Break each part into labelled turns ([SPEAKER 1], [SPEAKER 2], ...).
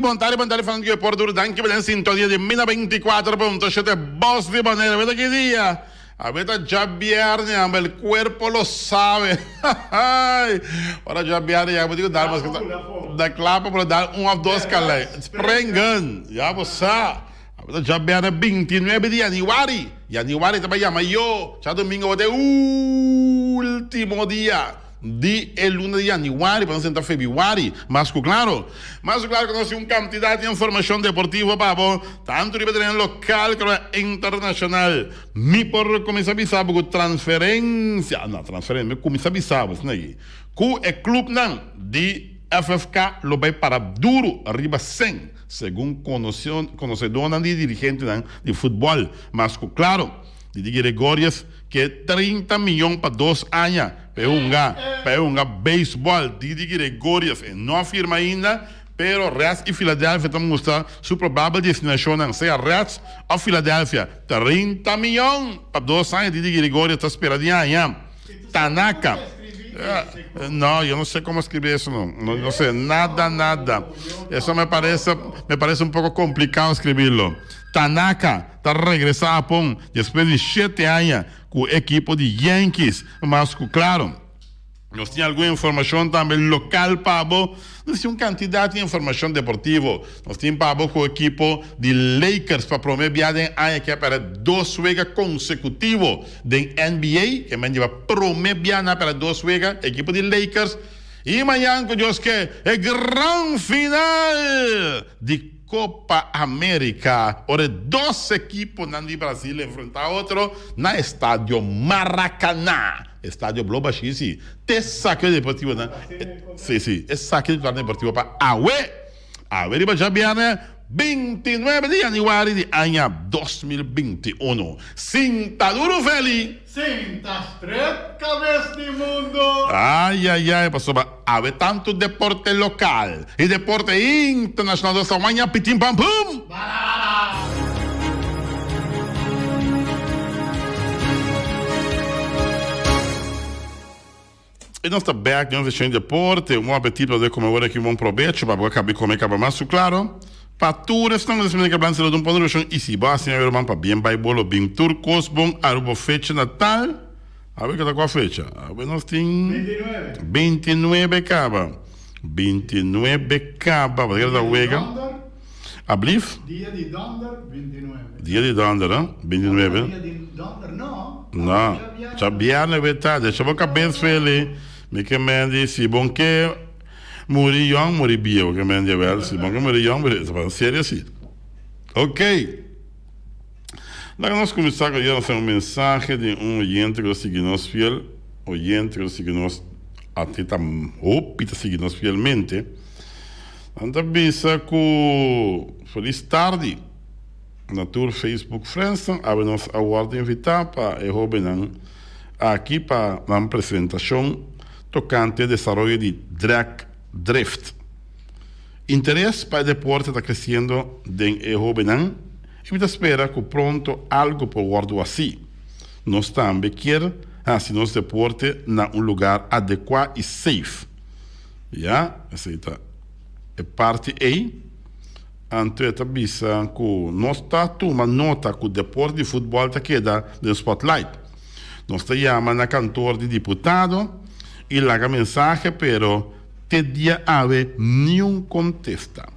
[SPEAKER 1] Bon tardi, bon tardi Frank por duro danki pa den sintonia di Mina 24.7 Bos di Bonaire. Weta ki dia? Aweta djabierne, amba el cuerpo lo sabe. Ora djabierne ya bo tin ku dal mas da kla pa por dal un of dos kalei. Springen! Ya bo sa. Aweta djabierne 29 di januari. Januari ta bai yama yo. Djadomingo bo ta e ultimo dia. Di e luna di yanüari pa nos entra febrüari, mas ku klaro. Mas ku klaro ku nos tin un kantidat di informashon deportivo pa bo, tantu riba tereno lokal komo internashonal. Mi por kuminsá bisa bo ku transferensia, no transferensia, mi kuminsá bisa bo asina aki, ku e klupnan di FFK lo bai para duru riba sèn, segun konosedónan di dirigentenan di futbòl. Mas ku klaro. Didi Gregorius ke 30 miyon pa dos aña pa e hunga pa e hunga beisbòl. Didi Gregorius e no a firma ainda, pero Reds i Philadelphia ta mustra su probabel destinashonnan, sea Reds òf Philadelphia. 30 miyon pa dos aña Didi Gregorius ta spera di haña. Tanaka. No, yo no sé cómo escribir eso, no. No, no sé, nada, nada. Eso me parece, me parece un poco complicado escribirlo. Tanaka ta regresá Hapon despues di shete aña ku e ekipo di Yankees. Mas ku klaro, nos tin algun informashon tambe lokal pa bo. Nos tin un kantidat di informashon deportivo. Nos tin pa bo ku ekipo di Lakers pa promé bia den aña ke a pèrdè dos wega konsekutivo den NBA. Ke men djeba promé bia nan a pèrdè dos wega, ekipo di Lakers. I mañan ku Dios ke e gran final di Copa America, ora e dos ekiponan di Brasil enfrenta otro na Estadio Maracaná. Estadio blo bashí si. Te saki deportivonan, si si, esaki ta plan deportivo pa awe. Awe riba djabièrnè 29 di yanüari di aña 2021. Sinta duru Feli!
[SPEAKER 2] Sinta stret kabes di mundu!
[SPEAKER 1] Ay ay ay pasobra Awe tantu deporte lokal i deporte internashonal ta sa waña pitin pam pum! I nos ta bek den un seshon di deporte. Un bon apetit pa bo kome ora aki. Un bon probecho pa bo a kaba di kome kaba mas su klaro. Pa tur esnan ku ta spende kablan selo dun pon reshon i si bo hasi nan ruman pabien bai bo lo bin tur kos bon aruba bo fecha natal. Awe ke ta kua fecha? Awe nos tin 29 kaba. 29 kaba. Pasobra ta wega. Ablief?
[SPEAKER 2] Dia di dònder 29.
[SPEAKER 1] Dia di dònder, hè? 29.
[SPEAKER 2] Dia di dònder no.
[SPEAKER 1] No. Djabièrnè we ta. Desha bo kabes feli. Mi ke men di si bon ke muri yòn, muri bieu. Ke men di awèl si bon ke muri yòn, muri. Ta serio si. Okey. Laga nos kuminsá ku yera un mensahe di un oyente ku ta sigui nos fiel, oyente ku ta sigui nos ate ta hopi ta sigui nos fielmente. Nan ta bisa ku felis tardi na tur Facebook friendsnan. Awe nos a wòrdu invitá pa e hóbennan aki pa nan presentashon tokante desaroyo di drag drift. Interes pa e deporte ta kresiendo den e hóbennan i mi ta spera ku pronto algu por wòrdu hasí. Nos tambe kier hasi nos deporte na un lugar adekuá i safe. Ya, esei ta e parti ei. Anto e ta bisa ku nos ta tuma nota ku deporte di futbòl ta keda den spotlight. Nos ta yama na kantor di diputado i laga mensahe pero Te dia awe niun kontesta.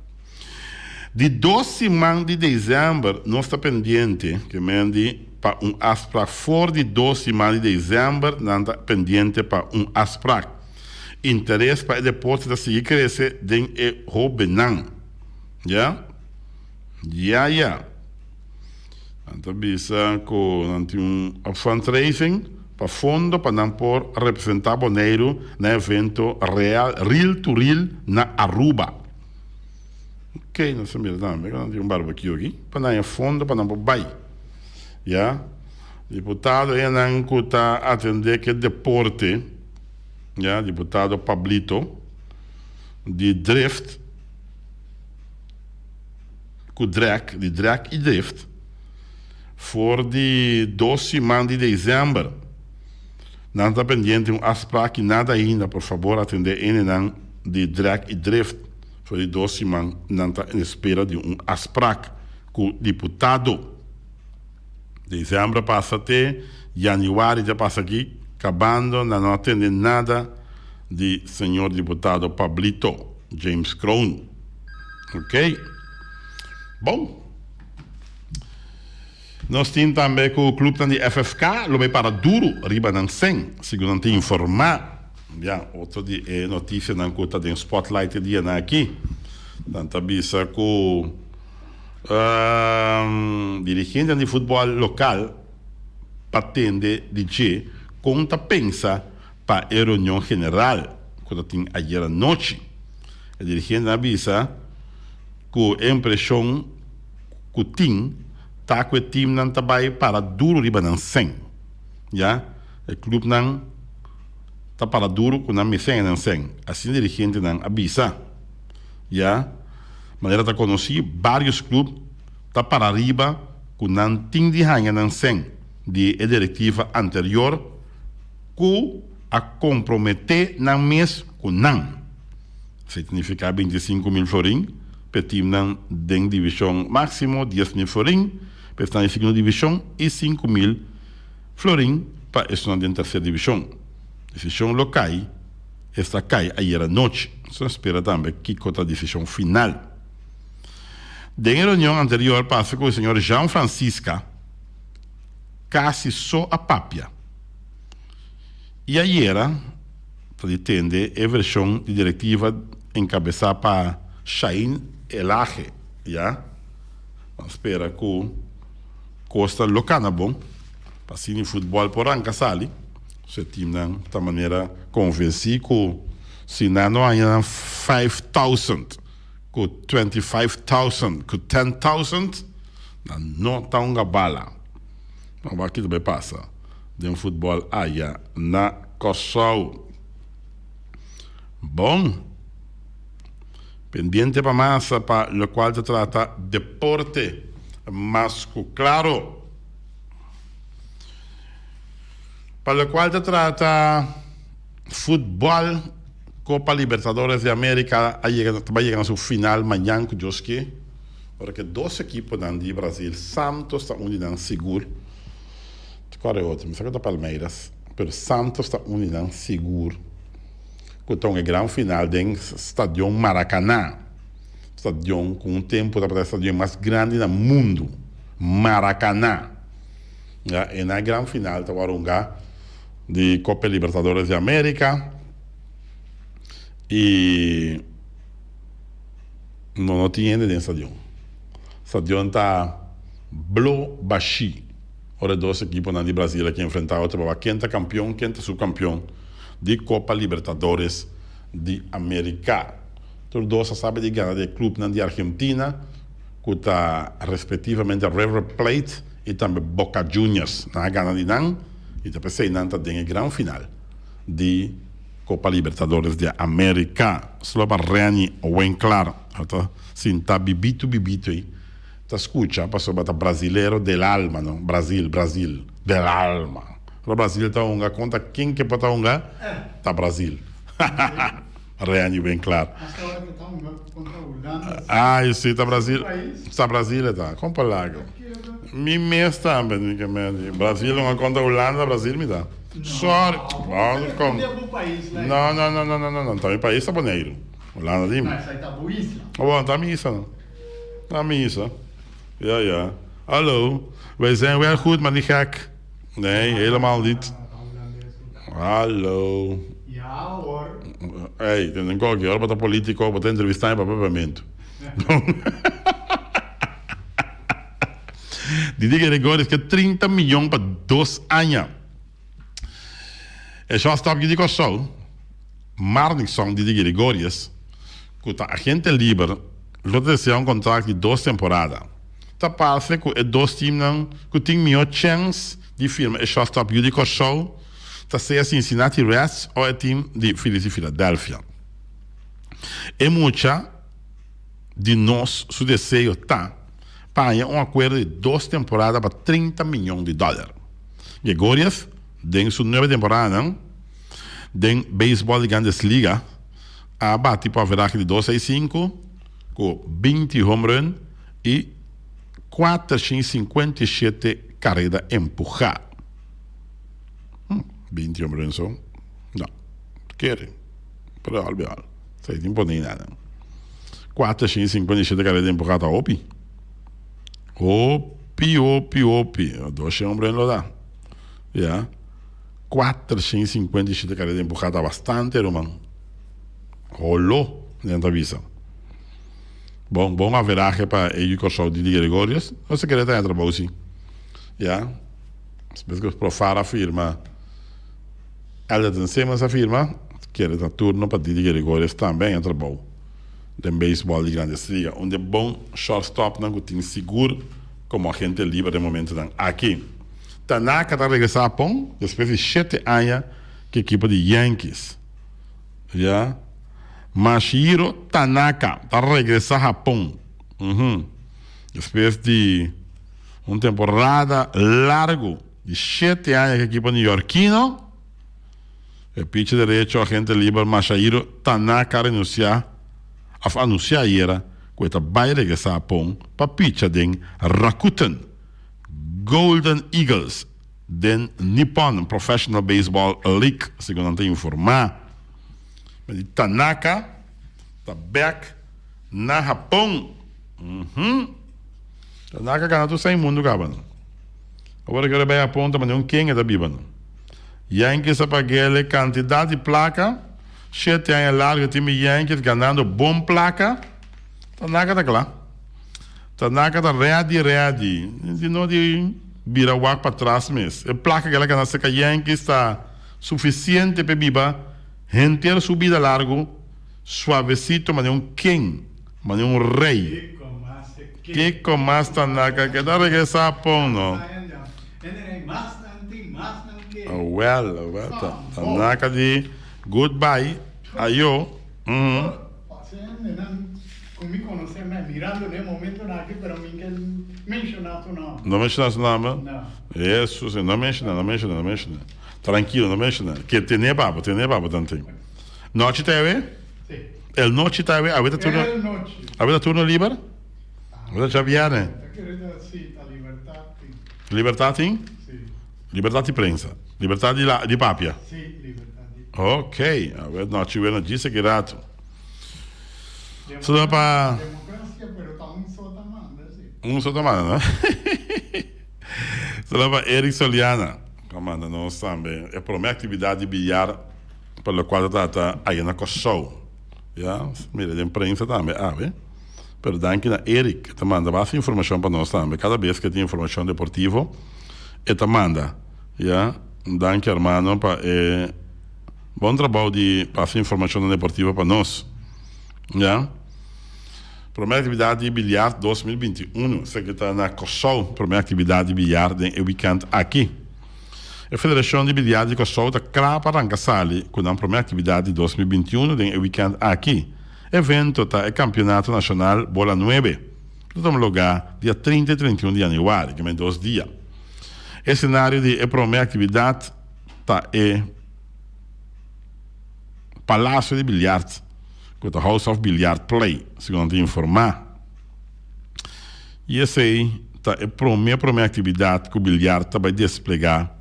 [SPEAKER 1] Di dos siman di desèmber nos ta pendiente, ke men di, pa un afsprak. For di dos siman di desèmber nan ta pendiente pa un afsprak. Interes pa e deporte ta sigui krese den e hóbennan. Ya? Ya ya. Nan ta bisa ku nan tin un fundraising pa fondo pa nan por representá Boneiru na evento real Reel to Reel na Aruba. Ok, nos ta mira tambe ku nan tin un barbecue aki pa nan haña fondo pa nan por bai. Ya, diputado enan ku ta atendé ku e deporte, ya, diputado Pablito di Drift. Ku drag, di drag i drift, for di dos siman di desèmber. Nan ta pendiente un afsprak i nada ainda. Por fabor atendé enenan di drag i drift. For di dos siman nan ta en espera di un afsprak ku diputado. Desèmber a pasa te yanüari dja pasa aki kabando nan no a tende nada di señor diputado Pablito James Kroon. Ok. Bon. Nos tin tambe ku klupnan di FFK lo bai para duru riba nan sen, segun nan ta informá. Ya, otro di e notisianan ku ta den spotlight e dianan aki. Nan ta bisa ku dirigentenan di futbòl lokal pa tende di dje kon ta pensa pa e reunion general ku ta tin ayer anochi. E dirigentenan a bisa ku e impreshon ku tin ta ku e teamnan ta bai para duru riba nan sèn. Ya, e klupnan ta para duru ku nan mes sèn nan sèn, asina dirigentenan a bisa. Ya, manera ta konosí, bários klup ta para riba ku nan tin di haña nan sèn di e direktiva anterior ku a komprometé nan mes ku nan. Esei ta nifiká 25.000 florin pa e timnan den divishon máksimo, 10.000 florin pa esnan den segundo divishon i 5.000 florin pa esnan den terser divishon. Desishon lo kai esta kai ayera nochi. Nos ta spera tambe kiko ta desishon final. Den e reunion anterior parse ku e señor Jean Francisca kasi so a papia i ayera Ta di tende e vershon di direktiva enkabesá pa Shain Elhage, ya. Nan spera ku kos ta lo kana bon pa asina e futbòl por ranka sali. So e timnan ta manera konvensí ku si nan no haña nan 5000 ku 25,000 ku 10,000 nan no ta hunga bala. Nan wak ki ta bai pasa den futbòl aya na Kòrsou. Bon, pendiente pa mas pa lokual ta trata deporte mas ku klaro. Pa lokual ta trata futbòl, Kopa Libertadores di Amerika a yega ta bai yega na su final mañan ku Dios ke, ora ku e dos ekiponan di Brasil, Santos ta un di nan sigur. Cual e otro? Mi sa cu ta Palmeiras, pero Santos ta un di nan sigur cu ta un e gran final den Stadion Maracaná. Stadion cu un tempo tabata e stadion mas grandi na mundo, Maracaná. Ya, e na gran final ta wor hunga di Copa Libertadores de America y no no tin hende den stadion. Stadion ta blo bashi. Ora e dos ekiponan di Brazil a ke enfrentá otro pa wak ken ta kampion, ken ta subkampion di Kopa Libertadores di Amerika. Tur dos a sabi di gana di e klupnan di Argentina ku ta respektivamente River Plate i tambe Boca Juniors. Nan a gana di nan i ta p'esei nan ta den e gran final di Kopa Libertadores di Amerika. Solo pa Reni Winklar a ta sinta bibitu bibitu ei. Ta scucha pasobra ta brasilero del alma no Brasil Brasil del alma ora Brasil ta hunga contra ken ke por ta hunga ta Brasil Reni ben clar ay si ta Brasil ta Brasil e ta con pa lago mi mes tambe mi ke menti Brasil hunga contra Hulanda Brasil mi ta sorry con no no no no no no ta mi pais ta Boneiru Hulanda di mi ta mi isla no. Na misa. Ja, ja. Hallo. Wij zijn wel goed, maar niet gek. Nee, helemaal niet. Hallo.
[SPEAKER 2] Ja hoor.
[SPEAKER 1] Hey, ten een kokkie hoor, wat een politico, wat entrevista in papiamento. Didi Gregorius ke 30 miljoen pa dos aña. E shortstop di Kòrsou, Marnixon Didi Gregorius, ku ta agente liber, lo ta desea un kontrakt di dos temporada. Ta parse ku e dos timnan ku tin mihó chèns di firma e shortstop yu di Kòrsou ta sea Cincinnati Reds o e tim di Phillies di Philadelphia. E mucha di nos su deseo ta pa haña un akuerdo di dos temporada pa 30 miyon di dòler. Gregorius den su nuebe temporadanan den beisbòl di Grandes Liga. a bati pa averahe di dos seis sinku ku 20 homerun i 457 kareda empuhá. 20 homerun so? No, kere. Pero al bi al. Esei tin pone nada. 457 kareda empuhá ta hopi. Hopi, hopi, hopi. 200 homerun lo da. Ya. 457 kareda empuhá ta bastante, ruman. Holo, nan ta bisa. Bon, bon averahe pa e yu Kòrsou Didi Gregorius. No se kere ta den trabou si. Ya. Despues ku Profar a firma, Elderton Simmons a firma, kere ta turno pa Didi Gregorius tambe haña trabou den beisbòl di Grandes Liga. Un di e bon shortstopnan ku tin sigur komo agente liber den momentunan aki. Tanaka ta regresá Hapon despues di shete aña ku ekipo di Yankees. Ya. Masahiro Tanaka ta regresá Hapon. Uhum. Despues di un temporada largu di shete aña ku ekipo neoyorkino, e picher derecho agente liber Masahiro Tanaka a renunsiá òf anunsiá ayera ku e ta bai regresá Hapon pa picha den Rakuten Golden Eagles den Nippon Professional Baseball League, segun nan ta informá. Di Tanaka ta bek na Hapon. Tanaka gana tur sai mundu kaba no. Awor e bai Hapon ta manera un ken e ta biba no. Yankees a pag'el e kantidat di plaka, shete aña largu tin mi Yankees ganando bon plaka. Tanaka ta kla. Tanaka ta ready ready. Di no di bira wak patras mes. E plaka ku el a gana serka Yankees ta sufisiente p'e biba henter su bida largu suavesito manera un king, manera un rey. Kiko mas Tanaka ke ta regresá Hapon no? Awel, awel. Tanaka di goodbye, ayo.
[SPEAKER 2] Ku mi konosé mei mirando den e momentonan aki pero mi ke menshoná su nòmber.
[SPEAKER 1] No menshoná su nòmber?
[SPEAKER 2] No.
[SPEAKER 1] Hesus, no menshoná, no menshoná, no menshoná. Trankilo, no menshoná. Ke ten'é pa bo, ten'é pa bo tanten. Nochi ta awe?
[SPEAKER 2] Si.
[SPEAKER 1] El nochi ta awe? Awe ta turno?
[SPEAKER 2] El nochi.
[SPEAKER 1] Awe ta turno liber? Awe ta djabièrnè?
[SPEAKER 2] Ta kere ta, si, ta libertat tin.
[SPEAKER 1] Libertat tin?
[SPEAKER 2] Si.
[SPEAKER 1] Libertat di prensa. Libertat di la, di papia.
[SPEAKER 2] Si, libertat di.
[SPEAKER 1] Ok, awe nochi wena djis aki rato. Solo pa.
[SPEAKER 2] Democracia pero ta un so ta manda si.
[SPEAKER 1] Un so ta manda no. Solo pa Eric Soliana ku a manda nos tambe e prome aktividat di billar pa lokual ta trata aya na Kòrsou. Ya, mira den prensa tambe awe. Pero danki na Eric e ta manda basta informashon pa nos tambe. Kada bes ke tin informashon deportivo e ta manda. Ya, danki hermano pa e. Bon trabou di pasa informacionnan deportivo pa nos. Ya. Prome actividad di biliard 2021. Esaki ta na Kòrsou. Prome actividad di biliard den e weekend aki. E Federacion di Biliard di Kòrsou ta kla pa ranka sali ku nan prome actividad di 2021 den e weekend aki. Evento ta e Campeonato Nacional Bola Nuebe. Lo tuma lugá dia 30 i 31 di januari, ke men dos dia. Escenario di e prome actividad ta e. Palacio di Biljart, ku ta House of Biljart Play, segun nan ta informá. I esei ta e promé promé aktividat ku biljart ta bai desplegá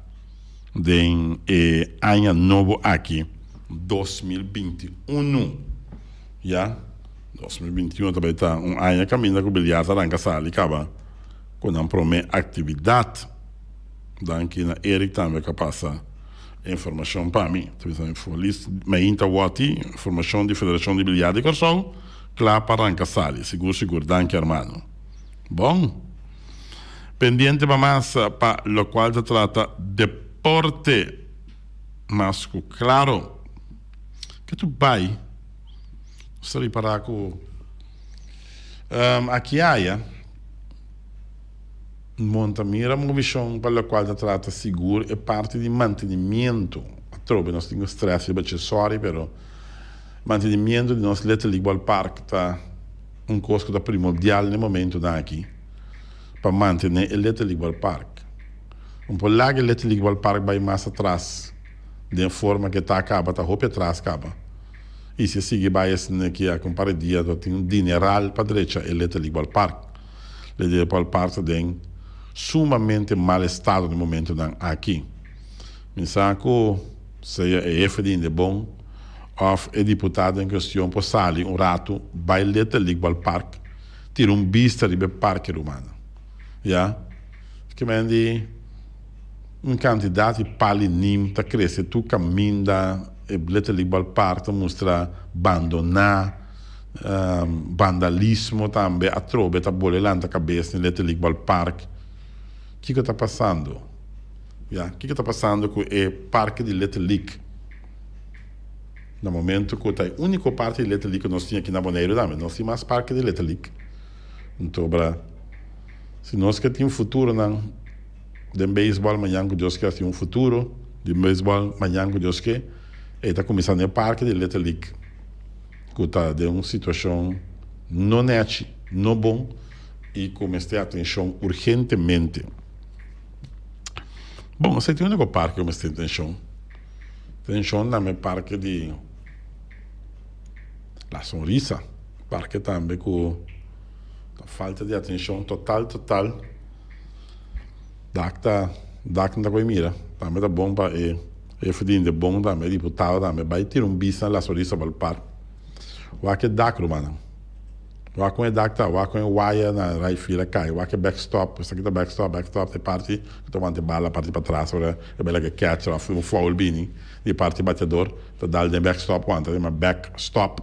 [SPEAKER 1] den e aña nobo aki, 2021. Ya, 2021 ta bai ta un aña kaminda ku biljart a ranka sali kaba ku nan promé aktividat. Danki na Eric tambe ku a pasa informashon pa mi. Ta bisa mi folis mainta wòti informashon di Federashon di Biliar di Kòrsou kla pa ranka sali. Sigur sigur danki hermano. Bon. Pendiente pa mas pa lokual ta trata deporte. Mas ku klaro. Ke tu bai nos ta ripará ku aki aya. Monta mira movishon pa lokual ta trata sigur e parti di mantenimiento. Atrobe nos tin ku stress riba dje, sorry, pero mantenimiento di nos Little League Ballpark ta un kos ku ta primordial na e momentunan aki pa mantené e Little League Ballpark. Un por laga e Little League Ballpark bai mas atras den forma ku e ta kaba, ta hopi atras kaba. I si e sigui bai esne ki aki un par di dia lo tin un dineral pa drecha e Little League Ballpark. Little League Ballpark ta den sumamente mal estado na e momentonan aki. Mi sa ku sea e hefe di Indebon òf e diputado en kuestion por sali un ratu bai Little League Ballpark tira un bista riba e parke rumannan. Ya. Ke men di un kantidat di pali nim ta krese tur kaminda e Little League Ballpark ta mustra bandoná, vandalismo tambe atrobe ta bole lanta kabes den Little League Ballpark. Kiko ta pasando? Ya, kiko ta pasando ku e parke di Little League? Na momento ku ta e úniko parke di Little League ku nos tin aki na Boneiru tambe, nos tin mas parke di Little League. Anto bra, si nos ke tin futuronan den beisbòl mañan ku Dios ke tin un futuro den beisbòl mañan ku Dios ke, e ta kuminsá den e parke di Little League ku ta den un situashon no nèchi, no bon i ku mester atenshon urgentemente. Bon, esei ta e úniko parke ku mester atenshon. Atenshon tambe e parke di La Sonrisa, parke tambe ku ta falta di atenshon total total. Dak ta dak no ta koe mira. Tambe ta bon pa e e verdien de bon tambe, e diputado tambe bai tira un bista na La Sonrisa Ballpark. Wak e dak rumannan. Wak kon e dak ta, wak kon e waya na right field a kai, wak e backstop, esaki ta backstop, backstop ta e parti ku ta wanta e bala parti patras ora e bai laga e catcher of un foul bini di e parti bateador ta dal den backstop wanta ta yama backstop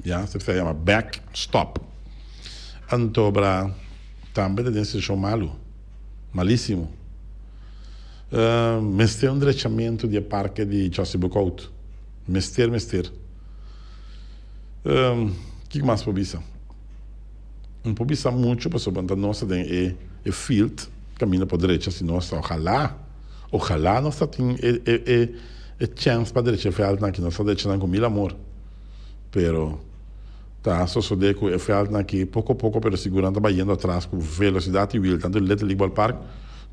[SPEAKER 1] ya esaki ta yama backstop anto bra tambe ta den situacion malu malisimo mester un drechamentu di e parke di Jossy Boekhoudt mester mester. Kiko mas por bisa? No por bisa mucho pasobra ta nos ta den e e field kaminda por drecha si nos ta ojalá ojalá nos ta tin e e e e chèns pa drecha e vèldnan aki nos ta drecha nan ku mil amor pero ta sosodé ku e vèldnan aki poko poko pero sigur nan ta bayendo atras ku velosidat i wiel tantu Little League Ballpark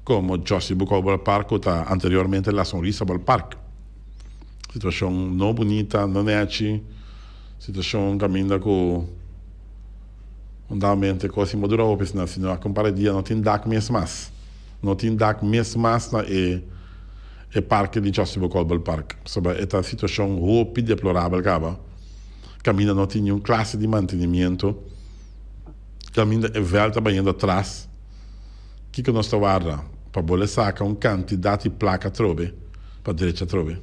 [SPEAKER 1] komo Jossy Bucau Ballpark ku ta anteriormente La Sonrisa Ballpark. Situashon no bunita, no nechi. Situashon kaminda ku undamente kos sin por dura hopi asina. Si no a kumpara e dia no tin dak mes mas. No tin dak mes mas na e e parke di Jossy Bokolbel Park. Pasobra e ta situashon hopi deplorabel kaba. Kaminda no tin niun klase di mantenimiento. Kaminda e vèlt ta bayendo atras. Kiko nos ta warda pa bo le saka un kantidat di plaka atrobe pa drecha atrobe?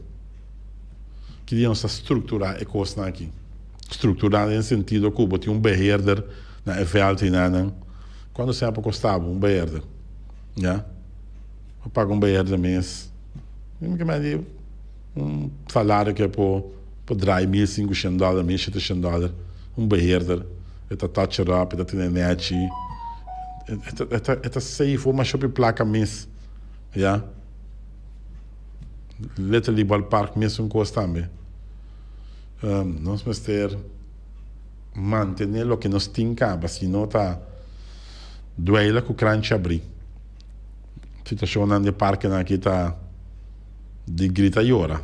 [SPEAKER 1] Ki dia nos ta strukturá e kosnan aki? Strukturá den sentido ku bo tin un beheerder na e vèlt einanan. Kuantu sèn por kosta bo un beheerder? Ya. Bo paga un beheerder mes. Mi ke mende un salario ke por por draai mil sinkushent dòler, mil sheteshent dòler. Un beheerder. E ta touch it up, e ta tene nechi. E ta e ta safe bo masha hopi plaka mes. Ya. Little League Ballpark mesun kos tambe. Nos mester mantene loke nos tin kaba, si no ta dueila ku kranchi abri. Situashonnan di e parkenan aki ta di grita yora.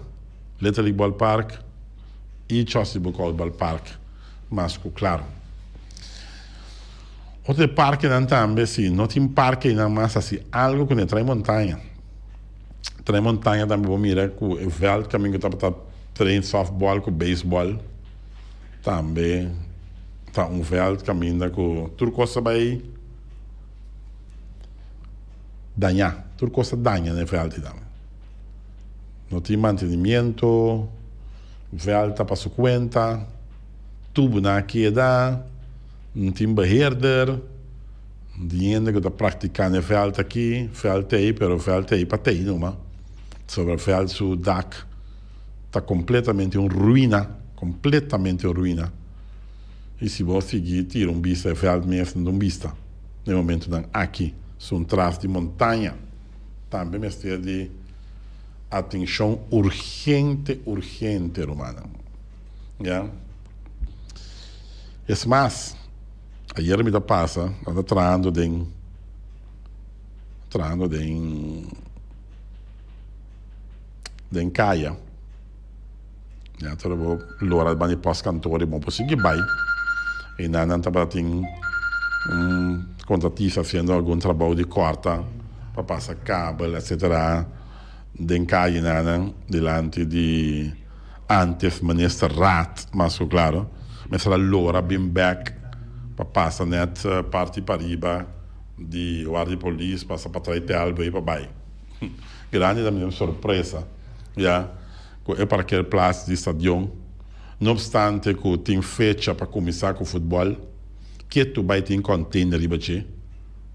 [SPEAKER 1] Little League Ballpark i Chelsea Boekhoudt Ballpark mas ku klaro. Otro e parkenan tambe si no tin parke einan mas hasi algu ku ne trae montaña. Trae montaña tambe bo mira ku e vèlt kaminda ku tabata train sòftbòl ku beisbòl tambe ta un vèlt kaminda ku tur kos ta bai dañá. Tur kos ta daña na e vèlt ei tambe. No tin mantenimiento, vèlt ta pa su kuenta, tubunan a keda. No tin beheerder, no tin hende ku ta praktiká na e vèlt aki, vèlt t'ei pero vèlt t'ei pa t'ei numa. Sobra vèlt su dak ta kompletamente un ruina, kompletamente un ruina. I si bo sigui tira un bista e vèlt mes no ta un bista na e momentunan aki. Su un tras di montaña. Tambe mester di atenshon urgente, urgente rumannan. Ya. Es mas, ayer mi ta pasa, nan ta trahando den, trahando den, den kaya. Ya ora bo lora ban di postkantoor bo por sigui bai. Einan nan tabatin un kontratista hasiendo algun trabou di kòrta pa pasa kabel etsetera den kayenan dilanti di antes minister Raad mas ku klaro. Mester a lora bin bek pa pasa net parti pariba di warda di polis pasa patras di Telbo pa bai. Grandi ta mi sorpresa ya. Ku e parkeerplaats di stadion. No obstante ku tin fecha pa kuminsá ku futbòl, ketu bai tin kònteiner riba dje.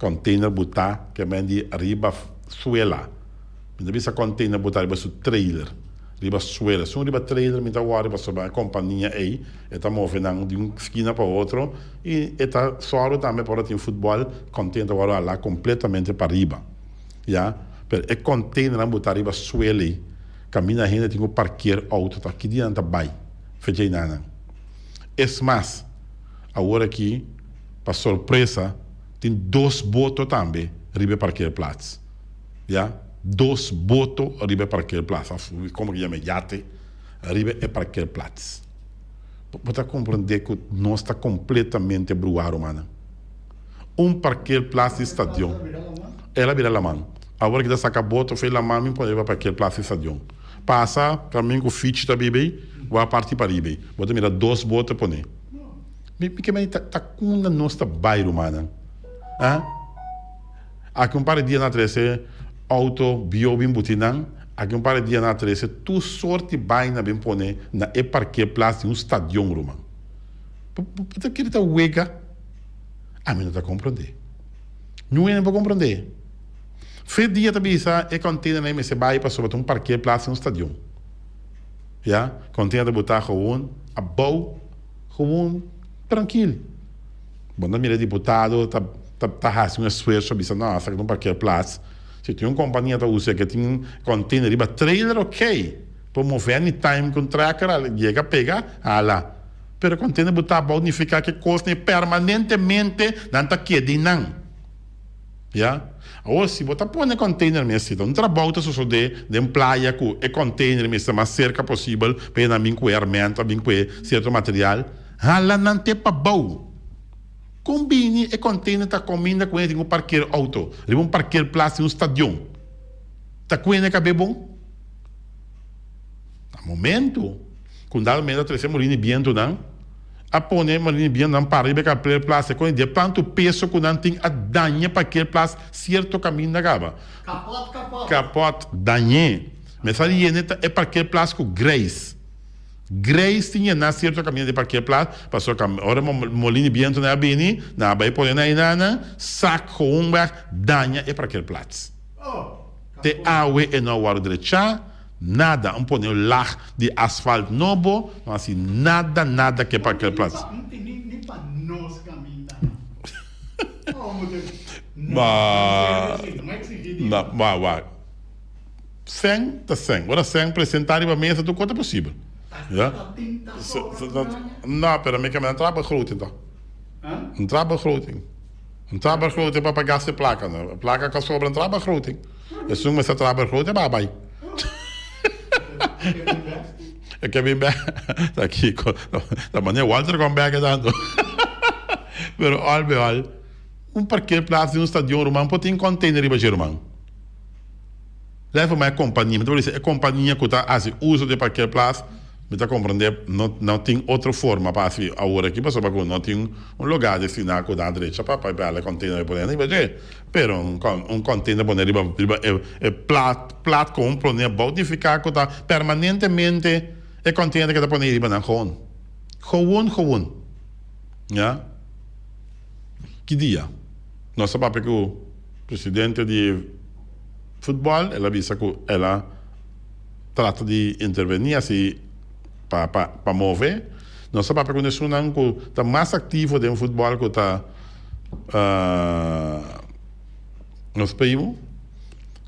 [SPEAKER 1] Kònteiner butá ke men di riba suela. Mi ta bisa kònteiner butá riba su trailer, riba suela. Esun riba trailer mi ta wòri pasobra e kompania ei e ta move nan di un skina pa otro i e ta sòru tambe pa ora tin futbòl kònteiner ta wòrdu halá kompletamente pariba. Ya, pero e kònteinernan butá riba suela ei. Kaminda hende tin ku parkeer outo ta ki dia nan ta bai fecha einanan. Es mas, awor aki pa sorpresa tin dos boto tambe riba e parkeerplaats. Ya, dos boto riba e parkeerplaats of komo ke yama e yate riba e parkeerplaats. Bo ta komprende ku nos ta kompletamente bruá rumannan. Un parkeerplaats di stadion. El a bira laman. Awor ki ta saka boto fe laman mi pone riba parkeerplaats di stadion. Pasa kamin ku Fichi ta biba ei, wak parti pariba ei. Bo ta mira dos boto pone. Mi ke mei ta ta kunda nos ta bai rumannan? Ah? Aki un par di dia nan a trese outo bieu bin buti nan. Aki un par di dia nan a trese tur sort di baina bin pone na e parkeerplaats di un stadion ruman. Bo ta kere ta wega? Ami no ta komprondé. Niun hende por komprondé. Fe dia ta bisa e kòntenernan ei mester bai pasobra ta un parkeerplaats den un stadion. Ya, kòntener ta botá gewoon abou, gewoon trankil. Bo no ta mira e diputado ta ta hasi un esfuerso a bisa no, esaki ta un parkeerplaats. Si tin un kompania ta usa ke tin kòntener riba trailer okey, por move anytime ku un tracker a yega pega, hala. Pero contene bo ta abou nifica ke cosnan permanentemente nan ta keda i nan. Ya. Awor si bo ta pone container mester ta un trabou ta sosode den playa cu e container mester mas cerca posibel pa e nan bin cu e herment of bin cu e cierto material, hala nan te pabou. Con bini e container ta cominda cu hende tin cu parkeer auto riba un parkeerplaats di un stadion? Ta cu hende cabe bon? Na momento cu un dado momento a trece molina di bientonan, a pone molina di bientonan para riba e parkeerplaats e con di tanto peso cu nan tin a daña parkeerplaats cierto caminda caba.
[SPEAKER 2] Kapot, kapot.
[SPEAKER 1] Kapot, dañ'é. Mester a yena e parkeerplaats cu grijs. Grijs tin yena cierto caminda di parkeerplaats pasobra ora molina di bientonan a bini, nan a bay pone nan enanan, sak gewoonweg daña e parkeerplaats. Te awe e no a wòrdu drechá, nada. Un pone un lag di asfalt nobo, no hasi nada, nada ke parkeerplaats. Ba, wak. Sèn ta sèn. Ora sèn presentá riba mesa tur kos ta posibel. Ya. No, pero mi ke manda traha begroting tòg. Un traha begroting. Un traha begroting pa pa gasta e plaka no. E plaka ka sobra un traha begroting. Esun mester traha begroting pa bai. E ke bin bek. Ta kiko. Ta manera Walter kon bek e tanto. Pero al be al un parkeerplaats di un stadion ruman por tin container riba dje ruman. Lei for mi e kompania, mi ta por bisa e kompania ku ta hasi uso di e parkeerplaats, mi ta komprendé no no tin otro forma pa hasi awor aki pasobra ku no tin un lugá destiná ku nan drecha pa pa e container e pone riba dje. Pero un un container pone riba riba e e plat plat ku un pone abou nifiká ku ta permanentemente e container ta keda pone riba nan gewoon. Gewoon gewoon. Ya. Ki dia nos a papia ku presidente di. Futbòl, el a bisa ku el a trata di intervení asi pa pa pa move. Nos a papia ku esunnan ku ta mas aktivo den futbòl ku ta nos primu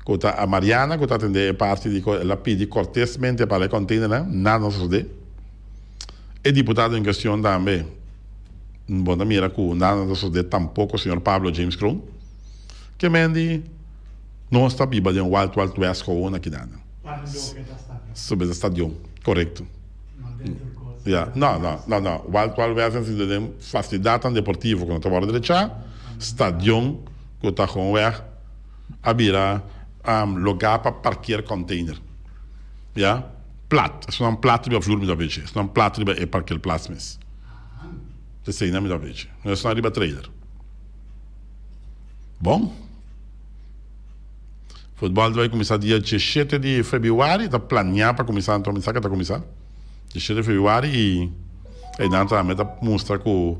[SPEAKER 1] ku ta a Mariana ku ta atendé e parti di el a pidi kortesmente pa e kònteinernan, nada no sosodé. E diputado en kestion tambe bo ta mira ku nada no ta sosodé tampoko señor Pablo James Kroon. Ke men di nos ta biba den Wild Wild West gewoon aki nan.
[SPEAKER 2] Pa loke ta stadion.
[SPEAKER 1] Sobre ta stadion, korekto. Ya, no, no, no, no. Wild Wild West den sentido den fasilidatnan deportivo ku no ta wòrdu drechá, stadion ku ta gewoonweg a bira lugá pa parkeer container. Ya, plat, esunnan plat riba vloer mi ta bechi, esunnan plat riba e parkeerplaats mes. Eseinan mi ta bechi, no esunnan riba trailer. Bon. Futbòl ta bai kuminsá dia diesshete di febrüari, ta planiá pa kuminsá anto mi sa ke ta kuminsá diesshete di febrüari i einan tambe ta mustra ku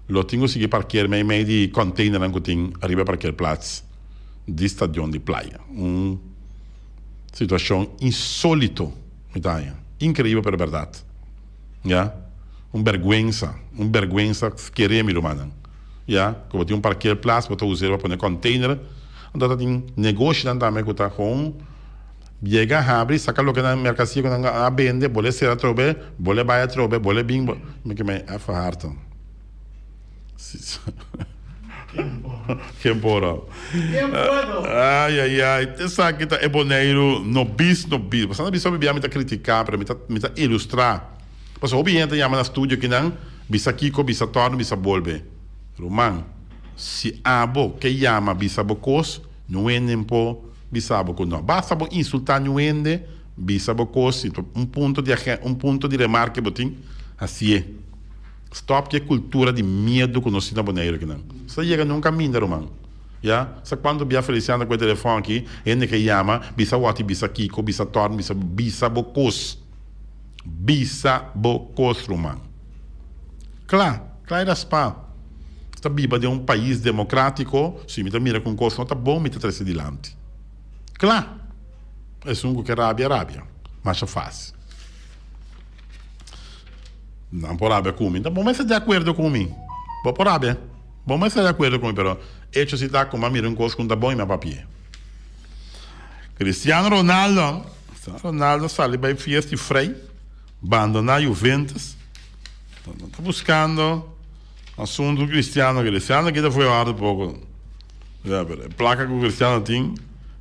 [SPEAKER 1] lo tin ku sigui parker mei mei di kònteinernan ku tin ariba e parkerplats di stadion di Playa. Un situashon insólito mi ta haña, inkreibel pero bèrdat. Ya, un bèrgwensa, un bèrgwensa kere mi rumannan. Ya, ku bo tin un parkeerplaats, bo ta us'é pa pone container. Anto ta tin negoshinan tambe ku ta kon yega habri, saka loke nan merkansia ku nan a bende, bo le sera atrobe, bo le bai atrobe, bo le bin, bo mi ke mei èf harta. Ken por a?
[SPEAKER 2] Ken puedo?
[SPEAKER 1] Ai ai ai, esaki ta e Boneiru no bis no bis. Bo sa na bisa hopi bia mi ta kritiká, pero mi ta mi ta ilustrá. Pasobra hopi hende ta yama na studio kinan, bisa kiko, bisa tòrnu, bisa bolbe. Ruman, si abo ke yama bisa bo kos, niun hende por bisa bo ku no. Basta bo insultá niun hende, bisa bo kos, si un punto di un punto di remarke bo tin, hasié. Stòp ku e kultura di miedu ku nos tin na Boneiru kinan. Sa yega niun kaminda, ruman. Ya, sa kuantu bia Feliciano ku e telefòn aki, hende ke yama, bisa wòti, bisa kiko, bisa tòrnu, bisa bisa bo kos. Bisa bo kos ruman. Kla, kla e raspá. Nos ta biba den un pais demokratiko, si mi ta mira ku un kos no ta bon mi ta trese dilanti. Kla! Esun ku ke rabia, rabia. Masha fásil. Nan por rabia ku mi. Bo mester di akuerdo ku mi. Bo por rabia. Bo mester di akuerdo ku mi, pero echo si ta ku mi a mira un kos ku no ta bon i mi a papia. Cristiano Ronaldo, Cristiano Ronaldo sali bai fiesta i frei, bandoná Juventus. Nan ta buskando asuntu Cristiano. Cristiano kita foi harde poko. Ya, pero e plaka ku Cristiano tin,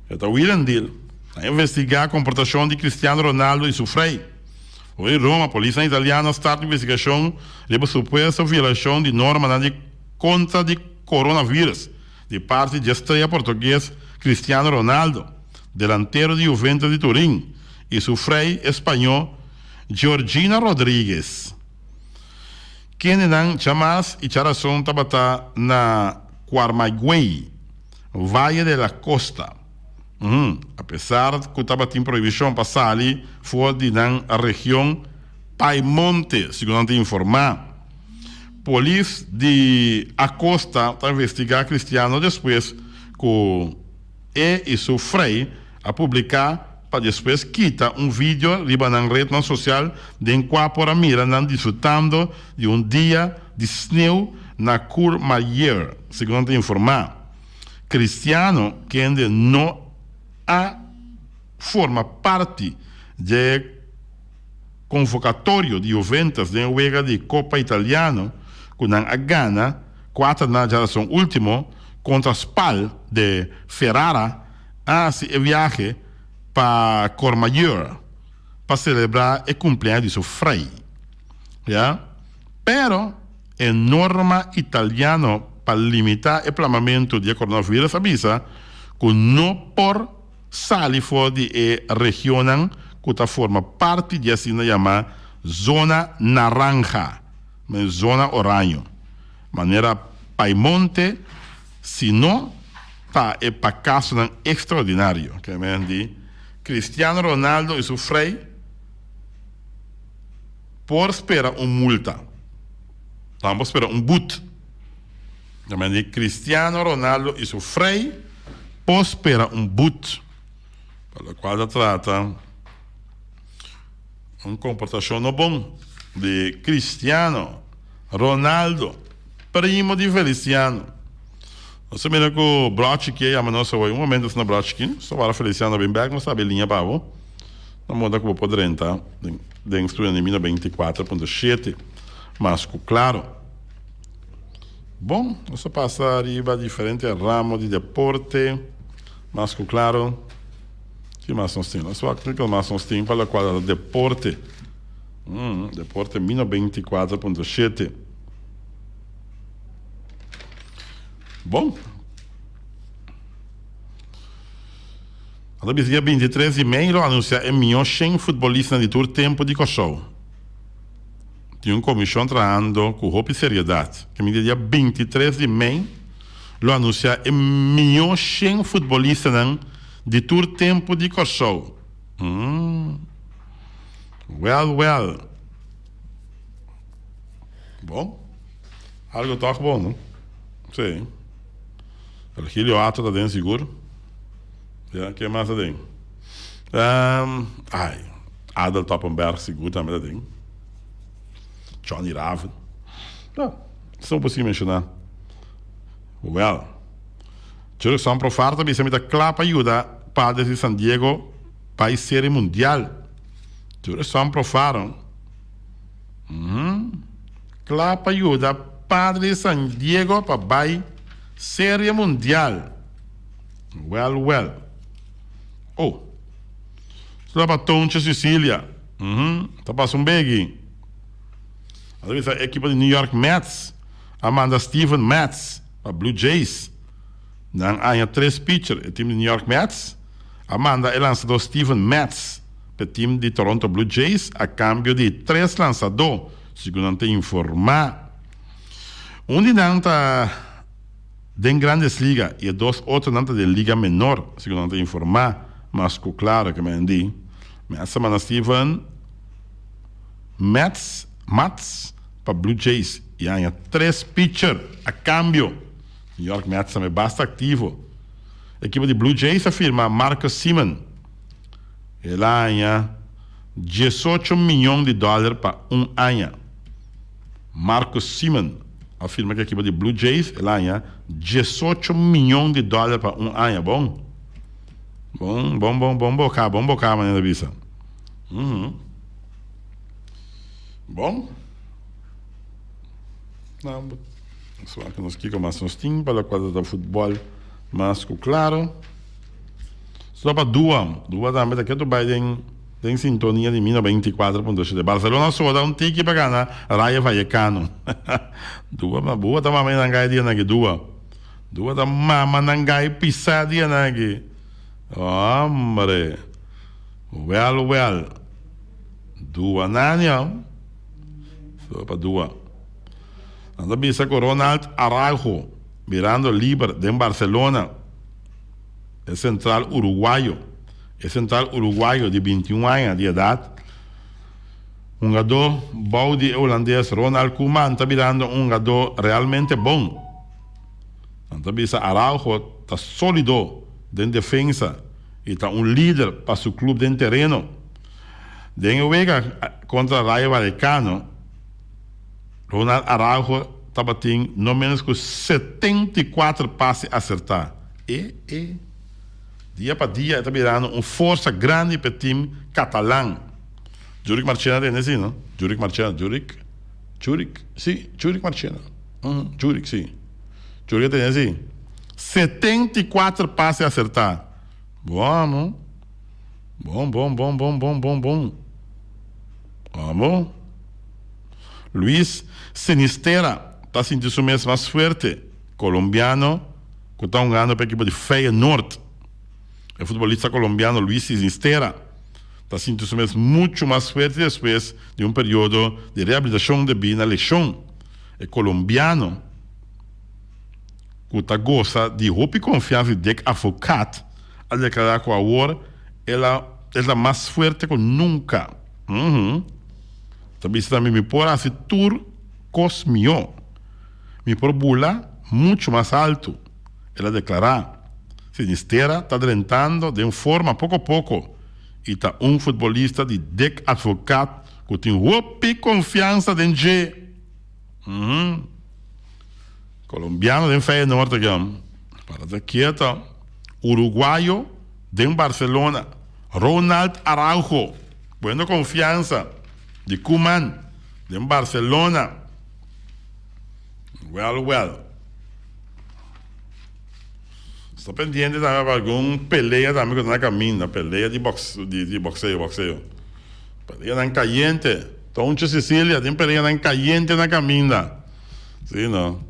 [SPEAKER 1] e ta wheel and deal. A investigá komportashon di Cristiano Ronaldo i su frei. Ora di Roma, polisnan italiano a start investigashon riba supuesto violashon di normanan di kontra di coronavirus. Di parti dje strea portugues Cristiano Ronaldo, delantero di Juventus di Turin, i su frei e spañó Georgina Rodriguez, kendenan djamas i djarason tabata na Cuarmaguey, Valle de la Costa. Apesar ku tabatin prohibishon pa sali for di nan region Piemonte, segun nan ta informá. Polis di Acosta ta investigá Cristiano despues ku e i su frei a publiká pa despues kita un video riba nan retnan sosial den kua por a mira nan disfrutando di un dia di sneu na Courmayeur, segun nan ta informá. Cristiano kende no a forma parti dje konvokatorio di Juventus den wega di Copa Italiano ku nan a gana kuater na djarason ultimo kontra Spal de Ferrara a hasi e viahe pa Courmayeur pa selebrá e kumpleaños di su frei. Ya. Pero e norma italiano pa limitá e plamamentu di e coronavirus a bisa ku no por sali for di e regionnan ku ta forma parti di asina yamá zona naranja, men zona oraño, manera Paimonte, si no ta e pa kasonan ekstraordinario. Ke men di Cristiano Ronaldo i su frei por spera un multa. Nan por spera un but. Ke men di Cristiano Ronaldo i su frei por spera un but. Pa lokual ta trata un komportashon no bon di Cristiano Ronaldo, primo di Feliciano. Nos a mira ku Brochiki a yama nos awor. Un momento asina Brochiki, nos ta wara Feliciano bin bek, nos ta habri liña pa bo. Na moda ku bo por drenta den studio di Mina 24.7 mas ku klaro. Bon, nos a pasa riba diferente ramo di deporte. Mas ku klaro, ki mas nos tin? Nos wak kiko mas nos tin pa lokual ta deporte. Deporte mi 94.7. Bon. Ata bisa dia 23 di mei lo anuncia e mihó shen futbolistanan di tur tempo di Kòrsou. Tin un komishon trahando ku hopi seriedat. Ke mi dia 23 di mei lo anuncia e mihó shen futbolistanan di tur tempo di Kòrsou. Well, well. Bon. Algo toch bon, no? Sí. Virgilio Ato ta den sigur. Ja, ken mas ta den? Um, ai, Adel Toppenberg sigur tambe ta den. Johnny Raven. Ja, esnan por sigui menshoná. Well, Jurickson Profar ta bisa mi ta kla pa yuda Padres di San Diego bai Serie Mundial. Jurickson Profar, mm, kla pa yuda Padres di San Diego pa bai Serie Mundial. Well, well. Oh. Su pa Tonche Sicilia. Mm Ta pasa un begi. A bisa ekipo di New York Mets a manda Steven Matz pa Blue Jays. Nan aña tres pitcher. E team di New York Mets a manda e lansador Steven Matz pa e team di Toronto Blue Jays a cambio di tres lansador, segun nan ta informa. Un di nan ta den Grandes Liga y e dos otronan ta den Liga Menor, segun nan ta informa. Mas cu claro ke men di, Mets a manda Steven Matz, Matz, pa Blue Jays y a haña tres pitcher a cambio. New York Mets tambe basta activo. Ekipo di Blue Jays a firma Marcus Semien. El a haña diesocho miyon di dòler pa un aña. Marcus Semien a firma ku ekipo di Blue Jays. El a haña diesocho miyon di dòler pa un aña. Bon, bon, bon, bon, bon boká, bon boká manera ta bisa. Bon. Nan, nos wak nos kiko mas nos tin pa lokual ta futbòl mas ku klaro. Slo pa Dua. Dua tambe ta ketu bai den den sintonia di mi 94.7. Barcelona soda un tiki pa gana Rayo Vallecano. Dua ma bua ta mama nan gai dia nan Dua. Dua ta mama nan gai pisa dia nan aki. Hombre. Well well. Dua nania. Slo pa Dua. Nan ta bisa ku Ronald Araujo mirando liber den Barcelona. E sentral uruguayo E sentral uruguayo di bintiun aña di edat, hungadó bou di e hulandes Ronald Koeman ta birando un hungadó realmente bon. Nan ta bisa Araujo ta sólido den defensa i ta un lider pa su club den tereno. Den e wega kontra Rayo Vallecano, Ronald Araujo tabatin no ménos ku 74 pase asertá. E e dia pa dia e ta birando un forsa grandi pa e team catalan. Jurick Marchena tende si no? Jurick Marchena, Jurick, Jurick, si, Jurick Marchena. Uhm, Jurick, si. Jurick a tende si. 74 pase asertá. Bon amo. Bon, bon, bon, bon, bon, bon, bon. Amo. Luis Sinisterra ta sinti su mes mas fuerte. Colombiano cu ta hungando pa ekipo di Feyenoord. E futbolista colombiano Luis Sinisterra ta sinti su mes mucho mas fuerte despues di un periodo di rehabilitacion debi na lesion. E colombiano cu ta gosa di hopi confiansa di Dick Advocaat a declara cu awor el a el ta mas fuerte cu nunca. Ta bisa tambe mi por haci tur cos miho. Mi por bula muchu mas altu, el a deklará. Sinisterra ta drentando den forma poko poko i ta un futbolista di Dick Advocaat ku tin hopi konfiansa den dje. Kolombiano den Feyenoord aki, para ta kieto. Uruguayo den Barcelona, Ronald Araujo, poniendo konfiansa di Koeman den Barcelona. Well, well. Sta pendiente tambe pa algun pelea tambe ku ta na kaminda, pelea di box, di, di boxeo, boxeo. Peleanan kayente. Toncho Cecilia tin peleanan kayente na kaminda. Si no.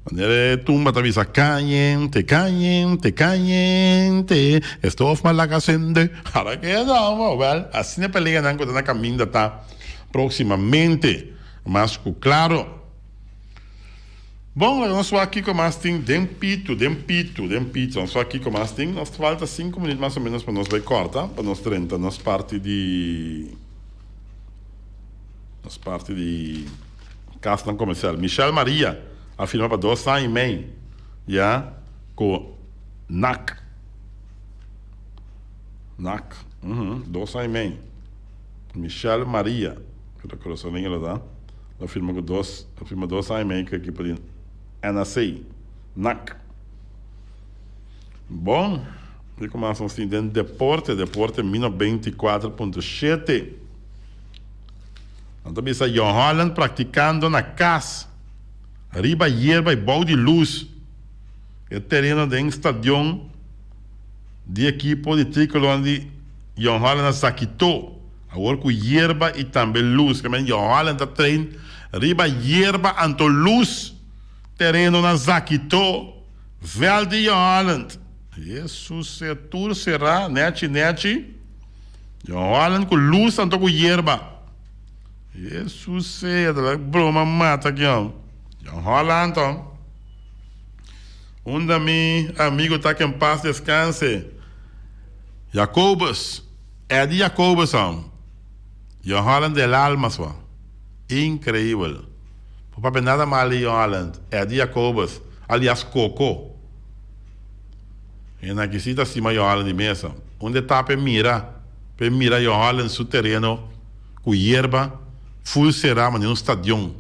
[SPEAKER 1] Manera e tumba ta bisa kayente, kayente, kayente, e stof ma laga sende. Ara ke no, wèl, asina e peleanan ku ta na kaminda ta próksimamente. Mas ku klaro. Bon, laga nos wak kiko mas tin den pitu, den pitu, den pitu. Nos wak kiko mas tin. Nos falta sinku minüt mas o ménos pa nos bai kòrta, pa nos drenta nos parti di, nos parti di kasnan komersial. Michel Maria a firma pa dos aña i mei ya ku NAC. NAC, uhum, dos aña i mei. Michel Maria, ku ta kurasoleño lo ta. Lo firma ku dos, lo firma dos aña mei ku ekipo di NAC, NAC. Bon, di komansa nos tin den deporte, deporte mino 24.7. Nan ta bisa Jong Holland praktikando na kas, riba yerba i bou di lus. E tereno den stadion di ekipo di Tricolor di Jong Holland na Zakito. Awor ku yerba i tambe lus. Ke men Johan ta train riba yerba anto lus tereno na Zakito veld di Johan. Hesus e tur será nechi nechi. Johan ku lus anto ku yerba. Hesus e ta broma mata aki hon. Johan anto. Unda mi amigo ta ke en paz descanse. Jacobus. Eddie Jacobus-an, Jong Holland del alma swa. Increibel. Por papia nada mal di Jong Holland, Eddie Jacobus, alias Coco. Hende aki si ta stima Jong Holland di mesa. Unda e ta p'e mira, p'e mira Jong Holland su tereno cu yerba full cera manera un stadion.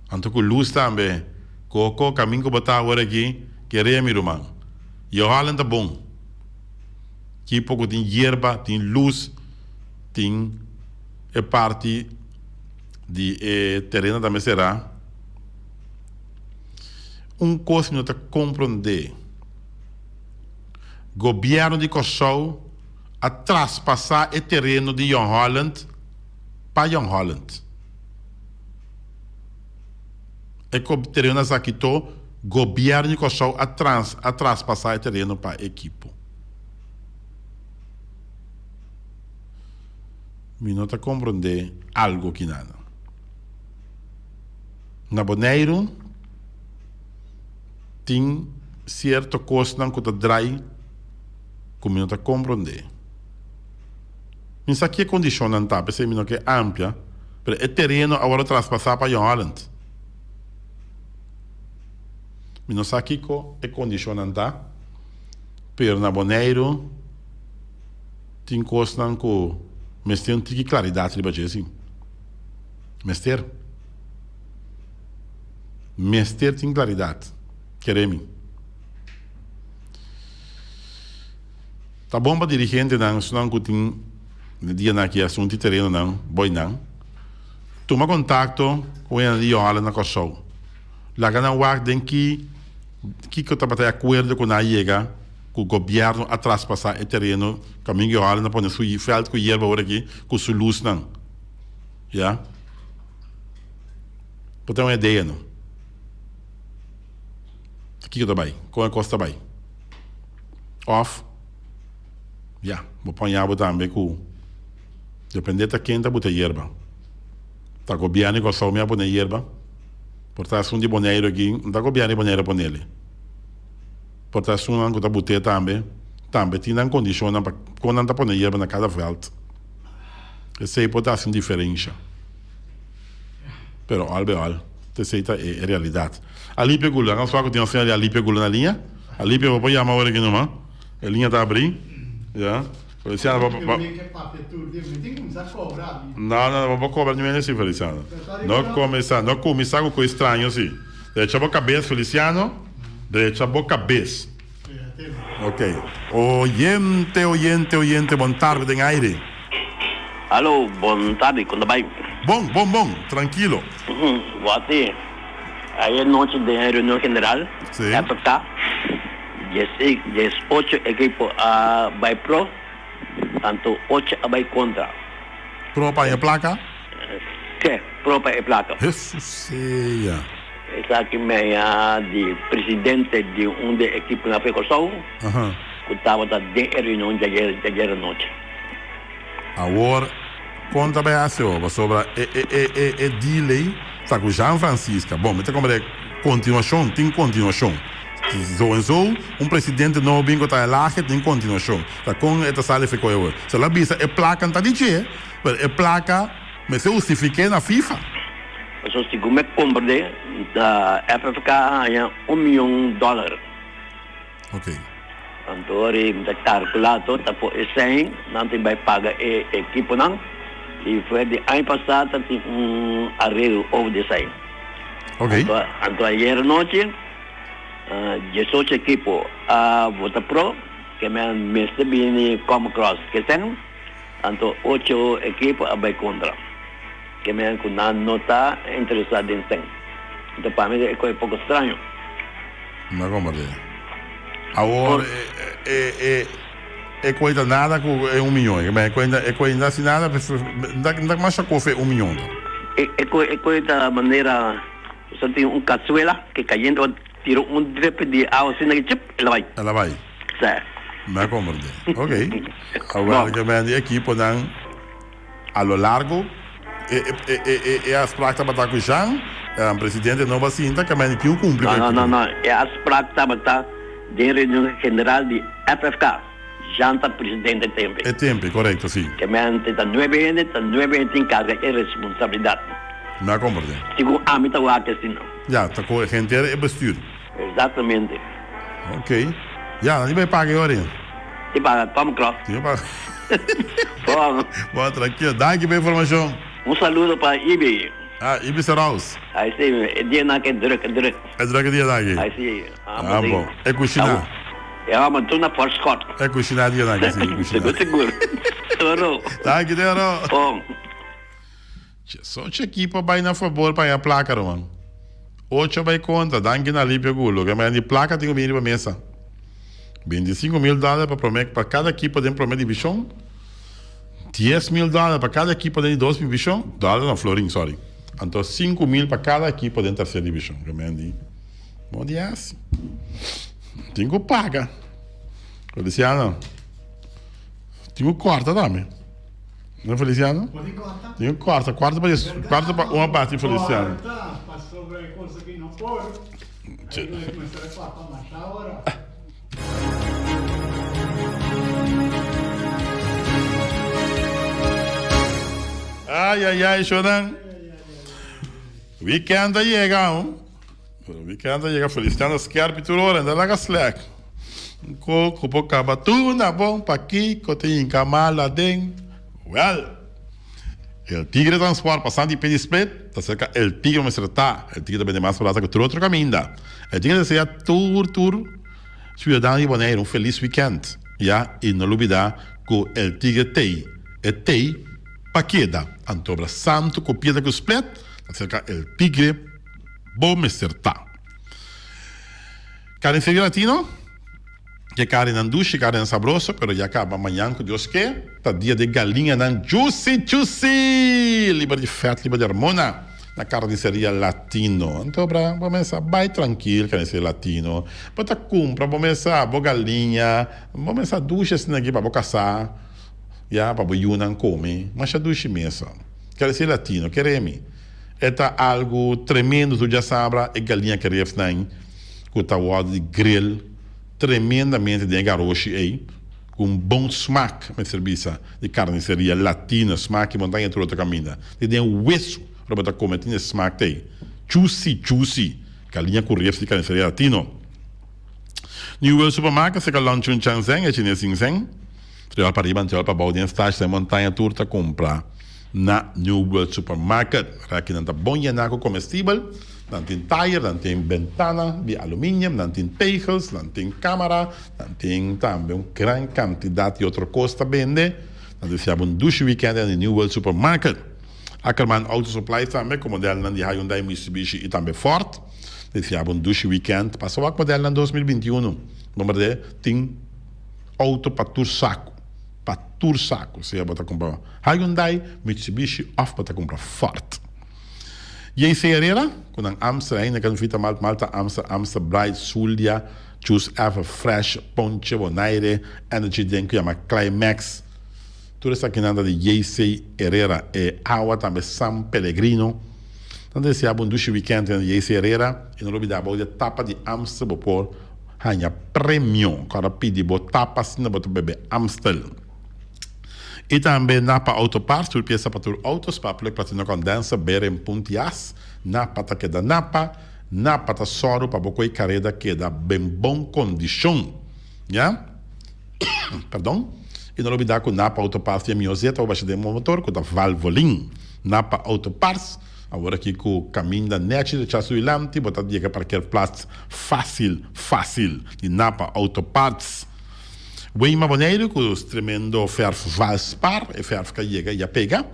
[SPEAKER 1] Anto cu luz tambe. Coco, camin cu bo ta awor aki, kere mi ruman. Jong Holland ta bon. Ki poko tin yerba, tin lus, tin e parti di e tereno tambe será. Un kos mi no ta komprondé, gobièrnu di Kòrsou a traspasá e tereno di Jong Holland pa Jong Holland. E tereno a Zakito, gobièrnu di Kòrsou a trans a traspasá e tereno pa ekipo. Mi no ta komprondé algu kinana. Na Boneiru tin sierto kosnan ku ta drai ku mi no ta komprondé. Mi sa ki e kondishonnan ta, p'esei mi no ke amplia, pero e tereno a wòrdu traspasá pa Jong Holland. Mi no sa kiko e kondishonnan ta, pero na Boneiru tin kosnan ku mester un tiki klaridat riba dje, si. Mester. Mester tin klaridat, kere mi. Ta bon pa dirigentenan, esunnan ku tin e dianan aki asuntu di terenonan, boinan, tuma kontakto ku hende di Yohala na Kòrsou. Laga nan wak den ki kiko tabata e akuerdo ku nan a yega ku gobièrnu a traspasá e tereno kaminda Yohala na pone su vèlt ku yerba ora aki ku su lusnan. Ya. Bo ten un idea no. Kiko ta bai? Kon e kos ta bai? Of, ya, bo pon yabo tambe ku depende ta ken ta buta yerba. Ta gobièrnu di Kòrsou mi a pone yerba? Por ta esun di Boneiru aki, no ta gobièrnu di Boneiru a ponele. Por ta esunnan ku ta but'é tambe, tambe tin nan kondishonnan pa kon nan ta pone yerba na kada vèlt. Esei por ta hasi un diferensha. Pero al be al, esei ta e realidat. Alipia Gula, nos wak ku tin un señal di Alipia Gula na liña. Alipia, bo por yama awor aki numa. E liña ta abrí. Ya. Feliciano, bo, bo, No, no, bo por kobra niun hende si, Feliciano. No kuminsá, no kuminsá ku kos straño si. Drecha bo kabes, Feliciano. Drecha bo kabes. Ok. Oyente, oyente, oyente, bon tarde den aire.
[SPEAKER 3] Alo, bon tarde, kon ta bai?
[SPEAKER 1] Bon, bon, bon, trankilo.
[SPEAKER 3] Wate, ayer nochi den e reunion general, FK, 18 ekipo a bai pro, tanto ocho a bai kontra.
[SPEAKER 1] Pro pa haña plaka?
[SPEAKER 3] Sí, pro pa e plaka.
[SPEAKER 1] Hesus sea!
[SPEAKER 3] Esaki mea di presidente di un di e ekiponan afe Kòrsou ku tabata den e reunion djayer anochi.
[SPEAKER 1] Awor, kon ta bai hasi awor? Pasobra e e e e deal ei ta ku Jean Francisca. Bon, mi ta komprende kontinuashon, tin kontinuashon. Zo en zo, un presidente nobo bin ku ta elage, tin kontinuashon. Ta kon e ta sali fekoi awor? Se lo a bisa e plaka no ta di dje, pero e plaka mester hustifiké na FIFA.
[SPEAKER 3] Pasobra segun mi a komprende, ta FFK a haña un mion dòler.
[SPEAKER 1] Ok.
[SPEAKER 3] Anto ora mi ta kalkulá to ta por esei nan tin bai paga e ekiponan i for di aña pasá ta tin un areglo over di esei.
[SPEAKER 1] Ok.
[SPEAKER 3] Anto anto ayer anochi diesocho ekipo a vota pro ke men mester bini come across kesen anto ocho ekipo a bai kontra ke men ku nan no ta interesá den sen. Anto pa mi e koe poko straño.
[SPEAKER 1] No comprende. Awor e e e cuenta nada cu e un miyon. E cuenta e cuenta si nada nda masha kofe un miyon ta.
[SPEAKER 3] E e cuenta manera bo tin un cazuela ke cayente bo tira un drip di awa asina ke chip el a bay.
[SPEAKER 1] El a bay.
[SPEAKER 3] Si.
[SPEAKER 1] Mi a comprende. Ok. Awor ke men di ekiponan. A lo largo e e e afspraak tabata ku Jean, presidente no ba sinta ka meni kiu kumpli
[SPEAKER 3] ku e. No, no, no, e afspraak tabata den reunion general di FFK. Jean ta presidente e tempe.
[SPEAKER 1] E tempe, korekto, si.
[SPEAKER 3] Ke mente ta nuebe hende, ta nuebe hende tin karga e responsabilidat.
[SPEAKER 1] Mi a komprende.
[SPEAKER 3] Segun ami ta wak asina.
[SPEAKER 1] Ya, ta ku henter e bestuur.
[SPEAKER 3] Exactamente.
[SPEAKER 1] Ok. Ya, nan di bai paga e ora.
[SPEAKER 3] Di paga, kom klo.
[SPEAKER 1] Di paga. Bon. Bon, trankilo. Danki pa e informashon.
[SPEAKER 3] Un saludo pa Ibi.
[SPEAKER 1] Ah, Ibi Seraus.
[SPEAKER 3] Ai si, e dianan aki e druk, e druk.
[SPEAKER 1] E druk e dianan aki.
[SPEAKER 3] Ai si.
[SPEAKER 1] Ah, bon. E kushina.
[SPEAKER 3] E hòmber tur na forskot.
[SPEAKER 1] E kushina dianan aki, si, e kushina.
[SPEAKER 3] Sigur, sigur. Toro.
[SPEAKER 1] Danki, Toro.
[SPEAKER 3] Bon.
[SPEAKER 1] So ekipo bai na fabor pa haña plaka ruman. Ocho bai kontra, danki na Alipio ku loke mañana di plaka tin ku bini riba mesa. 25 mil dòler pa prome pa kada ekipo den prome divishon, 10 mil dòler pa kada ekipo den di dos divishon, dòler no florin sorry, anto 5 mil pa kada ekipo den terser divishon. Ke men di bo di hasi. Tin ku paga. Feliciano tin ku kòrta tambe. No Feliciano? Tin un cuarta, cuarta pa dies, cuarta pa un abati Feliciano.
[SPEAKER 2] Cuarta pasobra e cosa ki no por. Ahí lo mester a cuarta masha ora.
[SPEAKER 1] Ay ay ay shonan. Weekend a yega oh. Weekend a yega Feliciano skerpi tur ora, no laga slack. Koko por kaba tur na bon pakiko ta hinka mal aden. Well, El Tigre Transport pasando di Pedi Split ta serka El Tigre mester ta. El Tigre ta bende mas barata ku tur otro kaminda. El Tigre ta desea tur tur siudadano di Boneiru un felis weekend ya i no lubida ku El Tigre t'ei e t'ei pa keda. Anto obra santu ku piedra ku split ta serka El Tigre bo mester ta. Carniceria Latino, Ke carninan dushi, carninan sabroso, pero ya caba mañan cu Dios ke, ta dia di galiñanan juicy juicy! Liber di vet, liber di hormona, na Carniceria Latino. Anto bra, bo mesa bay trankil Carniceria Latino, bo ta cumpra bo mesa bo galiña, bo mesa dushi asina aki pa bo casa, ya, pa bo yunan come, masha dushi mesa. Carniceria Latino, kere mi, e ta algo tremendo, tur djasabra e galiña ke refnan. ku ta wòrdu di grill tremendamente den e garoshi ei, ku un bon smak, mester bisa, di karniseria latina, smak ki bo no ta haña tur otro kaminda. Di den wesu ora bo ta kome tin e smak ta ei, juicy juicy, galiña ku ribs di karniseria latino. New World Supermarket serka Lon Chun Chang Zeng, e chines Ying Zeng, Triòl pariba en triòl pabou den stash den montaña tur ta kumpra na New World Supermarket. Rakinan ta bon yená ku komestibel. Nan tin tayer, nan tin bentana di aluminium, nan tin tegels, nan tin camara, nan tin tambe un gran cantidad di otro cos ta bende. Nan desea bo un dushi weekend den di New World Supermarket. Ackerman Auto Supplies tambe cu modelnan di Hyundai, Mitsubishi y tambe Ford. Desea bo un dushi weekend. Pasa wak modelnan 2021. Bo merde tin auto pa tur saco. Pa tur saco. Sea bo ta cumpra Hyundai, Mitsubishi of bo ta cumpra Ford. JC Herrera, ku nan Amstel, Heineken, Vita Malt, Malta Amstel, Amstel Bright, Zulia, Juice Ever Fresh, Ponche, Bonaire, Energy Drink ku yama Climax. Tur esakinan ta di JC Herrera. E awa tambe San Pellegrino. Nan ta desea bo un dushi weekend den JC Herrera y no lo bida bo di e tapa di Amstel bo por haña premio. Kòrda pidi bo tapa asina bo ta bebe Amstel. Y tambe Napa Auto Parts, tur pieza pa tur auto, spark plug, platino condenser, beren, punt jas. Napa ta keda Napa. Napa ta sòru pa bo koe kareda keda den bon kondishon. Ya. Perdon. I no lo bida ku Napa Auto Parts tin e mihó zeta pa basha den bo motor ku ta Valvoline. Napa Auto Parts, awor aki ku kaminda nèchi ta chasu dilanti bo ta yega parkeerplaats fásil fásil di Napa Auto Parts. Weima Boneiru ku tremendo fèrf Valspar, e fèrf ka yega i a pega.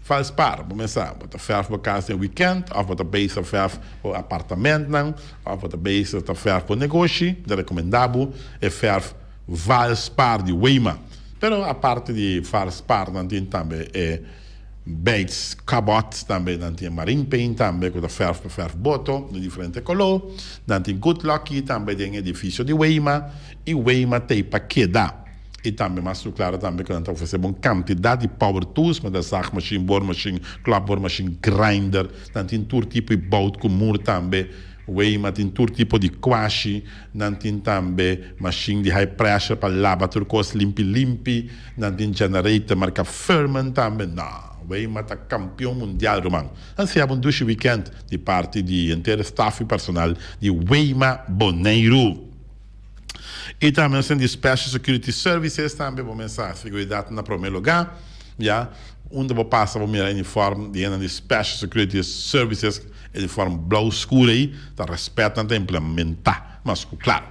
[SPEAKER 1] Valspar, bo mester sa, bo ta fèrf bo kas den wikènt òf bo ta bezig fèrf bo apartamentnan òf bo ta bezig ta fèrf bo negoshi, mi ta rekomendá bo e fèrf Valspar di Weima. Pero aparte di Valspar nan tin tambe e Bates Cabot, tambe nan tin e Marine Paint tambe ku ta fèrf pa fèrf boto di diferente koló. Nan tin Good Lucky tambe den edifisio di Weima i Weima t'ei pa keda. I tambe mas ku klaro tambe ku nan ta ofresé bo un kantidat di power tools, manera zaagmachine, boormachine, klapboormachine, grinder. Nan tin tur tipo di bout ku mur tambe. Weima tin tur tipo di kwashi. Nan tin tambe machine di high pressure pa laba tur kos limpi limpi. Nan tin generator marka Firman tambe. No, Weima ta kampion mundial ruman. Nan sea bo un dushi weekend di parti di henter e staff i personal di Weima Boneiru. I tambe nos tin di Special Security Services tambe bo mester seguridat na prome lugar ya unda bo pasa bo mira uniform di hende di Special Security Services uniform blauw skur ei ta respet nan ta implementa mas ku klaro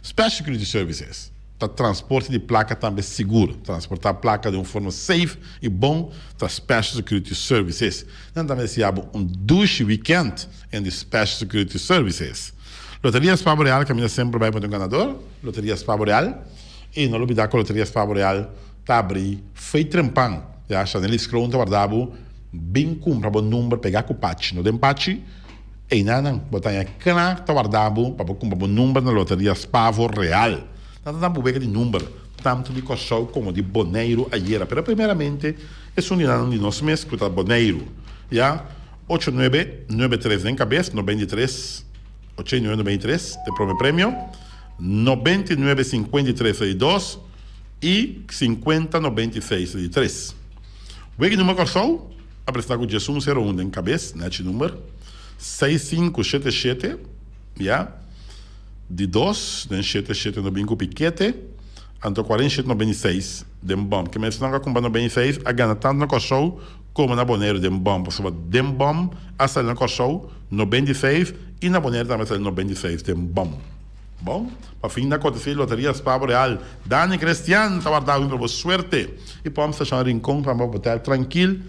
[SPEAKER 1] Special Security Services ta transporte di plaka tambe sigur transporta plaka di un forma safe i bon ta Special Security Services nan tambe desia bo un dushi weekend en di Special Security Services. Loteria Spa Boreal caminda semper bay pa un ganador. Loteria Spa Boreal y no lubida cu Loteria Spa Boreal ta abri fey trempan. Ya Shanelis Kroon ta warda bo bin cumpra bo number pega cu pachi. No den pachi eynanan bo ta haña cla ta warda bo pa bo cumpra bo number na Loteria Spa Boreal. Nan ta dan bo wega di number tanto di Corsou como di Boneiru ayera. Pero primeramente esun di nan di nos mes cu ta Boneiru. Ya. Ocho nuebe, nuebe tres den kabes, 93, 89, 93 te prome premio, 99, 53 di dos i 50, 96 di tres. Wiki number Kòrsou a presentá ku 11 sero un den kabes, nèchi number, seis sinku shete shete, ya, di dos, den shete shete no bin ku pikete, anto 47, 96 den bòm. Ke mes nan ku a kumpra 96 a gana tantu na Kòrsou Komo na Boneiru den bòm pasobra den bòm a sali na Kòrsou 96 i na Boneiru tambe a sali 96 den bòm. Bon, pa fin na kontesí Loteria Spa Boreal Dani Crestian ta warda awin pa bo suerte i Pòmp Stashon Rincon pa bo hotel trankil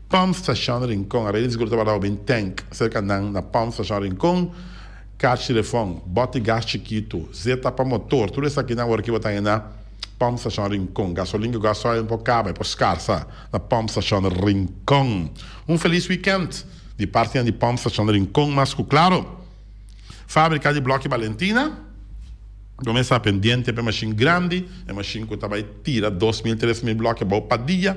[SPEAKER 1] Pòmp Stashon Rincon a rei di sigur ta warda bo bin tènk serka nan na Pòmp Stashon Rincon Kachi telefòn, bòt di gas chikitu, zeta pa motor tur esakinan awor ki bo ta haña na Pòmp Stashon Rincon. Gasolin ku gasoil no por kaba e por skarsa. Na Pump Station Rincon. Un felis weekend di partinan di Pump Station Rincon mas cu claro. Fabrica di Bloki Balentina lo mester ta pendiente pa e machine grandi, e machine cu ta bay tira 2000, 3000 bloki abao pa dia.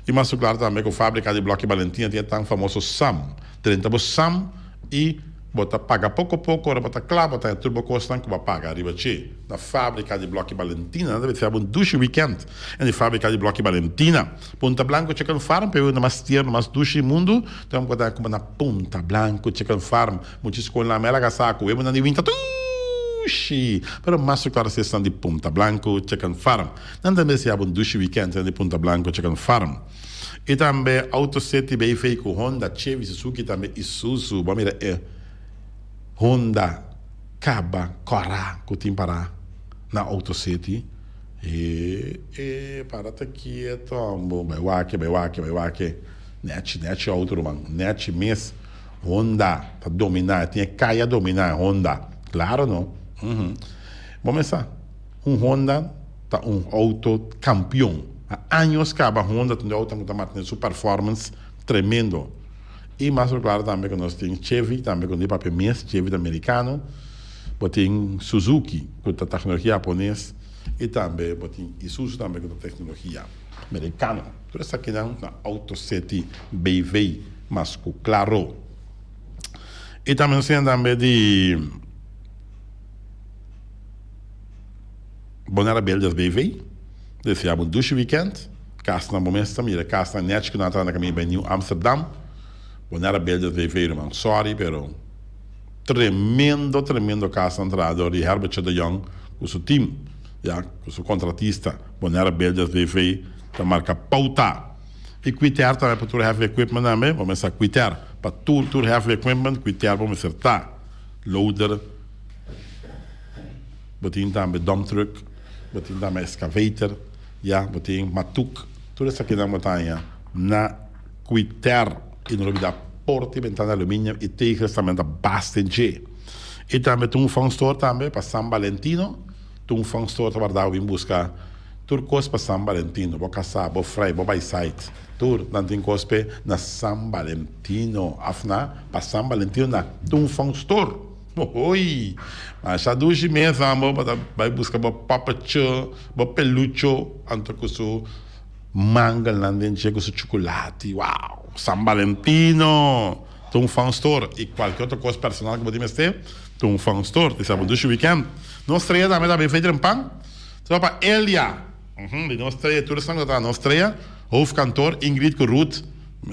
[SPEAKER 1] Y mas cu claro tambe cu Fabrica di Bloki Balentina tin e tan famoso sam. Drenta bo sam y Bo ta paga poko poko, ora bo ta kla bo ta haña tur bo kosnan ku bo a paga riba dje. Na Fábrika di Bloki Balentina nan ta bisa bo un dushi wikènt en di Fábrika di Bloki Balentina. Punta Blanco Chicken Farm pa e wikènt mas tierno, mas dushi di mundu. Ta ku ta kuma na Punta Blanco Chicken Farm. Mucha skol nan mera kasá ku webunan di winta dushi. Pero mas ku klaro si esnan di Punta Blanco Chicken Farm. Nan ta bisa bo un dushi wikènt en di Punta Blanco Chicken Farm. I tambe Auto City BV ku Honda, Chevy, Suzuki tambe Isuzu. Bo a mira e Honda kaba kòrá ku tin pará na Auto City? E e para ta kieto ambo. Bai wak, bai wak, bai wak. Nèchi, nèchi outo ruman. Nèchi mes. Honda ta dominá. E tin e kaya dominá e Honda. Klaro no. Bo mester sa. Un Honda ta un auto campeon. A años caba Honda ta un auto cu ta mantene su performance tremendo. I mas por klaro tambe ku nos tin Chevy tambe ku no di papia mes, Chevy ta merikano. Bo tin Suzuki ku ta teknologia hapones i tambe bo tin Isuzu tambe ku ta teknologia merikano. Tur esakinan na Auto City BV mas ku klaro. I tambe nos tin tambe di Bonaire Builders BV. Desea bo un dushi weekend. Kasnan bo mes ta mira kasnan nèchi ku nan ta na kaminda bai Nieuw Amsterdam. Bonaire Builders BV ruman sorry pero tremendo tremendo kasnan traha dor di Herbertje de Jong ku su team ya ku su kontratista. Bonaire Builders BV ta marka pouta. I Quiter tambe pa tur heavy equipment tambe bo mester Quiter pa tur tur heavy equipment Quiter bo mester ta loader. Bo tin tambe dump truck, bo tin tambe excavator, ya, bo tin matuk. Tur esakinan bo ta haña na Quiter. I no lubida porta i bentana aluminium i tegels tambe ta basta en dje. I tambe tin un fun store tambe pa San Valentino. Tin un fun store ta warda bo bin buska tur kos pa San Valentino. Bo kasá, bo frei, bo bai site. Tur nan tin kos p'e na San Valentino. Af na pa San Valentino na Tung Fun Store. Hoy! Masha dushi mes ambo bo ta bai buska bo papacho, bo pelucho anto ku su mangelnan den dje ku su chukulati. Wow! San Valentino! Ta un fun store i kualke otro kos personal ku bo tin mester ta un fun store. Te sa bo dushi weekend. Nos strea tambe ta bin fecha den pan. Ta pa Elia. Di nos strea tur esnan ku ta traha nos strea, hoofdkantoor Ingrid ku Ruth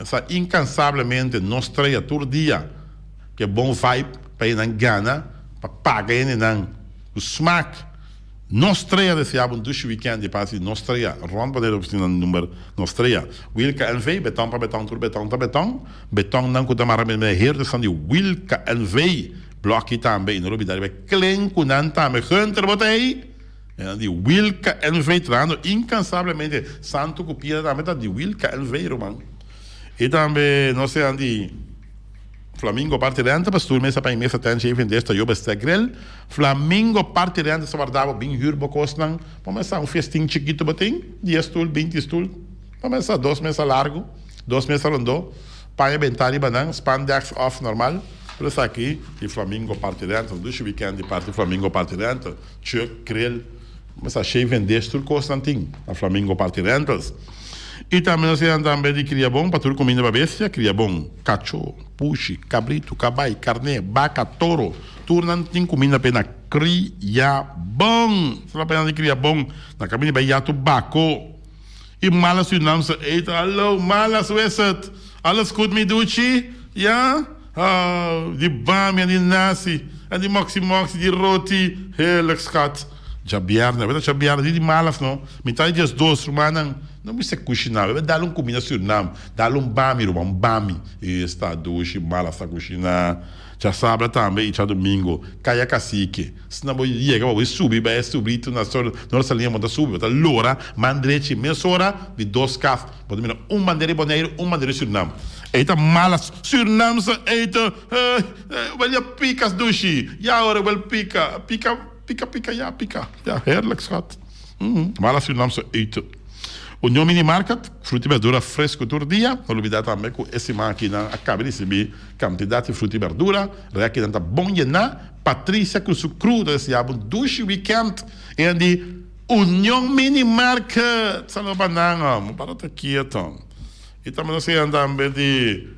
[SPEAKER 1] sa inkansablemente nos strea tur dia. Ke bon vibe pa e nan gana pa paga hendenan ku smak. Nos strea desea bo un dushi weekend di pas di nos strea rond bo den oficina number nos strea. Wilka NV beton pa beton tur beton ta beton. Beton nan ku ta mara mene mene heer esnan di Wilka NV. Blokkie tambe y no lubida riba e klen ku nan tambe. Gunter bo ta ey? Nan di Wilka NV trahando incansablemente. Santo ku piedra tambe ta di Wilka NV ruman. Y tambe nos sean di. Flamingo parti renta pa stoel mesa paña mesa tent shave en desta yoba stek grill Flamingo parti renta sa warda bo bin huur bo kosnan pa mesa un festin chikito bo tin dies stoel binti stoel pa mesa dos mesa largo dos mesa rondo paña benta riba nan spandex of normal pero esaki di Flamingo parti renta un dushi weekend di parti Flamingo parti renta chuck grill mesa shave en dish tur kosnan tin na Flamingo parti rentals. I tambe nos eran tambe di kria bon pa tur kuminda pa bestia, kria bon, kachó, pushi, kabritu, kabai, karné, baka, toro, tur nan tin kuminda p'e na kria bon. Sa la pena di kria bon, nan ka bini bai yatu bako. I mala Surinaamse eten, hallo malas hoe is het? Alles goed mi duchi? Ja? Oh, di bamia, di nasi, en di moksi moksi, di roti, heerlijk schat. Djabièrnè, weta djabièrnè di di malas no, mi ta di diesdos rumannan, no mester kushiná, bebe dal un kuminda Surinam, dal un bami ruman, un bami, esta dushi, malas ta kushiná, djasabra tambe i djadumingu, kaya kasike, asina bo yega bo bai subi bai e subritu na sor Nor Saliña bo ta subi, bo ta lora man drechi mesora di dos kas, bo ta mira un bandera di Boneiru, un bandera di Surinam, ei ta malas, Surinamse eten, wel ya pikas dushi, ya ora wel pika, pika. Pika pika ya pika ya heerlijk schat Mala Surinaamse eten. Union Mini Market, fruta y berdura fresco tur dia. No lubida tambe cu e siman aki nan a caba di ricibi cantidad di fruta y berdura. Rekinan ta bon yena. Patricia cu su crew ta desea bo un dushi weekend. E di Union Mini Market. Saludo pa nan oh. Bo para ta kieto. Y tambe nos a tambe di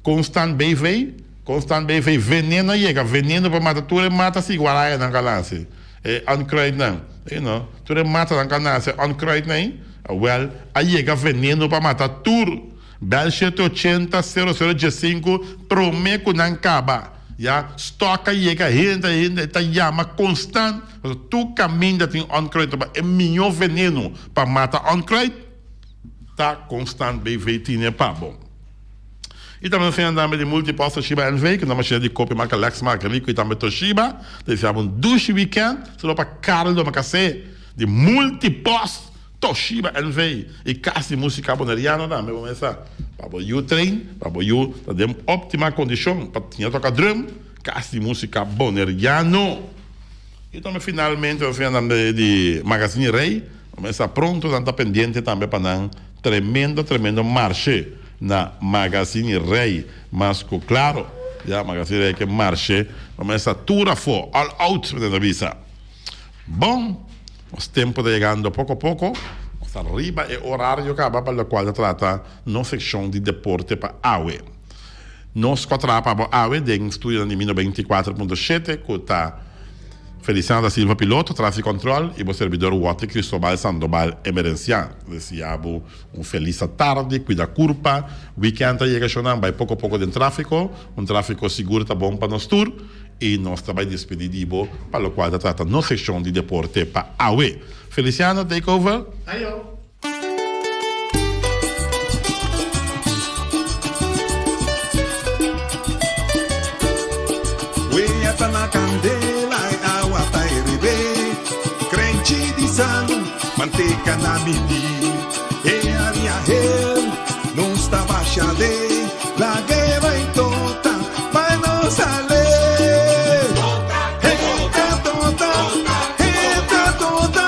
[SPEAKER 1] Constant BV. Constant BV veneno a yega, veneno pa mata tur e mata si guarayanan ka nase, e onkruidnan, you know, tur e matanan ka nase, onkruidnan ei, awel a yega veneno pa mata tur. Bel shete ochenta sero sero diesinku prome ku nan kaba, ya, stock a yega, hende hende ta yama constant, pasobra tur kaminda tin onkruid, e mihó veneno pa mata onkruid ta Constant BV tine pa bo. I tambe nos tin tambe di Multipost Toshiba NV ku ta mashina di kopia marka Lexmark, Ricoh i tambe Toshiba. Ta desea bo un dushi weekend. Saludo pa Carl Domacassé di Multipost Toshiba NV i Kas di Musika Boneriano tambe bo mester pa bo yu train, pa bo yu ta den optima kondishon pa siña toka drum, Kas di Musika Boneriano. I tambe finalmente nos tin tambe di Magazine Rey. Bo mester pronto nan ta pendiente tambe pa nan tremendo tremendo marshe. na Magazine Rey mas ku klaro. Ya Magazine Rey ke marshe pa mester tur afó, all out mester ta bisa. Bon, nos tempu ta yegando poko poko. Nos ta riba e orario kaba pa lokual ta trata nos sekshon di deporte pa awe. Nos ku a traha pa bo awe den studionan di Mino 24.7 ku ta Feliciano da Silva piloto, traffic control y bo servidor Watty Cristobal Sandoval Emerencian. Desia bo un felis atardi, cuida curpa, weekend ta yega shonan, bay poco poco den trafico, un trafico sigur ta bon pa nos tur y nos ta bay despedi di bo pa locual ta trata nos seccion di deporte pa awe. Feliciano take over.
[SPEAKER 2] Ayo.
[SPEAKER 4] Wea ta na candela e awa ta herebe Crenchi di salu, manteca na midi E haria hel, nos ta basha de Lag'e bai tota, pa nos sale Eta tota, eta tota.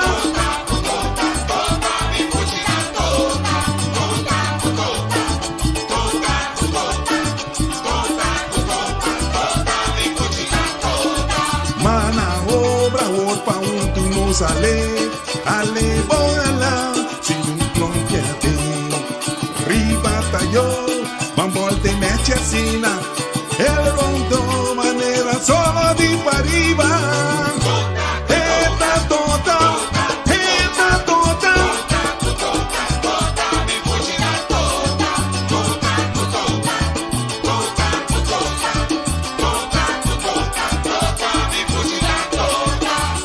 [SPEAKER 4] Mana obra wor pa un tu nos ale, ale bon ala, sin un klonkiate. Riba tayo, ban volte meche asina, el rondo manera solo di pariba. Eta tota, eta tota.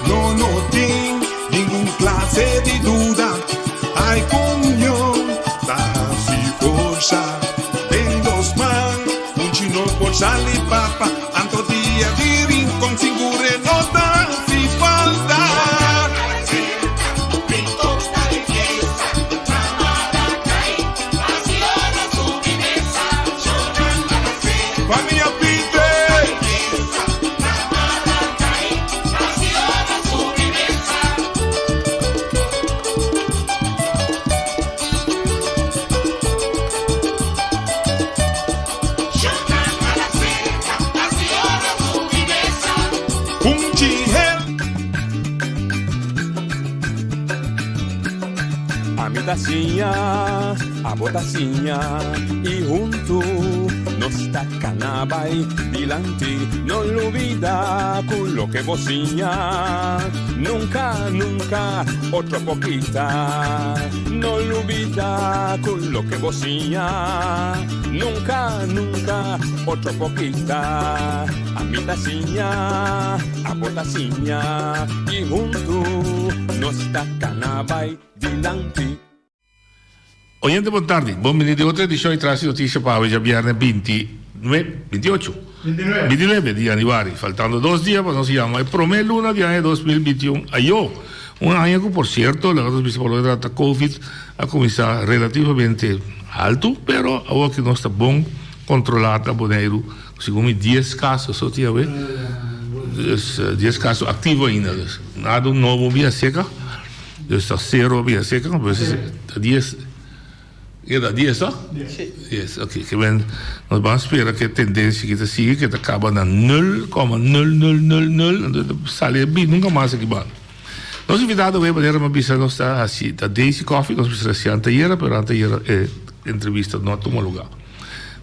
[SPEAKER 4] No no tin ningun clase di duda, hay comunión ta haci forsa den dos man, un chino por sali papa, anto dia di rincon sigur e no ta haci falta. Famia Pite! Un chihel.
[SPEAKER 5] Ami ta siña, abo ta siña y huntu nos ta cana bay dilanti. No lubida cu loke bo siña nunca, nunca otro por kita. No lubida cu loke bo siña nunca, nunca otro por kita. Ami ta siña, abo ta siña y huntu nos ta cana bay dilanti.
[SPEAKER 6] Oyente bon tardi, bon bini den otro edicion di Tras di Noticia pa awe djabierne 29, 28?
[SPEAKER 2] 29.
[SPEAKER 6] 29 di januari, faltando dos dia pa nos yama e prome luna di aña 2021 ayo. Un aña cu por cierto, laga nos bisa pa loke trata covid a cuminsa relativamente halto, pero awor ki nos ta bon controla na Boneiru, segun mi dies caso so tin awe, dus dies caso activo ainda, dus nada nobo bia seca. Dus ta sero bia seca, pues ta dies, ke ta dies to? Dies, ok, ke men nos ban spera ke tendencia aki ta sigui ke ta caba na nul coma nul nul nul nul, anto ta sali e bi nunca mas aki banda. Nos invitado awe manera mi a bisa nos ta haci ta Daisy Coffie, nos mester haci antayera pero antayera e entrevista no a tuma lugar.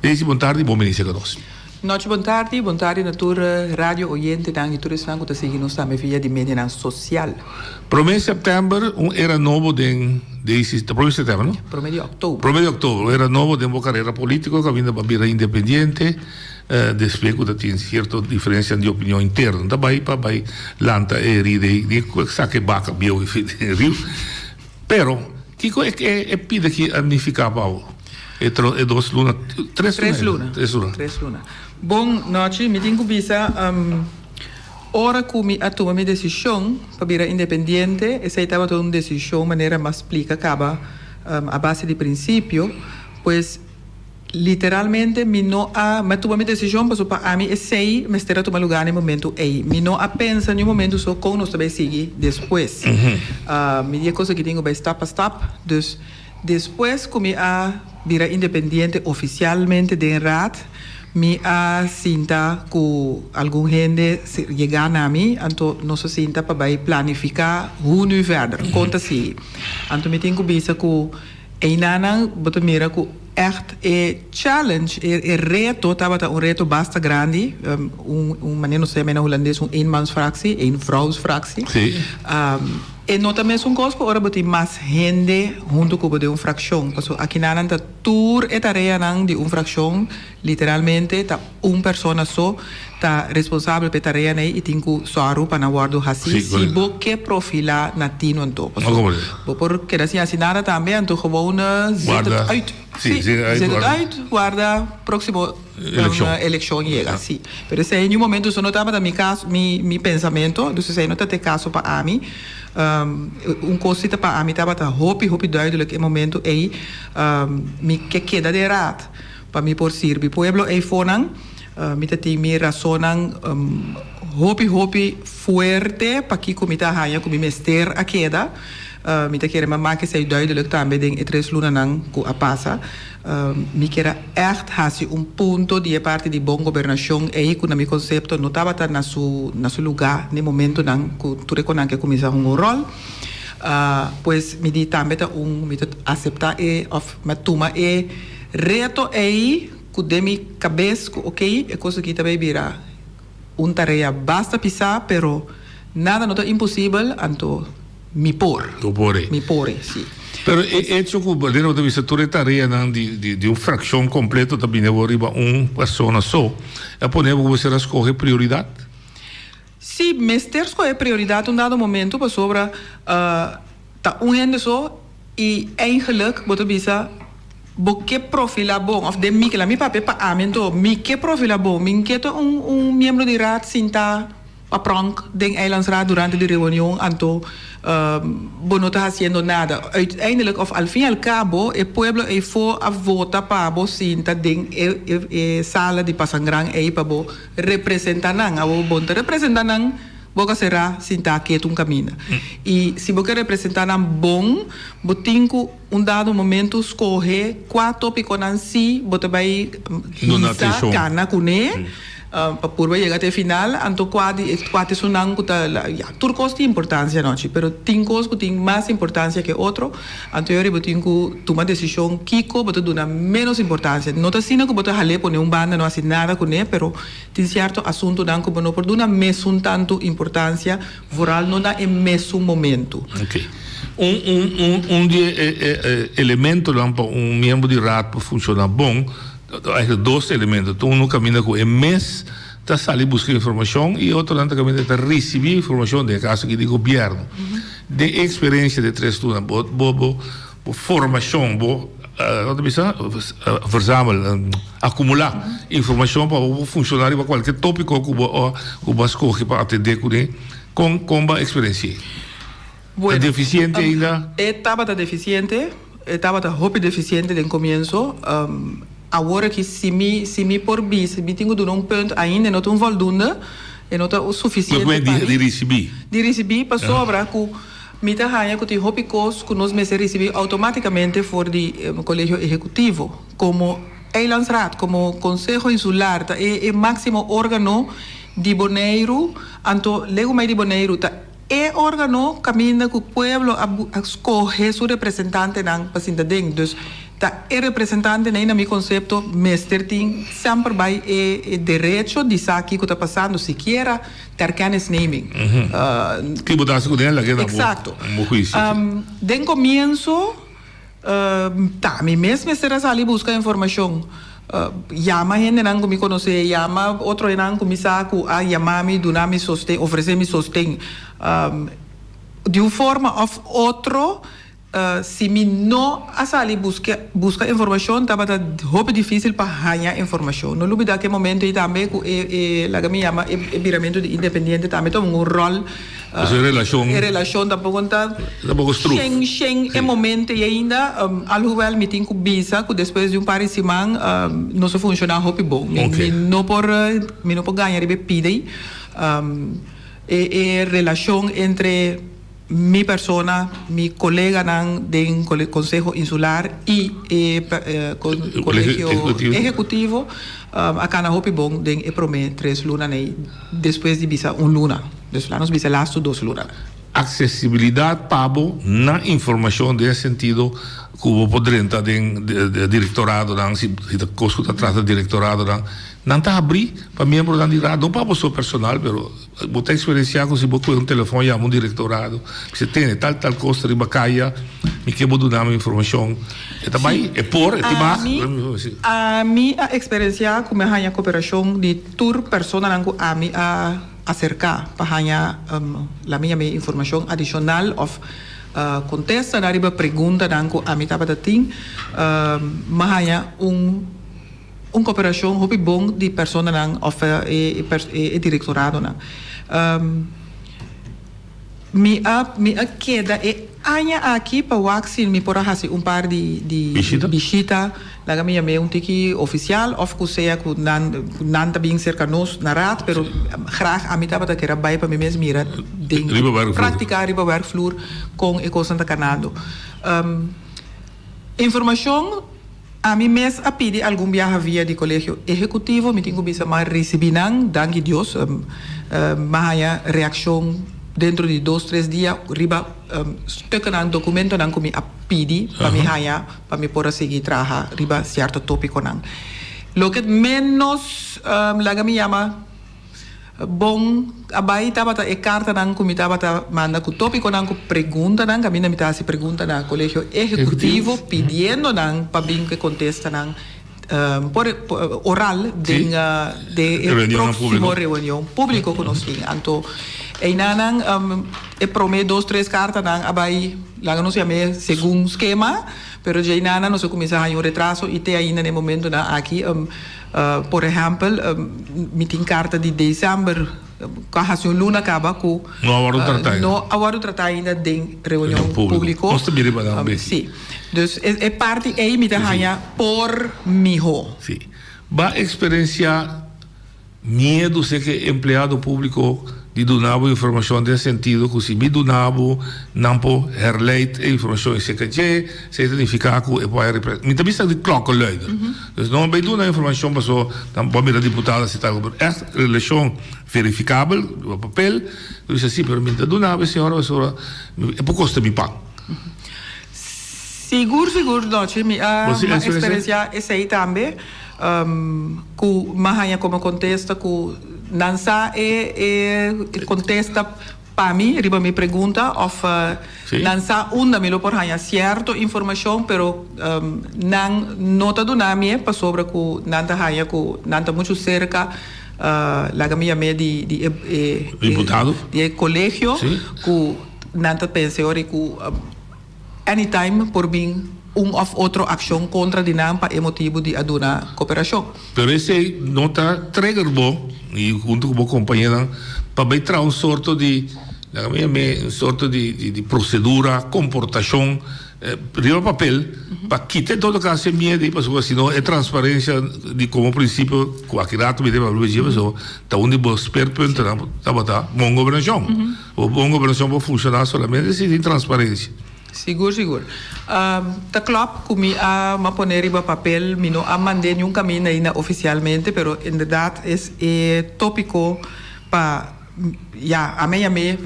[SPEAKER 6] Daisy bon tardi, bon bini seca nos.
[SPEAKER 7] Nochi bon tardi, bon tardi na tur radio oyentenan y tur esnan cu ta sigui nos tambe via di medianan social.
[SPEAKER 6] Prome september un era nobo den Daisy, ta prome september no?
[SPEAKER 7] Prome di october.
[SPEAKER 6] Prome di october, un era nobo den bo carera politico caminda bo a bira independiente despues cu ta tin cierto diferencianan di opinion interno. Ta bay pa bay lanta e herida ey, ni cu saca e baca bieu den riu. Pero kico e pida aki a nifica pa bo? E e dos luna, tres luna.
[SPEAKER 7] Tres luna.
[SPEAKER 6] Tres luna.
[SPEAKER 7] Tres luna. Bon nochi, mi tin ku bisa ora ku mi a tuma mi desishon pa bira independiente, esei tabata un desishon manera mi a splika kaba a base di prinsipio, pues literalmente mi no a, mi a tuma mi desishon pasobra pa ami esei mester a tuma lugá na e momentu ei. Mi no a pensa niun momentu so kon nos ta bai sigui despues. Mi di e kos aki tin ku bai stap pa stap, dus. Despues ku mi a bira independiente ofisialmente den Raad, mi a sinta ku algun hende yega na mi, anto nos a sinta pa bai planifiká hoe nu verder, kon ta sigui. Anto mi tin ku bisa ku einanan bo ta mira ku ègt e challenge, e reto tabata un reto basta grandi, un un manera nos ta yama na hulandes un eenmansfractie, eenvrouwsfractie. E no ta mesun kos ku ora bo tin mas hende huntu ku bo den un frakshon, pasobra akinanan ta tur e tareanan di un frakshon, literalmente ta un persona so ta responsabel pa e tareanan ei i tin ku sòru pa nan wòrdu hasí si bo ke profilá na tino anto. Pasobra bo por keda sin hasi nada tambe, anto gewoon zet het uit. Sí, zet het uit, warda próksimo elekshon yega, sí. Pero esei niun momento eso no tabata mi kaso, mi mi pensamentu, dus esei no ta e kaso pa ami. Un kos si ta pa ami tabata hopi hopi duidelijk e momento ei, mi ke keda den raad pa mi por sirbi pueblo eifonan. Mi ta tin mi rasonnan hopi hopi fuerte pakiko mi ta haña ku mi mester a keda. Mi ta kere mama esei duidelijk tambe den e tres lunanan ku a pasa. Mi kier a ègt hasi un punto di e parti di bon gobernashon ei ku na mi konsepto no tabata na su na su lugá n'e momentonan ku tur e konan ke kuminsá hunga un ròl. Pues mi di tambe ta un mi ta aseptá e òf mi a tuma e reto ei ku den mi kabes ku okey e kos aki ta bai bira un tarea basta pisá pero nada no ta imposibel anto Mi por.
[SPEAKER 6] Bo por e.
[SPEAKER 7] Mi por e, si.
[SPEAKER 6] Pero e hecho cu Valera bo ta bisa tur e tareanan di di di un fraccion completo ta bini awor riba un persona so, a pone bo cu mester a scoge prioridad?
[SPEAKER 7] Si, mester scoge prioridad un dado momento pasobra ta un hende so y eigenlijk bo ta bisa bo ke profila bon of den mi kila mi papia pa ami anto mi ke profila bon mi ke ta un un miembro di raad sinta Pa pronk den Eilandsraad durante di reunion anto bo no ta haciendo nada. Uiteindelijk of al fin y al cabo e pueblo eyfo a vota pa bo sinta den e e sala di pasangran ey pa bo representa nan. Awor bo no ta representa nan boca cera sinta ketu un caminda. Y si bo ke representa nan bon bo tin cu un dado momento scoge cua topiconan si bo ta bay hisa cana cune. Pa purba yega te final, anto kua di e kua tesunnan ku ta ya tur kos tin importansia nochi, pero tin kos ku tin mas importansia ke otro, anto yori bo tin ku tuma desishon kiko bo ta duna menos importansia. No ta asina ku bo ta hal'é pone un banda no hasi nada kuné, pero tin sierto asuntunan ku bo no por duna mesun tantu importansia, vooral no na e mesun momentu.
[SPEAKER 6] Ok. Un un un un di e e elementonan pa un miembro di raad por funshoná bon, Eigenlijk dos elemento. Ta uno kaminda ku e mes ta sali buska informashon i e otronan ta kaminda ta risibí informashon, den e kaso aki di gobièrnu. Den e eksperensia di tres luna bo bo bo bo formashon, bo no ta bisa verzamel, akumulá informashon pa bo por funshoná riba kualke tópiko ku bo ku bo a skohe pa atendé kuné. Kon kon bo a eksperensi'é? Ta defisiente ainda?
[SPEAKER 7] E tabata defisiente, e tabata hopi defisiente den komienso. Awor aki si mi si mi por bisa, mi tin ku duna un punt ainda e no ta un voldoende, e no ta sufisiente pa mi.
[SPEAKER 6] Di risibí.
[SPEAKER 7] Di risibí pasobra ku mi ta haña ku tin hopi kos ku nos mester risibí outomátikamente for di Kolegio Ehekutivo. Komo Eilandsraad, komo Konseho Insular ta e e máksimo órgano di Boneiru, anto legumai di Boneiru ta E organo caminda cu pueblo a a scoge su representantenan pa sinta den. Dus ta e representantenan na mi concepto mester tin semper bay e e derecho di sa kico ta pasando sikiera ter kennisneming.
[SPEAKER 6] Ki bo ta haci cu den lag'e na bo
[SPEAKER 7] Exacto.
[SPEAKER 6] bo huicio.
[SPEAKER 7] Den comienzo. Ta mi mes mester a sali buska informashon. Yama hendenan ku mi konosé, yama otro hendenan ku mi sa ku a yama mi, duna mi sosten, ofresé mi sosten. Di un forma òf otro, si mi no a sali buska buska informashon tabata hopi difísil pa haña informashon. No lubidá ku e momento ei tambe ku e e laga mi yama e biramentu di independiente tambe tuma un ròl.
[SPEAKER 6] Pues e relashon.
[SPEAKER 7] E relashon tampoko no ta.
[SPEAKER 6] Tampoko struf.
[SPEAKER 7] Shen shen e momento ei ainda. Alhoewel mi tin ku bisa ku despues di un par di siman nos a funshoná hopi bon. Mi no por mi no por gaña riba e pida ei. E e relashon entre. Mi persona, mi koleganan den Konseho Insular i e Kolegio Ehekutivo a kana hopi bon den e promé tres lunanan ei, despues di bisa un luna. Dus laat nos bisa e lastu dos lunanan.
[SPEAKER 6] Aksesibilidat pa bo na informashon den e sentido ku bo por drenta den direktoradonan, si ta kos ku ta trata direktoradonan, nan ta habrí pa miembronan di raad, no pa bo so personal, pero. Bo ta eksperensiá ku si bo kohe un telefòn yama un direktorado, bisa tene tal tal kos ta riba kaya, mi ke bo duna mi informashon. E ta bai, e por, e tin mag.
[SPEAKER 7] Ami a eksperensiá ku mi a haña koperashon di tur personanan ku ami a aserká pa haña la mi yam'é informashon adishonal òf kontestanan riba preguntanan ku ami tabata tin. Mi a haña un. Un koperashon hopi bon di personanan òf e e direktoradonan. Mi a mi a keda e aña aki pa wak si mi por a hasi un par di di bishita, laga mi yam'é un tiki ofisial òf ku sea ku nan nan ta bin serka nos na raad, pero graag ami tabata kere a bai pa mi mes mira den práktika riba wèrkvloer kon e kosnan ta kanando. Informashon. Ami mes a pidi algun biaha via di Kolegio Ehekutivo, mi tin ku bisa m'a risibí nan, danki Dios, m'a haña reakshon dentro di dos tres dia riba stukkenan, dokumentonan ku mi a pidi pa mi haña pa mi por a sigui traha riba sierto tópikonan. Loke ménos laga mi yama. Bon, a bai tabata e kartanan ku mi tabata manda ku tópikonan, ku preguntanan, kaminda mi ta hasi pregunta na Kolegio Ehekutivo pidiendo nan pa bin ku e kontestanan por oral den den e próksimo reunion públiko ku nos tin. Anto einanan e promé dos tres kartanan a bai laga nos yam'é segun skema, pero djeinanan nos a kuminsá haña un retraso i te ainda na e momentunan aki. Por ehèmpel, mi tin karta di desèmber ku a hasi un luna kaba ku
[SPEAKER 6] No a wòrdu tratá ainda.
[SPEAKER 7] no a wòrdu tratá ainda den reunion públiko.
[SPEAKER 6] Nos ta bira riba nan bes.
[SPEAKER 7] Sí. Dus e parti ei mi ta haña por mihó.
[SPEAKER 6] Sí. Ba eksperensiá Miedu se ke empleado publico di duna bo informacion den sentido cu si mi duna bo nan por herleid e informacion esey ka dje, esey ta nifica cu e por haya repre. Mi ta bisa di klokkenluider. Dus no bay duna informacion paso nan por mira diputado asi tal pero echt relacion verificabel riba papel mi bisa si pero mi ta duna bo e señora pasobra e por costa mi pan.
[SPEAKER 7] Sigur sigur Dochi mi a experiencia esey tambe. Ku m'a haña komo kontesta ku nan sa e e kontesta pa mi riba mi pregunta òf nan sa unda mi lo por haña sierto informashon pero nan no ta duna mi e pasobra ku nan ta haña ku nan ta muchu serka laga mi yam'é di di e di e kolegio ku nan ta pensa e ora ku Anytime por bin un of otro accion contra di nan pa e motibu di a duna cooperacion.
[SPEAKER 6] Pero esey no ta trigger bo y hunto cu bo compañeronan pa bay traha un sorto di, laga mi yam'e, un sorto di di procedura, comportacion riba papel pa kita en todo caso e miedo ey pasobra si no e transparencia di como principio cu aki rato mi ta papia dje pasobra ta un di bo speerpuntennan tabata bon gobernacion. Bo bon gobernacion por funciona solamente si tin transparencia.
[SPEAKER 7] Sigur, sigur. Ta klop ku mi a m'a pone riba papel, mi no a mand'é niun kaminda ainda ofisialmente, pero inderdat es e tópiko pa, ya, a mi a yam'é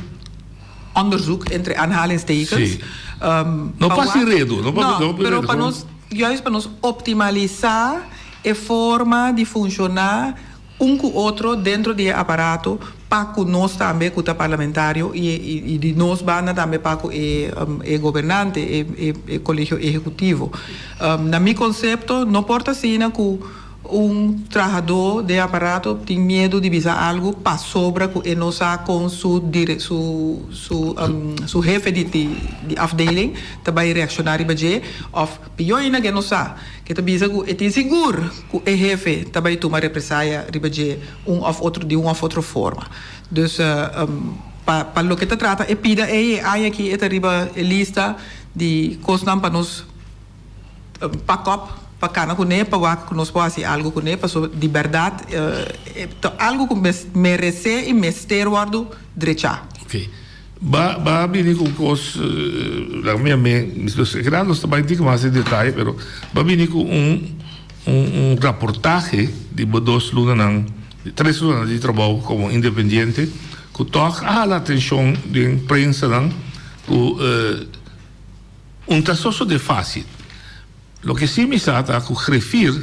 [SPEAKER 7] onderzoek, entre aanhalingstekens.
[SPEAKER 6] Sí. No pa hasi redu, no pa,
[SPEAKER 7] no, pero pa nos, juist pa nos optimalisá e forma di funshoná Un ku otro dentro di e aparato pa ku nos tambe ku ta parlamentario i di nos banda tambe pa ku e e gobernante, e e kolegio ehekutivo. Na mi konsepto no por ta asina ku un trahadó den aparato tin miedu di bisa algu pasobra ku e no sa kon su dire su su su hefe di di afdeling ta bai reakshoná riba dje òf Pió ainda ke no sa, ke ta bisa ku e tin sigur ku e hefe ta bai tuma represaya riba dje un òf otro di un òf otro forma. Dus pa pa loke ta trata e pida ei e aña aki e ta riba e lista di kosnan pa nos pak op pa kana kuné pa wak ku nos por hasi algu kuné pasobra di bèrdat e ta algu ku meresé i mester wòrdu drechá.
[SPEAKER 6] Oké. Ba ba bini ku kos laga mi yam'é keda nos ta bai tin mas den detaye pero ba bini ku un un un raportahe di bo dos lunanan tres lunanan di trabou komo independiente ku tòg a hala atenshon den prensanan ku un ta sosodé fásil. Loke sí mi sa ta ku grefir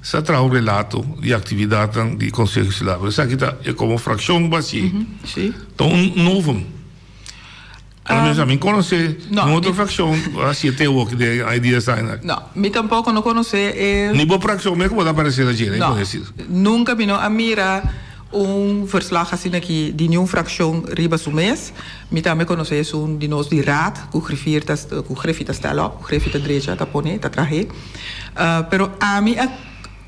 [SPEAKER 6] sa traha un relato di aktividatnan di Konseho Insular, pero esaki ta e komo frakshon basié. Ta un novum. Almenos ami konosé un otro frakshon hasié te awor den e dies aña aki.
[SPEAKER 7] No, mi tampoko no konosé e.
[SPEAKER 6] Ni bo frakshon mes ku bo ta aparesé na dje, por decir.
[SPEAKER 7] Nunka mi no a mira Un verslag asina aki di niun frakshon riba su mes. Mi tambe konosé esun di nos di raad ku griffier ta ku griffie ta stel op, ku griffie ta drecha, ta pone, ta trah'é. Pero ami a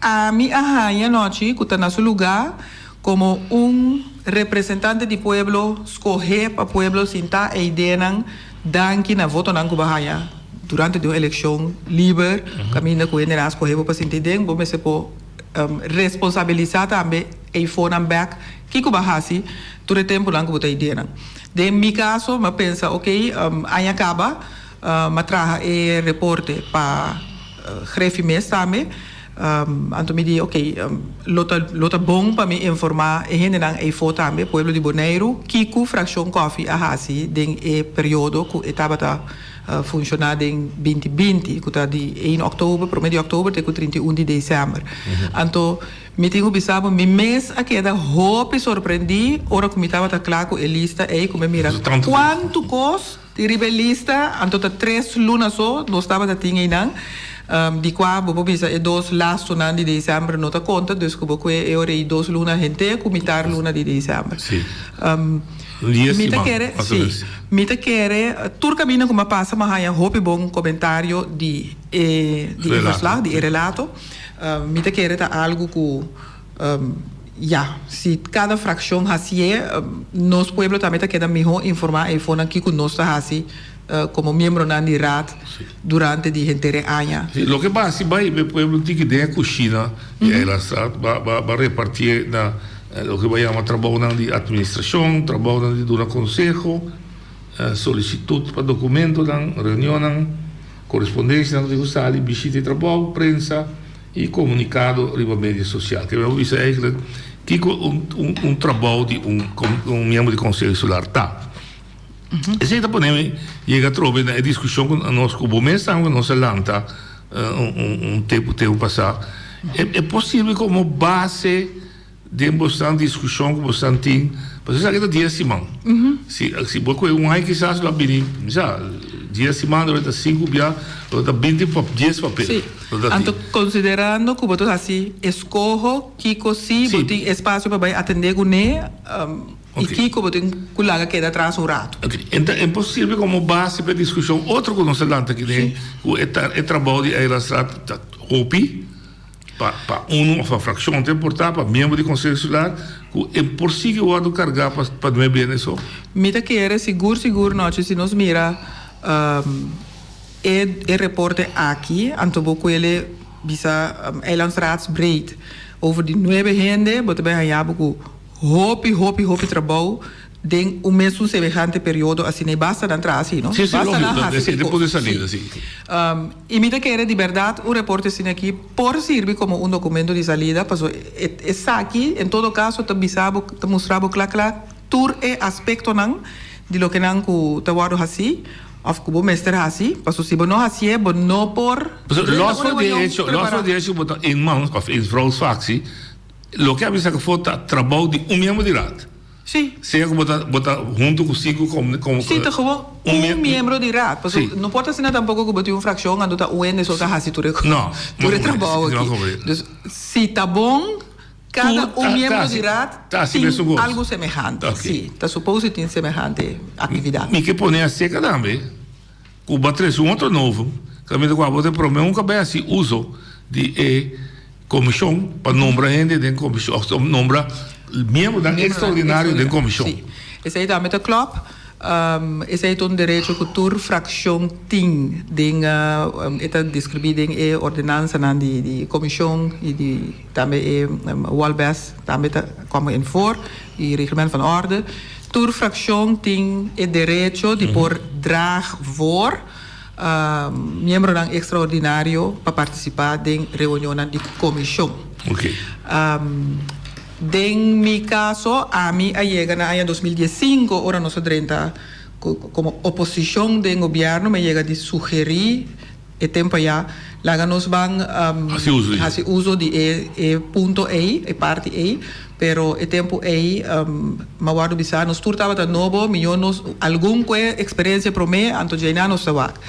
[SPEAKER 7] ami a haña anochi ku ta na su lugá komo un representante di pueblo skohé pa pueblo sintá e ideanan danki na votonan ku bo a haña durante di un elekshon liber kaminda ku hendenan a skohé bo pa sinti den bo mester por Responsabilisá tambe eifonan bèk kiko bo a hasi tur e tempunan ku bo ta ideanan. Den mi kaso mi a pensa ok aña kaba mi a traha e reporte pa Grefi mes tambe anto mi di ok lo ta lo ta bon pa mi informá e hendenan eifo tambe pueblo di Boneiru kiko frakshon Kòfi a hasi den e periodo ku e tabata funshoná den binti binti, ku ta di ein òktober, promé di òktober te ku 31 di desèmber. Anto mi tin ku bisa bo, mi mes a keda hopi sorprendí ora ku mi tabata kla ku e lista ei, ku mi a mira kuantu kos tin riba e lista, anto ta tres luna so nos tabata tin einan, di kua bo por bisa e dos lastunan di desèmber no ta konta, dus ku bo kue e ora ei dos luna henter ku mitar luna di desèmber.
[SPEAKER 6] Dies
[SPEAKER 7] Mi ta
[SPEAKER 6] siman,
[SPEAKER 7] kere,
[SPEAKER 6] mas o
[SPEAKER 7] sí.
[SPEAKER 6] menos.
[SPEAKER 7] Mi ta kere, tur kaminda ku mi a pasa mi a haña hopi bon komentario di e di e
[SPEAKER 6] Relato.
[SPEAKER 7] verslag, di e relato. Mi ta kere ta algu ku ya, si kada frakshon hasié, nos pueblo tambe ta keda mihó informá eifonan kiko nos ta hasi komo miembronan di raad durante di henter e aña.
[SPEAKER 6] Sí, loke ba hasi bai e pueblo tiki den e kushina di Eilandstraat, ba ba ba repartié na loke ba yama trabounan di atministrashon, trabounan di duna konseho, solisitut pa dokumentonan, reunionnan, korespondensianan ku tin ku sali, bishita di trabou, prensa i komunikado riba media sosial. Ke mi bisa eigentlik kiko un un un trabou di un un miembro di Konseho Insular ta. Esei ta pone mi yega atrobe na e diskushon ku nos ku bo mes tambe ku nos a lanta un tempu tempu pasá. E por sirbi komo base den bosnan diskushon ku bosnan tin, pasobra esaki ta dies siman. Si si bo kohe un aña kisas lo a bini mi sa dies siman lo ta sinku bia lo ta binti dies papel.
[SPEAKER 7] Sí, anto konsiderando ku bo ta hasi eskoho kiko si bo tin espasio pa bai atendé kuné. I kiko bo tin ku laga keda atras un ratu?
[SPEAKER 6] Ok, en ta imposible komo base pa e diskushon otro ku nos a lanta aki den ku e ta e trabou di Eilandsraad ta hopi pa pa unu òf pa frakshon ta importá pa miembro di Konseho Insular ku e por sigui wòrdu kargá pa pa nuebe hende so.
[SPEAKER 7] Mi ta kere sigur sigur nochi si nos mira e e reporte aki anto bo kuele bisa Eilandsraadsbreed over di nuebe hende bo ta bai haña bo ku Hopi, hopi, hopi trabou den un mesun semehante periodo asina y basta nan traha asi, no?
[SPEAKER 6] Sí, sí,
[SPEAKER 7] Basta nan
[SPEAKER 6] lógico,
[SPEAKER 7] hasi
[SPEAKER 6] esei
[SPEAKER 7] e
[SPEAKER 6] ta
[SPEAKER 7] kos,
[SPEAKER 6] punto di
[SPEAKER 7] sí.
[SPEAKER 6] salida, sí.
[SPEAKER 7] Y mi ta kere di berdad un reporte asina aki por sirbi como un documento di salida, paso e esaki en todo caso ta bisa bo, ta mustra bo cla cla tur e aspectonan di loke nan cu ta wordo haci of cu bo mester haci, paso si bo no hacié bo no por
[SPEAKER 6] Pasobra
[SPEAKER 7] drenta
[SPEAKER 6] los
[SPEAKER 7] un
[SPEAKER 6] for di
[SPEAKER 7] reunion
[SPEAKER 6] hecho, los
[SPEAKER 7] prepara.
[SPEAKER 6] for di hecho bo ta eenmans of eenvrouwsfractie, Loke a bisa ku for ta trabou di un miembro di raad.
[SPEAKER 7] Sí.
[SPEAKER 6] Sea ku bo ta bo ta huntu ku sinku komo komo.
[SPEAKER 7] Sí, ta gewoon un miembro di raad. Pasobra no por ta asina tampoko ku bo tin un frakshon anto ta un hende so ta hasi tur e
[SPEAKER 6] No,
[SPEAKER 7] tur e trabou aki. Dus si ta bon kada un miembro di raad tin algu semehante. Sí, ta supose tin semehante aktividat.
[SPEAKER 6] Mi ke pone aserka tambe. Ku bo a trese un otro novo, kaminda ku abo ta e promé un kabes hasi uso di e komishon pa nombra hende den komishon òf nombra miembronan ekstraordinario den komishon.
[SPEAKER 7] Sí, esei tambe ta klòp. Esei ta un derecho ku tur frakshon tin den e ta deskribí den e ordenansanan di komishon i di tambe e Wolbes tambe ta komo en voor i reglement van orde. Tur frakshon tin e derecho di por draag voor miembronan ekstraordinario pa partisipá den reunionnan di komishon. Den mi kaso, ami a yega na aña 2015 ora nos a drenta komo oposishon den gobièrnu, mi a yega di sugerí e tempu ayá, laga nos ban hasi uso di e punto ei, e parti ei, pero e tempu ei mi a wòrdu bisá nos tur tabata nobo, mihó nos algun ku e eksperensia promé, anto djeiná nos ta wak.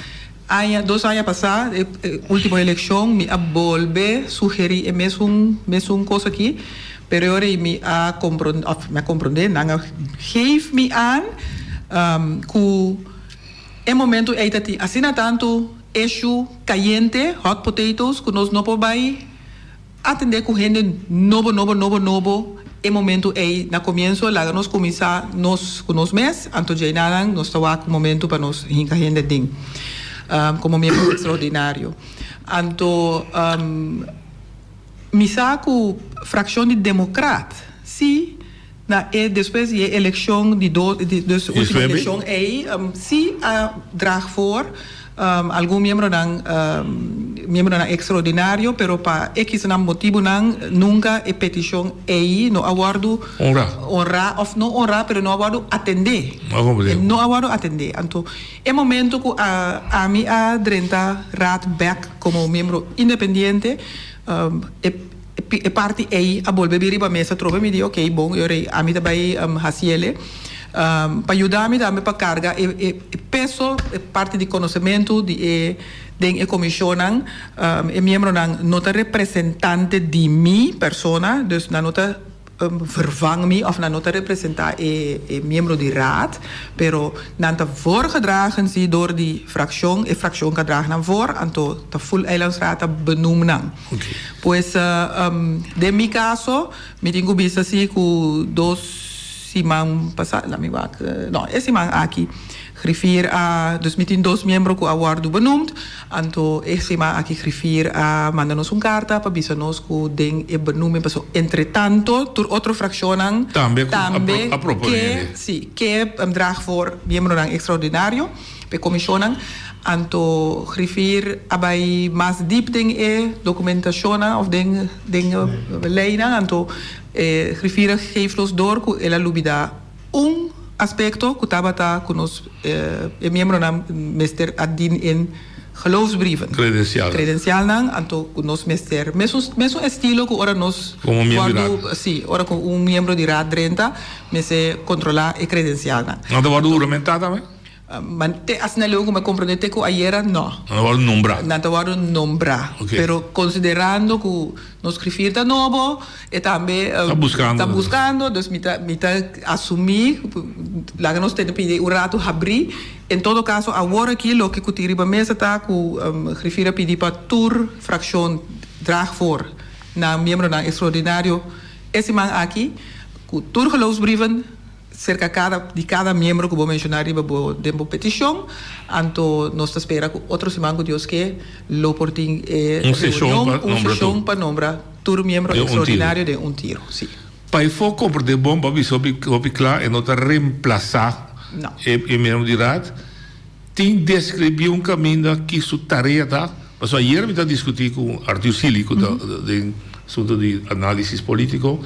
[SPEAKER 7] Aña, dos aña pasá, e último elekshon, mi a bolbe sugerí e mesun mesun kos aki, pero e ora ei mi a komprondé, òf mi a komprondé, nan a geef mi aan ku E momento ei ta tin asina tantu issue kayente, hot potatoes, ku nos no por bai atendé ku hende nobo, nobo, nobo, nobo e momento ei. Na komienso laga nos kuminsá nos ku nos mes, anto djeinanan nos ta wak un momento pa nos hinka hende den komo miembro ekstraordinario. Anto mi sa ku frakshon di Demokrat si. Na e despues di e elekshon di do di dus ultimo elekshon ei si a draag voor algun miembronan miembronan extraordinario pero pa ekis nan motibunan nunka e petishon ei no a wordu
[SPEAKER 6] Honra.
[SPEAKER 7] honra of no honra pero no a wordu atende.
[SPEAKER 6] No a komprende.
[SPEAKER 7] E no a wordu atende. Anto e momento ku a ami a drenta raad bek komo miembro independiente e E parti ei a bolbe bin riba mesa atrobe. Mi di, ok, bon, e ora ei ami ta bai hasiele pa yuda mi tambe pa karga e peso, e parti di konosementu di e den e komishonnan. E miembronan no ta representante di mi persona, dus nan no ta vervang mi of nan no ta representa e miembro di raad, pero nan ta voorgedragen si door di fraccion, e fraccion ka draag nan voor, anto ta full eilandsraad ta benoem nan. Pues den mi caso mi tin cu bisa si cu dos siman pasa, laat mi wak, no e siman aki griffier a, dus mi tin dos miembro cu a wordo benoemd, anto e siman aki griffier a manda nos un carta pa bisa nos cu den e benoeming, pasobra entretanto tur otro fraccionnan
[SPEAKER 6] Tambe cu
[SPEAKER 7] tambe
[SPEAKER 6] a propone
[SPEAKER 7] ke,
[SPEAKER 6] hende.
[SPEAKER 7] si, ke draag voor miembronan extraordinario pa e comisionnan, anto griffier a bay mas diep den e documentacionnan of den den e leynan, anto E griffier a geef nos door ku el a lubidá un aspekto ku tabata ku nos e miembronan mester a dien in geloofsbrieven.
[SPEAKER 6] Kredensialnan.
[SPEAKER 7] Kredensialnan, anto ku nos mester mesun mesun estilo ku ora nos
[SPEAKER 6] Komo miembro di
[SPEAKER 7] wòrdu
[SPEAKER 6] raad.
[SPEAKER 7] si, ora ku un miembro di raad drenta mester kontrolá e kredensialnan.
[SPEAKER 6] Nan ta wòrdu huramentá tambe?
[SPEAKER 7] Ma te asina leu ku mi a komprondé te ku ayera, no.
[SPEAKER 6] Nan ta wòrdu nombrá.
[SPEAKER 7] Nan ta wòrdu nombrá.
[SPEAKER 6] Oké.
[SPEAKER 7] Pero konsiderando ku nos griffier ta nobo, e tambe
[SPEAKER 6] Ta buskando.
[SPEAKER 7] ta buskando, dus mi ta mi ta asumí, laga nos tene pidi un ratu habrí. En todo kaso awor aki loke ku tin riba mesa ta ku griffier a pidi pa tur frakshon draag voor nan miembronan ekstraordinario e siman aki ku tur geloofsbrieven. Serka kada di kada miembro ku bo menshoná riba bo den bo petishon, anto nos ta spera ku otro siman ku Dios ke lo por tin e
[SPEAKER 6] Un seshon
[SPEAKER 7] reunion,
[SPEAKER 6] pa
[SPEAKER 7] un
[SPEAKER 6] nombra tur.
[SPEAKER 7] seshon pa nombra tur miembro
[SPEAKER 6] Den un tiro.
[SPEAKER 7] ekstraordinario den un tiro, sí.
[SPEAKER 6] Pa e for komprendé bon, bo a bisa hopi hopi kla, e no ta remplasá
[SPEAKER 7] No.
[SPEAKER 6] e e miembro di raad. Tin deskribí un kaminda ki su tarea ta, pasobra ayer mi ta diskutí ku Arthur Sealy ku ta den asuntu di análisis polítiko,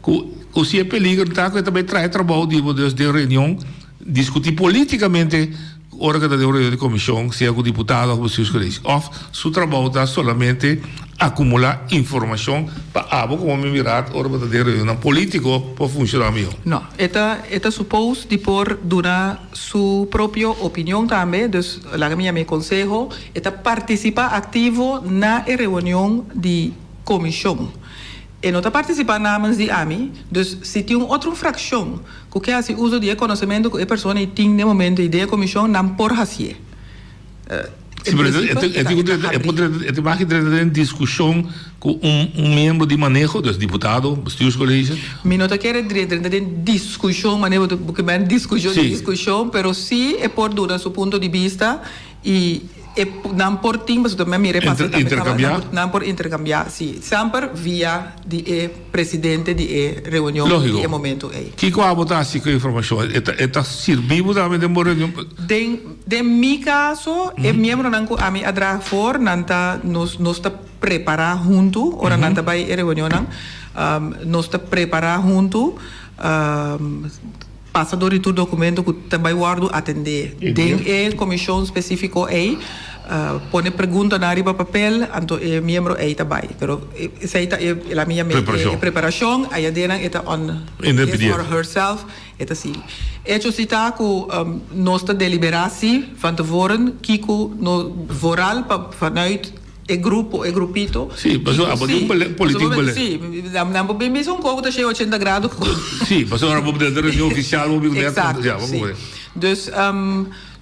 [SPEAKER 6] ku ku si e peliger ta ku e ta bai traha e trabou di bo dus den reunion diskutí polítikamente ora ku ta den un reunion di komishon sea ku diputado òf ku bestuurscollege òf su trabou ta solamente akumulá informashon pa abo komo miembro di raad ora bo ta den reunionnan polítiko por funshoná mihó.
[SPEAKER 7] No, e ta e ta supos di por duna Su propio opinion tambe, dus laga mi yama e conseho, e ta participa activo na e reunion di comision. E no ta participa namens di ami, dus si tin un otro fraccion cu ke haci uso di e conocemento cu e persona ei tin den momento ei den e comision, nan por hacié.
[SPEAKER 6] Sí, pero e por drenta, e tin drenta den discusion cu un un miembro di maneho, dus diputado, bestuurscollege.
[SPEAKER 7] Mi no ta kere drenta den discusion manera bo ta bo ke men discusion di discusion, pero sí e por duna su punto di bista y. E nan por tin pasobra mi a mira e pasa
[SPEAKER 6] tambe
[SPEAKER 7] kaba nan por interkambiá si semper via di e presidente di e reunion di e momento ei.
[SPEAKER 6] Kiko abo ta hasi ku e informashon? E ta sirbi bo tambe den bo reunion?
[SPEAKER 7] Den den mi kaso e miembronan ku ami a draag voor nan ta nos nos ta prepará huntu ora nan ta bai e reunionnan nos ta prepará huntu. Pasa dor di tur documento cu ta bay wordo atende den e comision specifico ey. Pone preguntanan riba papel, anto e miembro ey ta bay. Pero esey ta e, la mi yama e preparacion. Ayadenan e ta on his or herself, e ta sigui. Hecho si ta cu nos ta delibera si van tevoren kico no vooral pa vanuit. E grupo, e grupito.
[SPEAKER 6] Sí, pasobra abo tin un politiek beleid.
[SPEAKER 7] Sí, nan por bin bisa un koko ta shei ochenta grado.
[SPEAKER 6] Sí, pasobra bo den reunion ofisial bo bin net.
[SPEAKER 7] Exacto, sí. Dus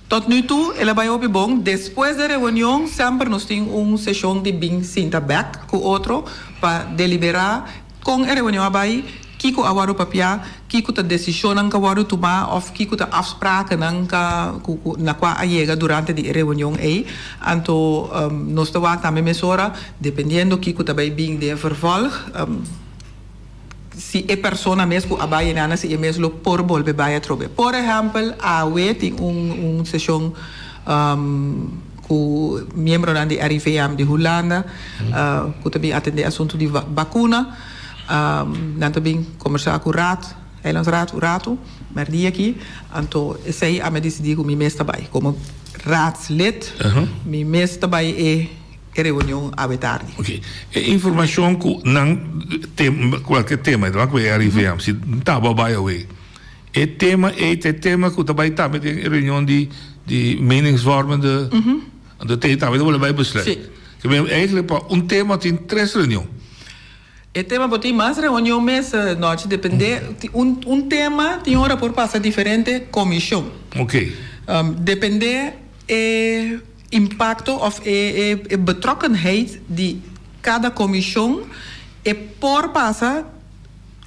[SPEAKER 7] tot nu toe el a bai hopi bon. Despues de reunion semper nos tin un seshon di bin sinta bek ku otro pa deliberá Kon e reunion a bai? Kiko a wòrdu papiá? Kiko ta desishonnan ku a wòrdu tumá òf kiko ta afsprakennan ka ku ku na kua a yega durante di e reunion ei? Anto nos ta wak tambe mesora, dependiendo kiko ta bai bin den e vervolg, si e persona mes ku a bai enana si e mes lo por bolbe bai atrobe. Por ehèmpel, awe tin un un seshon Ku miembronan di RIVM di Hulanda ku ta bin atendé asuntu di bakuna. Nan ta bin kombersá ku Raad, Eilandsraad un ratu, mèrdia aki. Anto esei ami a disidí ku mi mes ta bai. Komo raadslid mi mes ta bai e reunion awe tardi.
[SPEAKER 6] Oké. E informashon ku nan kualke tema, e ta bai ku e RIVM, si tabata bai awe. E tema ei ta e tema ku ta bai tambe den e reunion di di meningsvormende, anto te tambe ta bolbe bai besluit.
[SPEAKER 7] Sí.
[SPEAKER 6] Ke men eigenlijk pa un tema tin tres reunion.
[SPEAKER 7] E tema por tin mas reunion mes nochi depende un un tema tin ora por pasa diferente komishon.
[SPEAKER 6] Oké.
[SPEAKER 7] Depende e impakto of e e betrokkenheid di kada komishon e por pasa.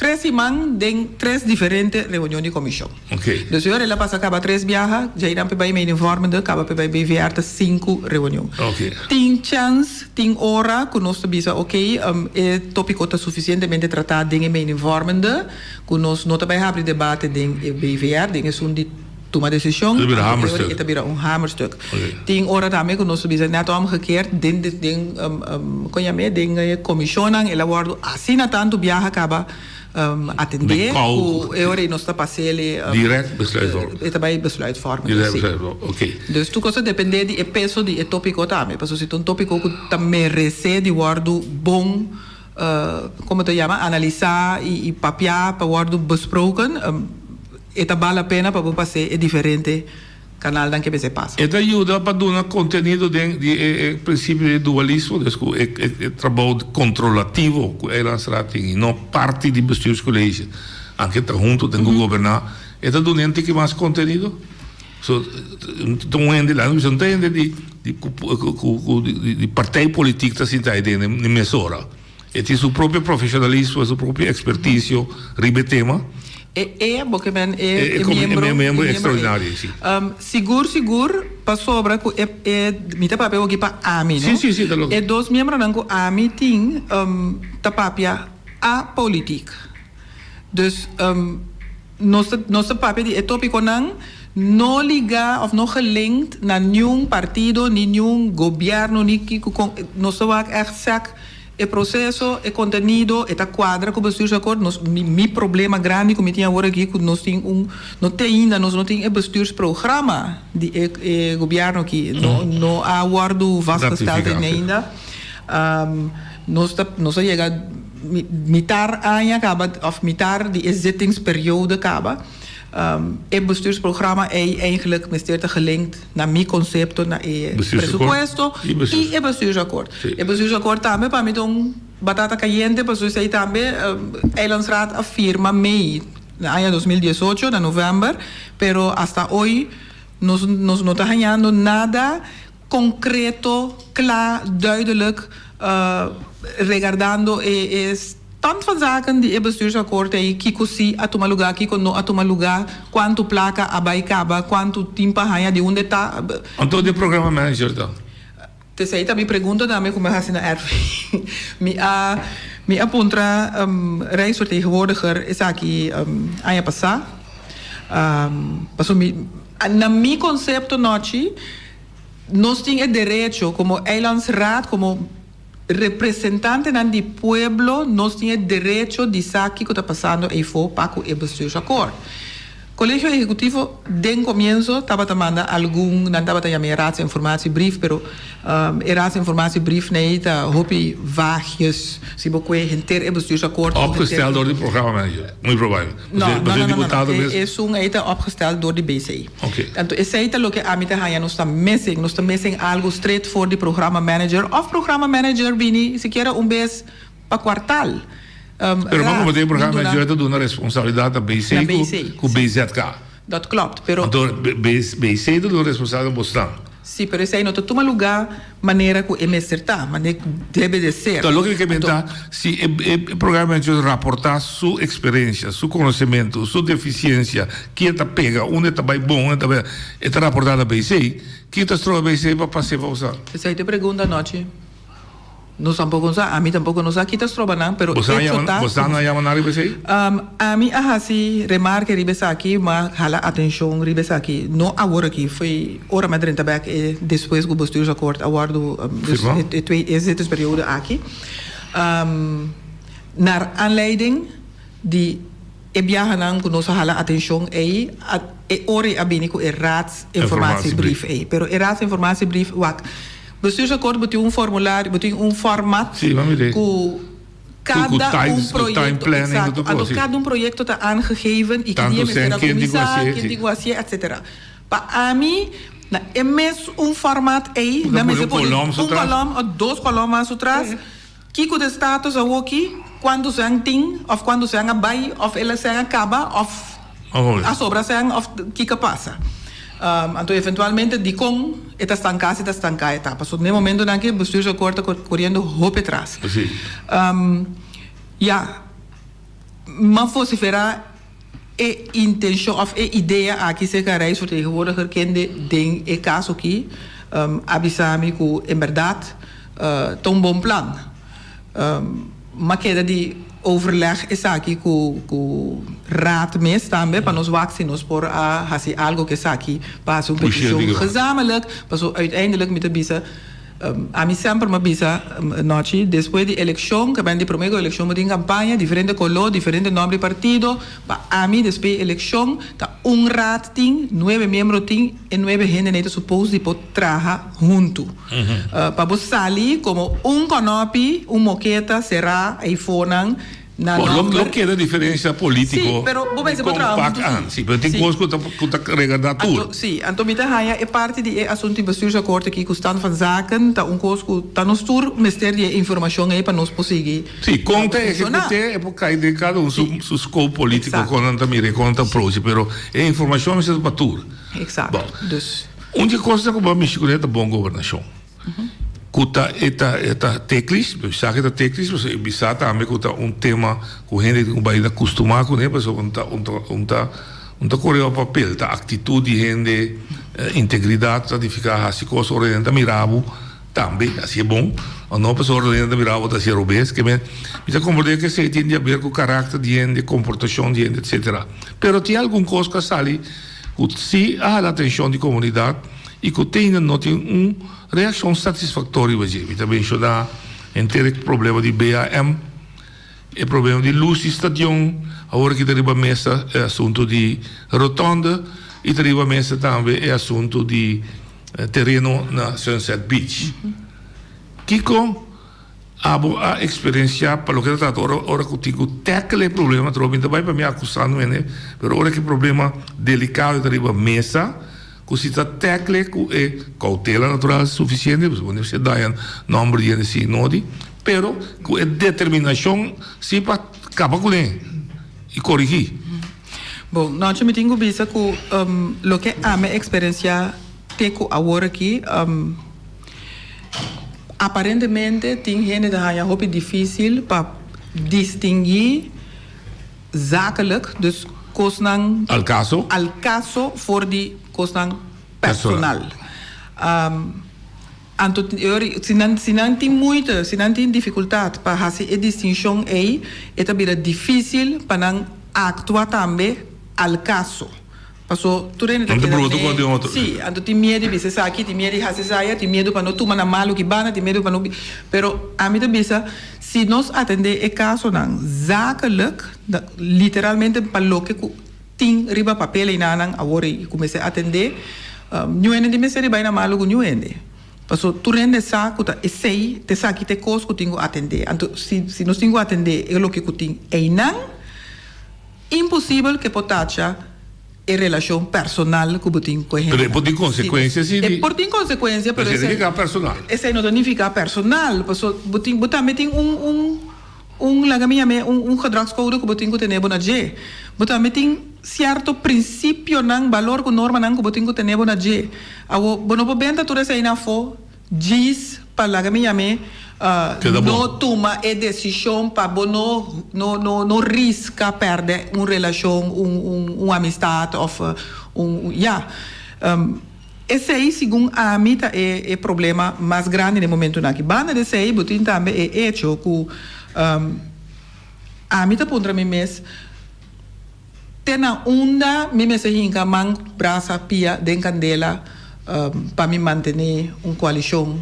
[SPEAKER 7] Tres siman den tres diferente reunion di komishon.
[SPEAKER 6] Ok.
[SPEAKER 7] Dus ora el a pasa kaba tres biaha, djainan p'e bai meningsvormende, kaba p'e bai BVR ta sinku reunion.
[SPEAKER 6] Ok.
[SPEAKER 7] Tin chèns, tin ora ku nos ta bisa ok, e topiko ta sufisientemente tratá den e meningsvormende, ku nos no ta bai habri debate den e BVR, den esun di tuma desishon,
[SPEAKER 6] E ta bira
[SPEAKER 7] anto e ora
[SPEAKER 6] hamerstuk.
[SPEAKER 7] e ta bira un hamerstuk.
[SPEAKER 6] Ok.
[SPEAKER 7] Tin ora tambe ku nos ta bisa nèt omgekeerd, den den kon yam'é, den e komishonnan el a wòrdu asina tantu biaha kaba atendé
[SPEAKER 6] Den kou.
[SPEAKER 7] ku e ora ei nos ta pas'é
[SPEAKER 6] Direct besluitvorming.
[SPEAKER 7] E ta bai besluitvorming,
[SPEAKER 6] Direct
[SPEAKER 7] si.
[SPEAKER 6] besluitvorming, ok.
[SPEAKER 7] Dus tur kos ta dependé di e peso di e tópiko tambe, pasobra si ta un tópiko ku ta meresé di wòrdu bon komo ta yama, analisá i papiá pa wòrdu besproken, E ta bal la pena pa bo pas'é e diferente kanalnan ke mester pasa.
[SPEAKER 6] E ta yuda pa duna kontenido den di e prinsipio di dualismo, dus ku e trabou kontrolativo ku Eilandsraad tin i no parti di bestuurscollege, anke ta huntu den ku goberná, e ta duna un tiki mas kontenido. So, ta un hende, laga nos bisa, no ta hende di di partij politiek ta sinta ei den e mes ora. E tin su propio profesionalismo, su propio experticio riba e tema.
[SPEAKER 7] E e, bo ke men e e miembro.
[SPEAKER 6] E miembro extraordinario, si.
[SPEAKER 7] Sigur, sigur, pasobra ku e e, mi ta papia awoki pa ami, no?
[SPEAKER 6] Si, si, si, ta loke.
[SPEAKER 7] E dos miembronan ku ami tin ta papia apolitiek. Dus nos ta nos ta papia di e topiconan no liga of no gelinkt na niun partido ni niun gobierno ni kico con nos ta wak echt sec e proceso e contenido e ta cuadra cu bestuursakkoord nos mi mi problema grandi cu mi tin awor aki cu nos tin un no te ainda nos no tin e bestuursprogramma di e e gobierno aki no no a wordo vastgesteld ainda nos ta nos a yega. Mitar aña kaba òf mitar di e zittingsperiode kaba, e bestuursprogramma ei eigenlijk mester ta gelinkt na mi konsepto na e presupuesto i e bestuursakkoord. E bestuursakkoord tambe pa mi ta un batata kayente pasobra esei tambe Eilandsraad a firma mei na aña 2018 na novèmber, pero hasta hoy nos nos no ta hañando nada Concreto, cla, duidelijk, regardando e stand van zaken di e bestuursakkoord ei, kico si a tuma lugar, kico no a tuma lugar, cuanto placa a bay caba, cuanto tin pa haña, di unda ta.
[SPEAKER 6] Anto di e programa manager ta?
[SPEAKER 7] T'esei ta mi pregunta tambe ku mi a hasi na RV. Mi a mi a puntra Rijksvertegenwoordiger esaki aña pasá. Pasobra mi na mi konsepto nochi nos tin e derecho komo Eilandsraad komo representantenan di pueblo nos tin e derecho di sa kiko ta pasando eifó pa ku e bestuursakkoord. Kolegio Ehekutivo den komienso tabata manda algun, nan tabata yama e raadsinformatiebrief, pero e raadsinformatiebrief nei ta hopi vaagjes, si bo kue henter e bestuursakkoord of henter.
[SPEAKER 6] Opgesteld door di programmamanager, muy probabel.
[SPEAKER 7] No, no, no, no, no, esun ei ta opgesteld door di BC.
[SPEAKER 6] Oké.
[SPEAKER 7] Anto esei ta loke ami ta haña nos ta missing, nos ta missing algu straight for di programmamanager of programmamanager bini sikiera un bes pa kwartal.
[SPEAKER 6] Pero bo como den programa manager ta duna responsabilidad na BC cu BZK.
[SPEAKER 7] Dat klopt, pero.
[SPEAKER 6] Anto BC ta duna responsabilidad na bosnan.
[SPEAKER 7] Si, pero esey no ta tuma lugar manera cu e mester ta, manera cu debe de ser.
[SPEAKER 6] Ta loke mi ke menta, si e programa manager raporta su experiencia, su conocemento, su deficiencia, kie ta pega, unda e ta bay bon, unda e ta bay, e ta raporta na BC, kie ta stroba BC pa pase pa bosan?
[SPEAKER 7] Esey ta e pregunta anochi. Nos tampoco no sa, ami tampoco no sa kita stroba nan, pero
[SPEAKER 6] Boso a
[SPEAKER 7] hecho
[SPEAKER 6] yama,
[SPEAKER 7] ta
[SPEAKER 6] boso a yama nan riba esei?
[SPEAKER 7] Ami a hasi remarke riba esaki, m'a hala atencion riba esaki, no awor aki, foi ora mi a drenta bek e despues cu bestuursakkoord a wordo, dus
[SPEAKER 6] Firma.
[SPEAKER 7] e twee e zittingsperiode aki, naar aanleiding di e biahanan cu nos a hala atencion ei, a e ora ei a bini cu e raadsinformatiebrief ei, pero e raadsinformatiebrief, wak. Bestuursakkoord bo tin un formulario, bo tin un format
[SPEAKER 6] Sí, mami de.
[SPEAKER 7] ku
[SPEAKER 6] Ku ku
[SPEAKER 7] kada
[SPEAKER 6] time,
[SPEAKER 7] un
[SPEAKER 6] ku time
[SPEAKER 7] proyecto,
[SPEAKER 6] planning, ku
[SPEAKER 7] exacto.
[SPEAKER 6] tur
[SPEAKER 7] Anto
[SPEAKER 6] kos, sí.
[SPEAKER 7] kada un proyecto ta aangegeven y ki
[SPEAKER 6] Tantu
[SPEAKER 7] dia mester
[SPEAKER 6] sèn,
[SPEAKER 7] a
[SPEAKER 6] ken tin ku
[SPEAKER 7] kuminsá,
[SPEAKER 6] hasié,
[SPEAKER 7] ken
[SPEAKER 6] sí.
[SPEAKER 7] tin ku hasié, etcetera. Pa ami, na e mes un format ei,
[SPEAKER 6] Bo ta
[SPEAKER 7] nan
[SPEAKER 6] pone
[SPEAKER 7] mester
[SPEAKER 6] un
[SPEAKER 7] pone
[SPEAKER 6] kolòm
[SPEAKER 7] un
[SPEAKER 6] su tras.
[SPEAKER 7] kolòm òf dos kolòm mas su tras, kiko ta e status awoki, kuantu sèn tin òf kuantu sèn a bai òf el a sèn a kaba òf
[SPEAKER 6] Oh.
[SPEAKER 7] A sobra sèn òf kiko a pasa. Anto eventualmente dikon e ta stanká si ta stanká e ta. Pasobra den e momentonan aki bestuursakkoord ta koriendo hopi tras.
[SPEAKER 6] Sí.
[SPEAKER 7] Ya, m'a vosiferá e intenshon òf e idea aki serka Rijksvertegenwoordiger kende den e kaso aki a bisa mi ku en bèrdat ta un bon plan. M'a keda di overleg esaki ku ku raad mes tambe pa nos wak si nos por a hasi algo ku esaki pa hasi un petishon gezamenlijk paso uiteindelijk mi ta bisa ami semper m'a bisa nochi despues di elekshon ke ben di prome ku elekshon bo tin kampaña diferente kolo diferente nomber di partido pa ami despues di elekshon ta un raad tin nuebe miembro tin e nuebe hende nei ta supos di por traha huntu. Pa bo sali komo un kònòpi, un moketa será eifonan na
[SPEAKER 6] Bon, lo,
[SPEAKER 7] nòmber.
[SPEAKER 6] lo keda diferensia polítiko
[SPEAKER 7] Sí, pero bo mester por
[SPEAKER 6] kon
[SPEAKER 7] traha
[SPEAKER 6] pak
[SPEAKER 7] huntu
[SPEAKER 6] an.
[SPEAKER 7] sí.
[SPEAKER 6] Sí, pero tin
[SPEAKER 7] Sí.
[SPEAKER 6] kos ku ta, ku ta regardá tur.
[SPEAKER 7] Anto, sí, anto mi ta haña e parti di e asuntu di bestuursakkoord aki ku stand van zaken ta un kos ku ta nos tur mester di e informashon ei pa nos por sigui
[SPEAKER 6] Sí, kon ta
[SPEAKER 7] funshoná.
[SPEAKER 6] ehekut'é e por kai den kada un su,
[SPEAKER 7] Sí.
[SPEAKER 6] su scope polítiko,
[SPEAKER 7] Eksakto.
[SPEAKER 6] kon nan ta mira i kon nan ta approach, pero e informashon mester ta pa tur.
[SPEAKER 7] Eksakto.
[SPEAKER 6] Bon.
[SPEAKER 7] Dus.
[SPEAKER 6] Un di e kosnan ku bo a mishi kuné ta bon gobernashon. Ku ta e ta e ta teklis, bo sa ku e ta teklis, pasobra e bisa tambe ku ta un tema ku hende tin ku bai na kustumá kuné, pasobra un ta un ta un ta un ta kore pa papel, ta aktitut di hende, integridat ta nifiká hasi kos ora hende ta mira bo tambe hasié bon o no, pasobra ora hende ta mira bo ta hasié robes. Ke men mi ta komprendé ku esei tin di aber ku karakter di hende, komportashon di hende, etsetera. Pero tin algun kos ku a sali. ku si a hala atenshon di komunidat i ku te ainda no tin un reakshon satisfaktorio riba dje. Mi ta menshoná henter e problema di BAM, e problema di lus di stadion, awor aki ta riba mesa e asuntu di rotònde i ta riba mesa tambe e asuntu di tereno na Sunset Beach. Kiko Abo a experiencia pa loke ta trata ora ora cu tin cu tackle e problema trobe mi ta bay pa mi acusando hende pero ora cu e problema delicado ta riba mesa cu si ta tackle cu e cautela natural suficiente pasobra bo no mester daña nomber di hende si no di pero cu e determinacion si pa caba cune y corigi.
[SPEAKER 7] Bon, nochi mi tin cu bisa cu loke ami a experiencia te cu awor aki. Aparentemente tin hende ta haña hopi difísil pa distinguí zakelijk, dus kosnan
[SPEAKER 6] Al kaso.
[SPEAKER 7] al kaso for di kosnan personal. Anto si nan si nan tin moeite, si nan tin difikultat pa hasi e distinshon ei, e ta bira difísil pa nan aktua tambe al kaso. Paso tur hende ta
[SPEAKER 6] Nan ta
[SPEAKER 7] keda
[SPEAKER 6] brutu ku
[SPEAKER 7] ne
[SPEAKER 6] den otro.
[SPEAKER 7] Sí, anto tin miedu di bisa esaki, tin miedu di hasi esaya, tin miedu pa no tuma nan malu ki banda, tin miedu pa no bi pero ami ta bisa si nos atendé e kasonan zakelijk, literalmente pa loke ku tin riba papel einanan awor ei ku mester atendé, niun hende tin mester di bai na malu ku niun hende. Paso tur hende sa ku ta esei ta esaki ta e kos ku tin ku atendé. Anto si si nos tin ku atendé e loke ku tin einan, Imposibel ke por tacha e relashon personal ku bo tin ku e
[SPEAKER 6] Pero e
[SPEAKER 7] hendenan.
[SPEAKER 6] por tin konsekuensia si
[SPEAKER 7] E por tin konsekuensia, pero
[SPEAKER 6] Pero esei
[SPEAKER 7] esei
[SPEAKER 6] nifiká personal.
[SPEAKER 7] esei no ta nifiká personal, paso bo tin bo tambe tin un un un laga mi yam'é un un gedragscode ku bo tin ku tene bo na dje. Bo tambe tin sierto prinsipionan, balor ku normanan ku bo tin ku tene bo na dje. Awor bo no por benta tur eseinan afó Djis pa laga mi yam'é
[SPEAKER 6] Keda bon.
[SPEAKER 7] no tuma e desishon pa bo no no no no riska pèrdè un relashon, un un un amistat òf un ya. Esei segun ami ta e e problema mas grandi den momentunan aki. Banda di esei bo tin tambe e echo ku ami ta puntra mi mes, Te na unda mi mester hinka man, brasa, pia den kandela pa mi mantené un koalishon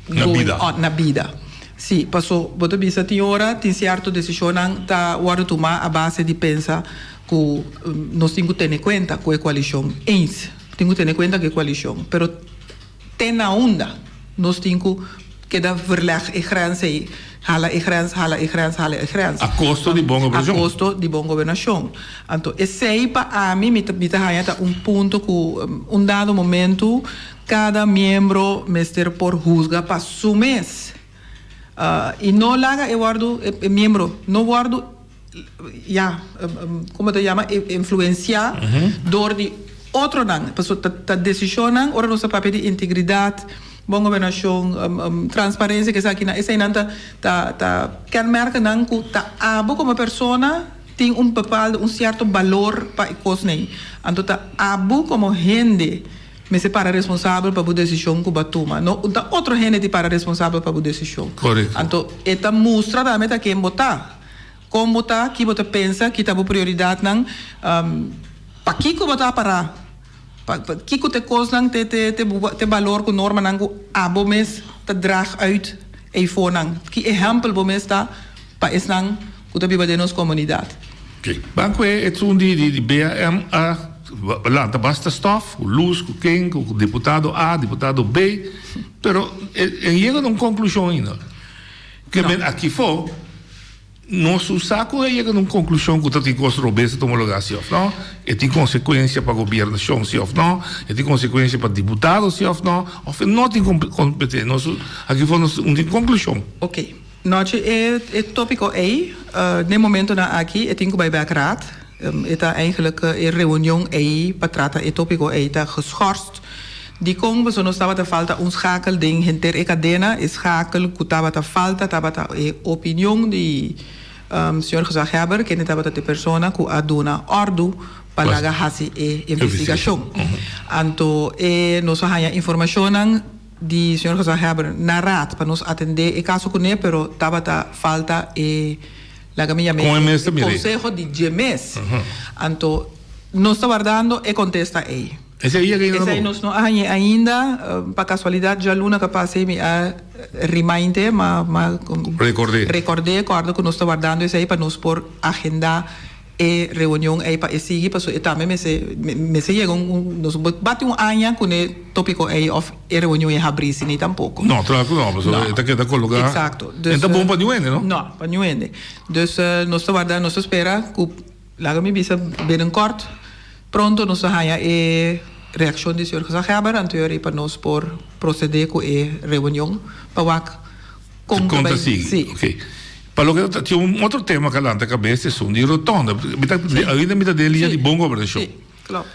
[SPEAKER 6] Na
[SPEAKER 7] going
[SPEAKER 6] bida.
[SPEAKER 7] on, na bida? Sí, paso bo ta bisa tin ora tin sierto desishonnan ta wòrdu tumá a base di pensa ku nos tin ku tene kuenta ku e koalishon eens, tin ku tene kuenta ku e koalishon, pero Te na unda nos tin ku keda verleg e grens ei, hala e grens, hala e grens, hala e grens.
[SPEAKER 6] A kosto di bon gobernashon.
[SPEAKER 7] A kosto di bon gobernashon. Anto esei pa ami mi ta mi ta haña ta un punto ku un dado momentu kada miembro mester por huzga pa su mes. I no laga e wòrdu e miembro no wòrdu ya, como ta yama, influencia door di otronan. Pasobra ta decisionnan, ora nos ta papia di integridad, bon gobernacion, transparencia, ke esakinan, eseinan ta ta ta kenmerkennan cu ta abo como persona tin un bepaalde, un cierto balor pa e cosnan. Anto ta abo como hende mester para responsabel pa bo decision cu bo a tuma. No ta otro hende tin para responsabel pa bo decision. Anto e ta mustra tambe ta ken bo ta. Kon bo ta, ki bo ta pensa, ki ta bo prioridatnan, pakiko bo ta pará, kiko ta e kosnan, te te balor ku normanan ku abo mes ta drag uit eifonan, ki ehèmpel bo mes ta pa esnan ku ta biba den nos komunidat.
[SPEAKER 6] Ban ku e esun di BAM a lanta basta stòf, ku Luz, ku ken, ku diputado A, diputado B, pero e yega na un konklushon ainda. Ke men aki fo, nos su sa ku a yega na un konklushon ku ta tin kos robes ta tuma lugá si òf nò, e tin konsekuensia pa gobiernashon si òf nò, e tin konsekuensia pa diputado si òf nò, òf e no tin kompetensia. Nos aki fo nos no tin konklushon.
[SPEAKER 7] Oké. Nochi e e tópiko ei, n'e momentonan aki e tin ku bai bèk raad. E ta eigenlijk e reunion ei pa trata e tópiko ei ta geschorst. Dikon? Pasobra nos tabata falta un schakel den henter e kadena. E schakel ku tabata falta tabata e opinion di señor gezaghebber, kende tabata e persona ku a duna òrdu pa laga hasi e investigashon. Anto e nos a haña informashonnan di señor gezaghebber na raad pa nos atendé e kaso kuné, pero tabata falta e. Laga mi yam'é
[SPEAKER 6] Kon e mes ta
[SPEAKER 7] e
[SPEAKER 6] mir'é?
[SPEAKER 7] konseho di dje mes. Anto, nos ta wardando e kontesta ei.
[SPEAKER 6] Esei yega ainda na
[SPEAKER 7] Esei
[SPEAKER 6] bo?
[SPEAKER 7] nos no a hañ'é ainda. Pa kasualidat djaluna ka pasa ei mi a remind'é, m'a m'a
[SPEAKER 6] Rekord'é.
[SPEAKER 7] rekord'é, kòrda ku nos ta wardando esei pa nos por agendá e reunion ei pa e sigui, pasobra e tambe mester mester yega un un nos no bati un aña ku ne tópiko ei òf e reunion ei habrí si ni tampoko.
[SPEAKER 6] No, klaar ku no, pasobra e ta keda kologá.
[SPEAKER 7] Eksakto.
[SPEAKER 6] E ta bon pa niun hende, no?
[SPEAKER 7] No, pa niun hende. Dus nos ta warda, nos ta spera ku, laga mi bisa binnenkort, pronto nos ta haña e reakshon di señor Gezaghebber, anto e pa nos por prosedé ku e reunion pa wak kon ta
[SPEAKER 6] Kon ta
[SPEAKER 7] bai.
[SPEAKER 6] sigui.
[SPEAKER 7] Sí.
[SPEAKER 6] Oké. Pa loke ta tin un otro tema ku a lanta kabes esun di rotonda. Mi ta ainda mi ta den liña di bon gobernashon.
[SPEAKER 7] Sí, klopt.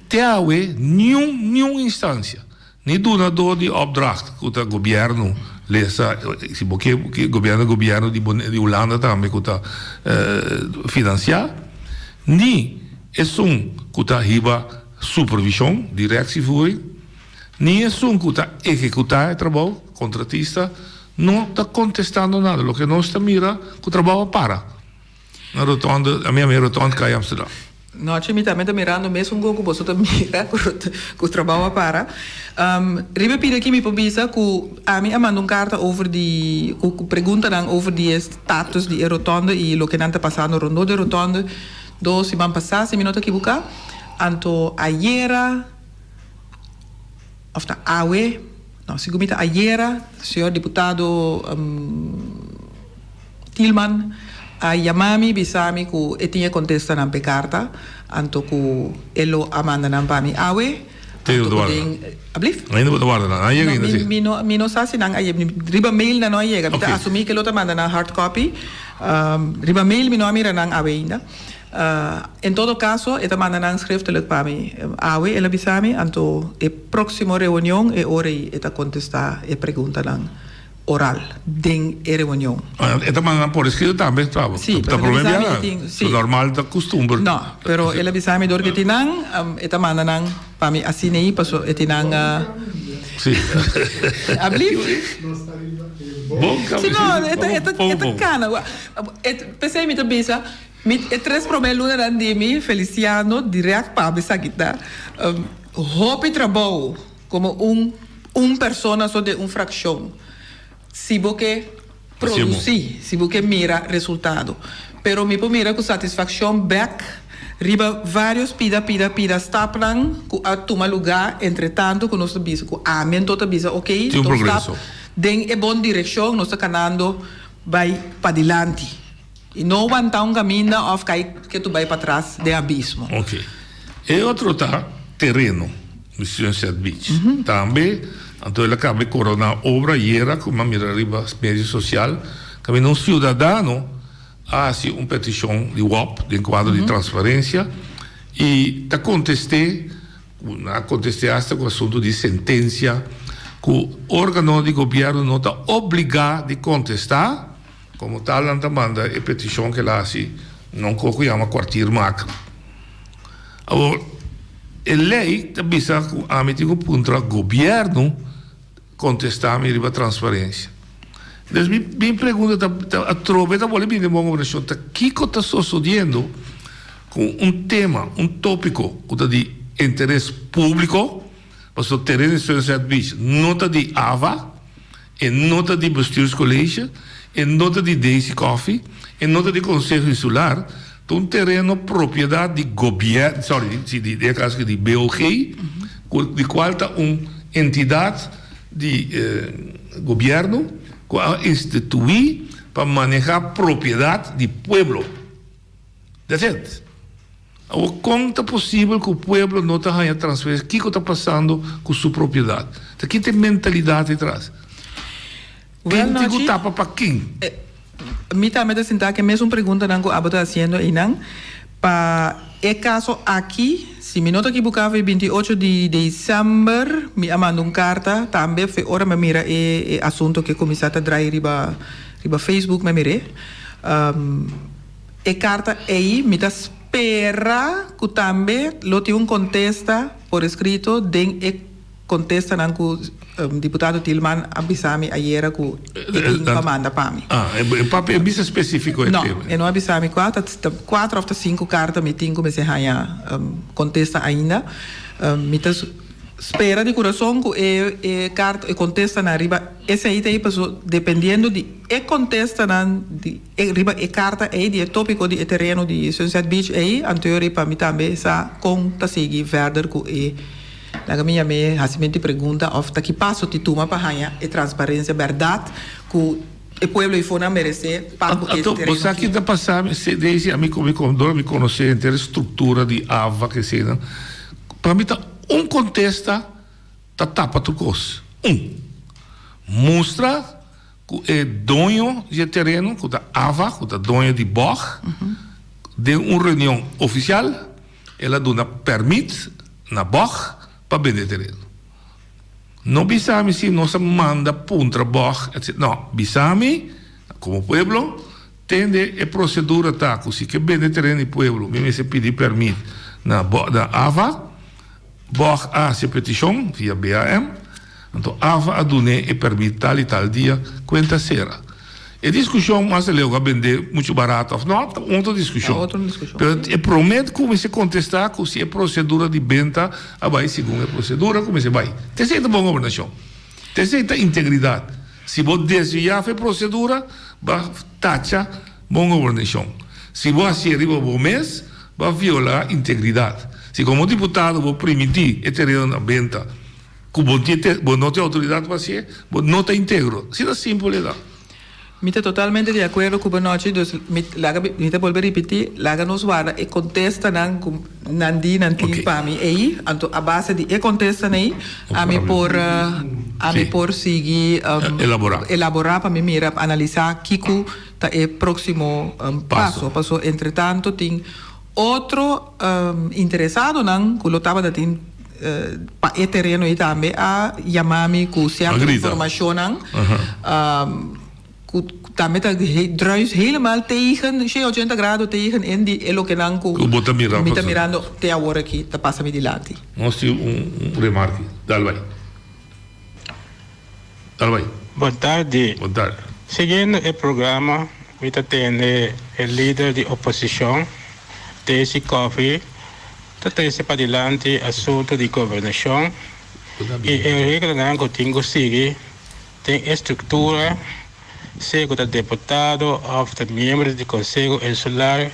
[SPEAKER 6] Te awe niun niun instansia, ni dunador di opdracht ku ta gobièrnu lesa si bo ke gobièrnu gobièrnu di di Hulanda tambe ku ta finansiá, ni esun ku ta hiba supervishon, directievoering. Ni esun ku ta ehekutá e trabou, kontratista, no ta kontestando nada. Loke nos ta mira ku trabou a para na rotonde, ami a mira rotonde Kai Amsterdam.
[SPEAKER 7] Nochi mi tambe ta mirando mesun go ku boso ta mira ku trabou a para. Riba e pida aki mi por bisa ku ami a manda un karta over di ku preguntanan over di e status di e rotonde i loke nan ta pasando rondó di e rotonde dos siman pasá si mi no ta kibuká. Anto ayera òf ta awe, no sigur mi ta ayera señor diputado Thielman a yama mi bisa mi ku e tin e kontestanan p'e karta, anto ku e lo a manda nan pa mi awe,
[SPEAKER 6] Te
[SPEAKER 7] anto ku
[SPEAKER 6] warda.
[SPEAKER 7] den, ablief?
[SPEAKER 6] Ainda bo ta warda nan, nan a yega
[SPEAKER 7] No,
[SPEAKER 6] ainda
[SPEAKER 7] mi
[SPEAKER 6] si?
[SPEAKER 7] mi no mi no sa si nan a yega, riba mail nan no a yega, mi ta
[SPEAKER 6] Oké.
[SPEAKER 7] asumí ku e lo ta manda nan hard copy, riba mail mi no a mira nan awe ainda. En todo kaso e ta manda nan schriftelijk pa mi awe, el a bisa mi, anto e próksimo reunion e ora ei e ta kontestá e preguntanan oral den e reunion.
[SPEAKER 6] E ta manda nan por eskrito tambe, ta
[SPEAKER 7] Sí,
[SPEAKER 6] ta
[SPEAKER 7] pero el a
[SPEAKER 6] promé
[SPEAKER 7] bisa mi
[SPEAKER 6] biaha,
[SPEAKER 7] e tin,
[SPEAKER 6] su
[SPEAKER 7] sí.
[SPEAKER 6] normal ta kustumber.
[SPEAKER 7] No, pero el a bisa mi dor ke tin nan, e ta manda nan pa mi asina ei paso e tin nan.
[SPEAKER 6] Sí.
[SPEAKER 7] Ablief?
[SPEAKER 6] Bon
[SPEAKER 7] Sí, no, e ta e ta e ta
[SPEAKER 6] bon.
[SPEAKER 7] kana. E p'esei mi ta bisa Mi e tres promé lunanan di mi Feliciano dirèkt pa mi esaki ta hopi trabou komo un un persona so den un frakshon si bo ke produsí si bo ke mira resultado pero mi por mira ku satisfakshon bèk riba vários pida pida pida stapnan ku a tuma lugá entre tanto ku nos ta bisa ku ami anto ta bisa oke
[SPEAKER 6] Tin un
[SPEAKER 7] nos ta
[SPEAKER 6] progreso.
[SPEAKER 7] den e bon direkshon nos ta kanando bai padilanti. I no wanta un kaminda òf kai ketu bai patras den abismo.
[SPEAKER 6] Ok. E otro ta tereno di Sunset Beach. Tambe, anto el a kaba di korona obra ayera ku mi a mira riba medio sosial, kaminda un siudadano a hasi un petishon di wòp den kuadro di transparensia i ta kontest'é, nan a kontest'é asta ku asuntu di sentensia ku órgano di gobièrnu no ta obligá di kontestá. Komo tal nan ta manda e petishon ku el a hasi na un kos ku yama kwartiermaker. Awor, e lei ta bisa ku ami tin ku puntra gobièrnu kontestá mi riba transparensia. Entonces mi mi pregunta ta ta atrobe ta bole bini den bon gobernashon ta kiko ta sosodiendo ku un tema, un tópiko ku ta di interes públiko, pasobra tereno di Sunset Beach no ta di AVA, E no ta di Bestuurscollege, e no ta di Daisy Coffie, e no ta di Conseho Insular, ta un tereno propiedad di gobier, sorry, si di den e caso aki di BOG, cu di cual ta un entidad di gobierno cu a institui pa maneha propiedad di pueblo. That's it. Awor kon ta posibel ku pueblo no ta haña transferensia? Kiko ta pasando ku su propiedat? Ta ki ta e mentalidat etras?
[SPEAKER 7] Wel,
[SPEAKER 6] Ken tin ku
[SPEAKER 7] Nochi,
[SPEAKER 6] tapa pa ken?
[SPEAKER 7] mi tambe ta sinta ku e mesun preguntanan ku abo ta hasiendo einan. Pa e kaso aki, si mi no ta kibuká fe 28 di desèmber mi a manda un karta tambe fe ora mi a mira e e asunto ke kuminsá ta drai riba riba Facebook mi a mir'é. E karta ei mi ta spera ku tambe lo tin un kontesta por eskrito den e kontestanan ku diputado Thielman a bisa mi ayera ku e tin pa manda pa mi.
[SPEAKER 6] Ah, e papia e bisa spesifiko e
[SPEAKER 7] No,
[SPEAKER 6] tema.
[SPEAKER 7] e no a bisa mi kua, ta kuater òf ta sinku karta mi tin ku mester haña kontesta ainda. Mi ta spera di kurason ku e e karta e kontestanan riba esei ta ei paso dependiendo di e kontestanan di E riba e karta ei di e topiko di e tereno di Sunset Beach ei, anto riba mi tambe sa kon ta sigui verder ku e laga mi yam'é hasimentu di pregunta òf ta ki paso ti tuma pa haña e transparensia bèrdat ku e pueblo eifonan meresé pa ku e
[SPEAKER 6] Anto, bo
[SPEAKER 7] tereno
[SPEAKER 6] sa
[SPEAKER 7] aki.
[SPEAKER 6] ki ta pasa mi, Daisy, ami ku mi dor mi konosé henter e struktura di AVA k'eseinan, pa mi ta un kontesta ta tapa tur kos. Un. Mustra Ku e doño di e tereno, ku ta AVA, ku ta doño di bog, den un reunion ofisial el a duna pèrmit na bog pa bende e tereno. No bisa mi si nos a manda puntra bog, etc. No, bisa mi, komo pueblo, tende e prosedura ta ku si ke bende tereno di pueblo mi mester pidi pèrmit na na AVA. Bog a hasi e petishon via BAM, anto AVA a dun'é e pèrmit tal i tal dia, kuenta sera. E diskushon mas aleu ku a bendé muchu barato òf nò ta otro diskushon. Pero e promé ku mester kontestá ku si e prosedura di benta a bai segun e prosedura ku mester bai. T'esei ta bon gobernashon. T'esei ta integridat. Si bo desviá for e prosedura, bo a tacha bon gobernashon. Si bo hasié riba bo mes, bo a violá integridat. Si komo diputado bo primintí e tereno na benta ku bo tin bo no tin outoridat pa hasié, bo no ta integro. Asina simpel e ta.
[SPEAKER 7] Mi ta totalmente di akuerdo ku bo nochi, dus mi laga mi ta bolbe ripití, laga nos warda e kontestanan ku nan di nan tin pa mi ei, anto a base di e kontestanan ei ami por ami por sigui elaborá pa mi mira analisá kiko ta e próksimo paso, paso entretanto tin otro interesadonan ku lo tabata tin pa e tereno ei tambe a yama mi ku sierto informashonnan ku tambe ta druis helemaal tegen, shen ochenta grado tegen in di e lokenan ku mi ta mirando te awor aki ta pasa mi dilanti.
[SPEAKER 6] Nos tin un remarke. Dal bai. Dal bai.
[SPEAKER 8] Bon tardi.
[SPEAKER 6] Bon tardi.
[SPEAKER 8] Siguiendo e programa mi ta tende e lider di oposishon Daisy Coffie ta trese padilanti asuntu di gobernashon i e reglanan ku tin ku sigui den e struktura sea ku ta deputado òf ta miembro di konseho insular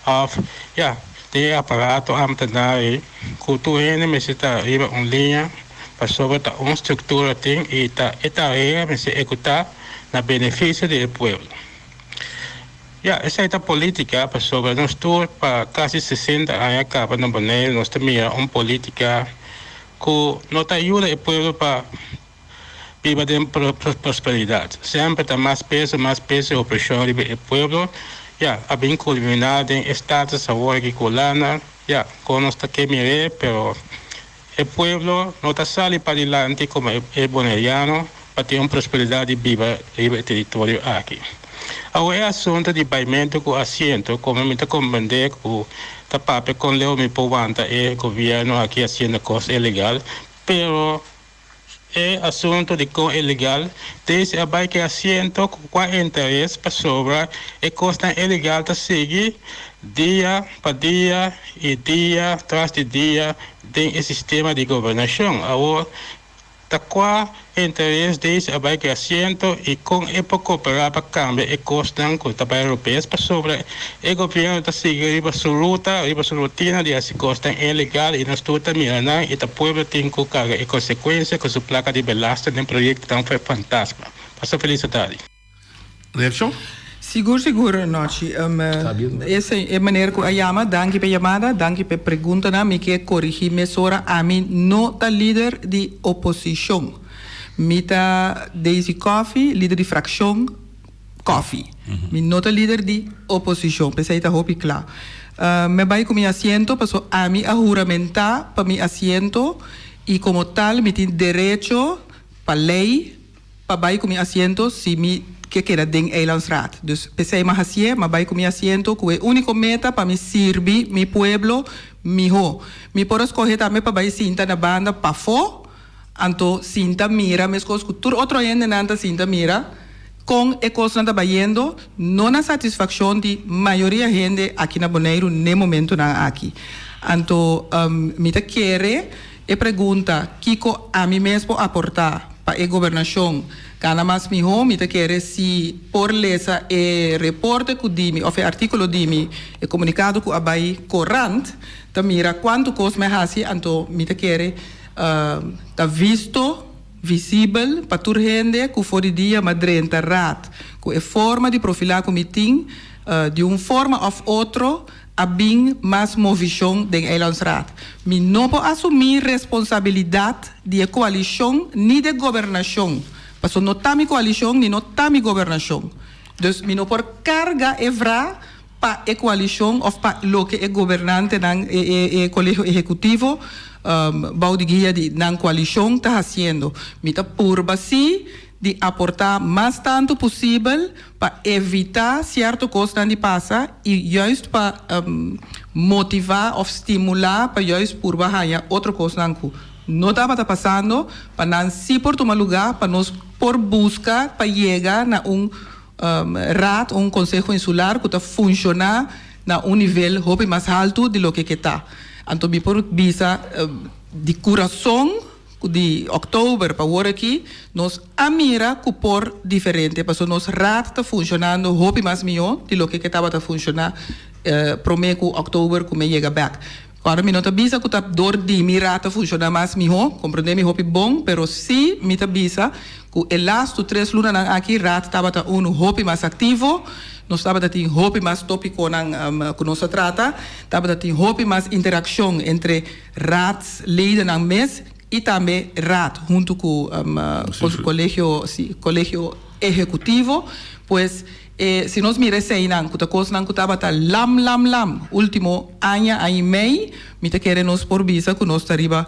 [SPEAKER 8] òf ya den e aparato ámtenar ei ku tur hende mester ta riba un liña pasobra ta un struktura tin i ta e tarea mester ehekutá na benefisio di e pueblo. Ya, esei ta polítika pasobra nos tur pa kasi sesenta aña kaba na Boneiru nos ta mira un polítika ku no ta yuda e pueblo pa biba den prosperidat. Semper ta mas peso, mas peso i opreshon riba e pueblo. Ya, a bin kulminá den e status awor aki ku Hulanda. Ya, kon nos ta ke mir'é, pero e pueblo no ta sali padilanti komo e boneriano pa tin un prosperidat di biba riba e teritorio aki. Awor e asunto di baimentu ku asiento, komo mi ta komprendé ku ta papia kon leu mi por wanta e gobièrnu aki hasiendo kos ilegal, pero E asunto di kon ilegal Daisy a bai ku e asiento ku kua interes pasobra e kosnan ilegal ta sigui dia pa dia i dia tras di dia den e sistema di gobernashon. Awor ta kua interes Daisy a bai ku e asiento i kon e por koperá pa kambia e kosnan ku ta bai robes pasobra E gobierno ta sigui riba su ruta, riba su rutina di haci cosnan ilegal y nos tur ta mira nan y ta pueblo tin cu carga e consecuencia cu su placa di belasting den proyectonan fantasma. Pasa feliz atardi.
[SPEAKER 6] Reaccion?
[SPEAKER 7] Sigur sigur Nochi. Esei e manera cu a yama. Danki p'e yamada, danki p'e preguntanan. Mi ke corigi mesora, ami no ta lider di oposicion. Mi ta Daisy Coffie, lider di fraccion. Coffie. Mi no ta lider di oposicion, p'esey ta hopi cla. Mi a bay cu mi asiento paso ami a huramenta pa mi asiento y como tal mi tin derecho pa ley pa bay cu mi asiento si mi ke keda den Eilandsraad. Dus p'esey m'a hacié, m'a bay cu mi asiento cu e unico meta pa mi sirbi mi pueblo miho. Mi por a scoge tambe pa bay sinta na banda pafo. Anto sinta mira meskos ku tur otro hendenan ta sinta mira kon e kosnan ta bayendo, no na satisfakshon di mayoria hende aki na Boneiru n'e momentunan aki. Anto mi ta kere e pregunta kiko ami mes por aportá pa e gobernashon gana mas mihó, mi ta kere si por lesa e reporte ku di mi òf e artíkulo di mi, e komunikado ku a bai korant, ta mira kuantu kos mi a hasi, anto mi ta kere. Ta visto, visibel, pa tur hende ku for di dia m'a drenta raad ku e forma di profilá ku mi tin, di un forma òf otro a bin mas movishon den Eilandsraad. Mi no por asumí responsabilidat di e koalishon ni de gobernashon, paso no ta mi koalishon ni no ta mi gobernashon. Dus mi no por karga e vra pa e koalishon òf pa loke e gobernantenan, e kolegio ehekutivo bou di guia di nan koalishon ta hasiendo. Mi ta purba sí. di aportá mas tantu posibel pa evitá sierto kosnan di pasa i juist pa motivá òf stimulá pa juist purba haña otro kosnan ku no tabata pasando pa nan sí por tuma lugá pa nos por buska pa yega na un Raad, un Konseho Insular ku ta funshoná na un nivel hopi mas haltu di loke ke ta. Anto mi por bisa di kurason ku di òktober pa wor aki nos a mira ku por diferente pasobra nos Raad ta funshonando hopi mas mihó di loke ke tabata funshoná promé ku òktober ku mi a yega bèk. Ora mi no ta bisa ku ta dor di mi Raad ta funshoná mas mihó, komprondé mi hopi bon, pero sí mi ta bisa ku e lastu tres lunanan aki Raad tabata unu hopi mas aktivo, nos tabata tin hopi mas tópikonan ku nos a trata, tabata tin hopi mas interakshon entre Raadsledennan mes i tambe Raad huntu ku Kolegio, sí, Kolegio Ehekutivo. Pues e si nos mira eseinan ku ta kosnan ku tabata lam lam lam último aña, aña i mei, mi ta kere nos por bisa ku nos ta riba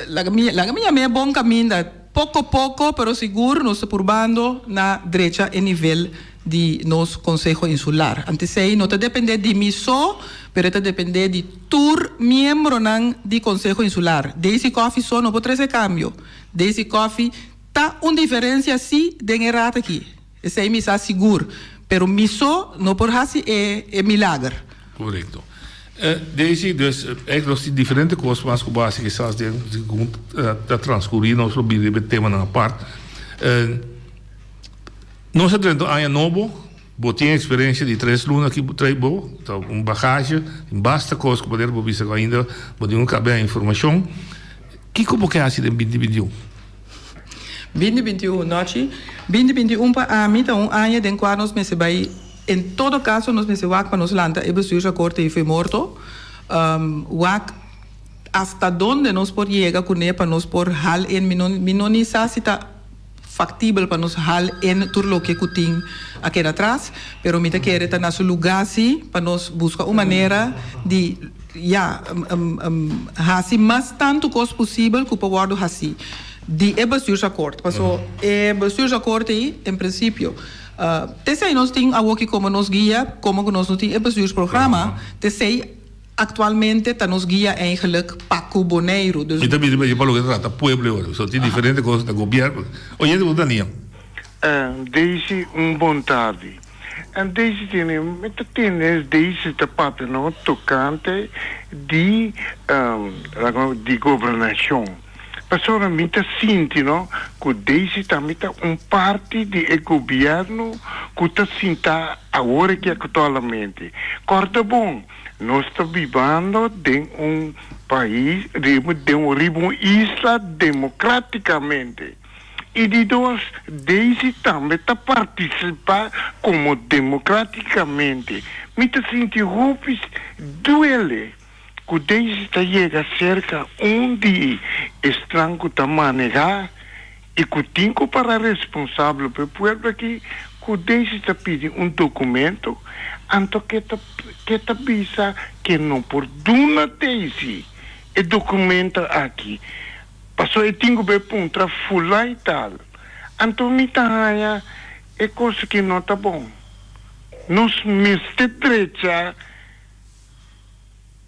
[SPEAKER 7] Laga mi laga mi yam'é bon kaminda. Poko poko pero sigur nos ta purbando na drecha e nivel di nos Konseho Insular. Ante esei no ta dependé di mi so, pero e ta dependé di tur miembronan di Konseho Insular. Daisy Coffie so no por trese kambio. Daisy Coffie ta un diferensia sí den e rat aki. Esei mi sa sigur. Pero mi so no por hasi e e milager.
[SPEAKER 6] Korekto. Daisy, dus eigenlijk nos tin diferente kos mas ku bo hasi kisas den segun ta transkurí nos lo bini riba e temanan apart. Nos a drenta un aña nobo, bo tin eksperensia di tres luna aki bo trae bo, ta un bagahe, tin basta kos ku manera bo bisa ku ainda bo tin un kabea informashon. Kiko bo ke hasi den binti 21?
[SPEAKER 7] Binti 21, Nochi, binti 21 pa ami ta un aña den kua nos mester bai. En todo caso nos mester wak pa nos lanta e bestuursakkoord ei fo'i morto, wak hasta donde nos por yega kuné pa nos por hal en, mi no mi no ni sa si ta factibel pa nos hal en tur loke ku tin a keda atras, pero mi ta kere ta na su lugá si pa nos buska un manera di ya hasi mas tantu kos posibel ku por wòrdu hasí di e bestuursakkoord. Paso e bestuursakkoord ei en principio. T'esei nos tin awoki komo nos guia, komo ku nos no tin e bestuursprogramma, t'esei aktualmente ta nos guia eigenlijk pa ku Boneiru. Dus.
[SPEAKER 6] Mi ta bini pa loke ta trata pueblo e ora, so tin diferente kos ta gobièrnu. Oyente bo Daniel.
[SPEAKER 9] Daisy un bon tardi. Daisy tene mi ta tende Daisy ta papia no tokante di di gobernashon. Pasobra mi ta sinti no cu Daisy tambe ta un parti di e gobierno cu ta sinta awor aki actualmente. Corda bon, nos ta bibando den un pais, riba un isla democraticamente. Y di dos, Daisy tambe ta participa como democraticamente. Mi ta sinti hopi duele. Ku Daisy ta yega serka un di esnan ku ta manehá i ku tin ku para responsabel pa e pueblo aki, ku Daisy ta pidi un dokumento, anto ke ta ke ta bisa ke no por duna Daisy e dokumento aki, pasobra e tin ku bai puntra fulá i tal. Anto mi ta haña e kos aki no ta bon. Nos mester drecha.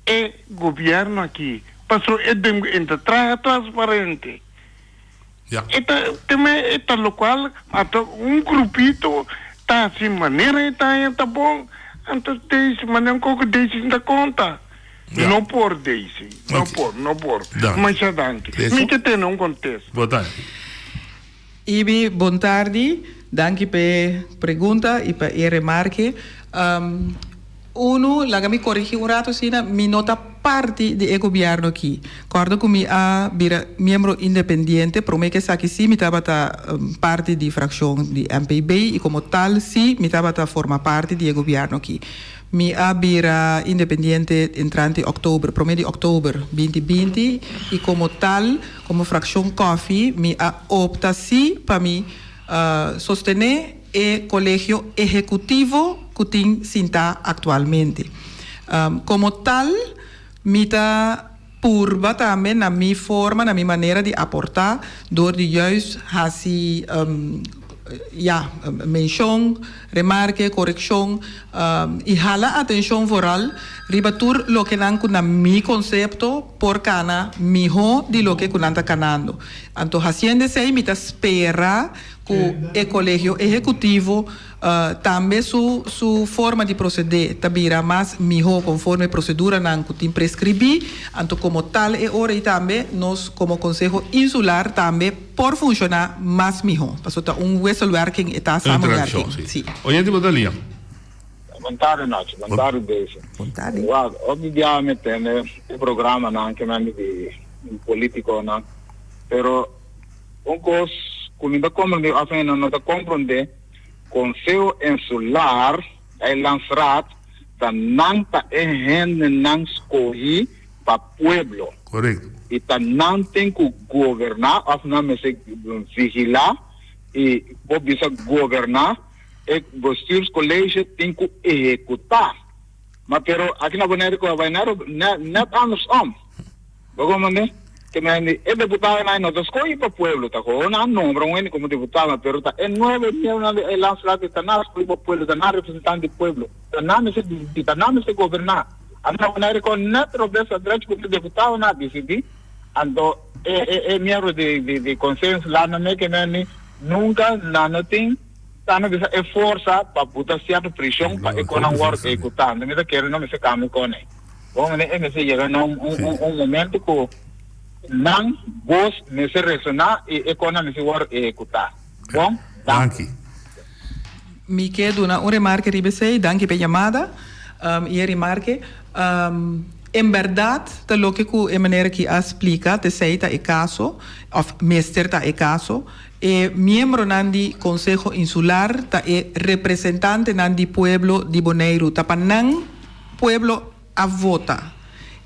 [SPEAKER 9] E gobierno aki paso e den e ta traha transparente.
[SPEAKER 6] Ja.
[SPEAKER 9] E ta teme e ta locual ata un grupito ta haci manera e ta haña ta bon anto Daisy manera un koko Daisy ta konta.
[SPEAKER 6] Ja.
[SPEAKER 9] No por Daisy no
[SPEAKER 6] Ok.
[SPEAKER 9] por no por.
[SPEAKER 6] Danki.
[SPEAKER 9] Masha danki.
[SPEAKER 6] Eso.
[SPEAKER 9] Mi ke tene un kontesta.
[SPEAKER 6] Bo tardi.
[SPEAKER 7] Ibi, bon tardi. Danki p'e pregunta i pa e remarke. Unu, laga mi korigí un ratu asina, mi no ta parti di e gobièrnu akí. Kòrda ku mi a bira miembro independiente, promé ku esaki sí mi tabata parti di frakshon di MPB i komo tal sí mi tabata forma parti di e gobièrnu akí. Mi a bira independiente entrante òktober, promé di òktober binti 20 i komo tal, Komo frakshon Kòfi mi a opta sí pa mi sostené e kolegio ehekutivo ku tin sintá aktualmente. Komo tal mi ta. purba tambe na mi forma, na mi manera di aportá dor di juist hasi ya, menshon, remarke, korekshon i hala atenshon vooral riba tur lokenan ku na mi konsepto por kana mihó di loke ku nan ta kanando. Anto hasiendo esei mi ta spera ku e Kolegio Ehekutivo Tambe su su forma di proceder ta bira mas miho conforme proceduranan cu tin prescribi, anto como tal e ora y tambe nos como Conseho Insular tambe por funciona mas miho, pasobra ta un wisselwerking e ta samenwerking.
[SPEAKER 6] Interaccion, si. Oyente bo ta lia.
[SPEAKER 10] Bon tardi Nacho, bon tardi Daisy.
[SPEAKER 7] Bon tardi.
[SPEAKER 10] Wak, hopi biaha mi tende e programanan ke men di politiconan, pero un cos cu mi ta comprende of mi no ta comprende, Conseho Insular, Eilandsraad, ta nan ta e hendenan scohi pa pueblo.
[SPEAKER 6] Correcto.
[SPEAKER 10] Y ta nan tin cu goberna of nan mester vigila y por bisa goberna, e bestuurscollege tin cu ehecuta. Ma pero aki na Bonaire cu a bay net andersom. Bo comprende? Ke men di e deputadonan no ta skohi pa pueblo, ta koho nan nombra un hende komo deputado, pero ta e nuebe miembronan di e landsraad ta nan skohi pa pueblo, ta nan representante di pueblo, ta nan mester disidi, ta nan mester goberná. Anto na Bonaire kon net robes adrecho ku e deputadonan a disidi, anto e e e miembro di di di Conseho Insular nan me ke men di nunka nan no tin ta no bisa e forsa pa buta sierto preshon pa e konan wòrdu ehekutá. Anto mi ta kere no mester kambia kone. Bon, e mester yega na un, un, un momento ku nan bos mester resoná i e kosnan mester wòrdu ehekutá. Bon,
[SPEAKER 6] danki.
[SPEAKER 7] Mi ke duna un remarke riba esei. Danki p'e yamada i e remarke. En bèrdat ta loke ku e manera ki a splika t'esei ta e kaso òf mester ta e kaso. E miembronan di Konseho Insular ta e representantenan di pueblo di Boneiru. Ta pa nan Pueblo a vota.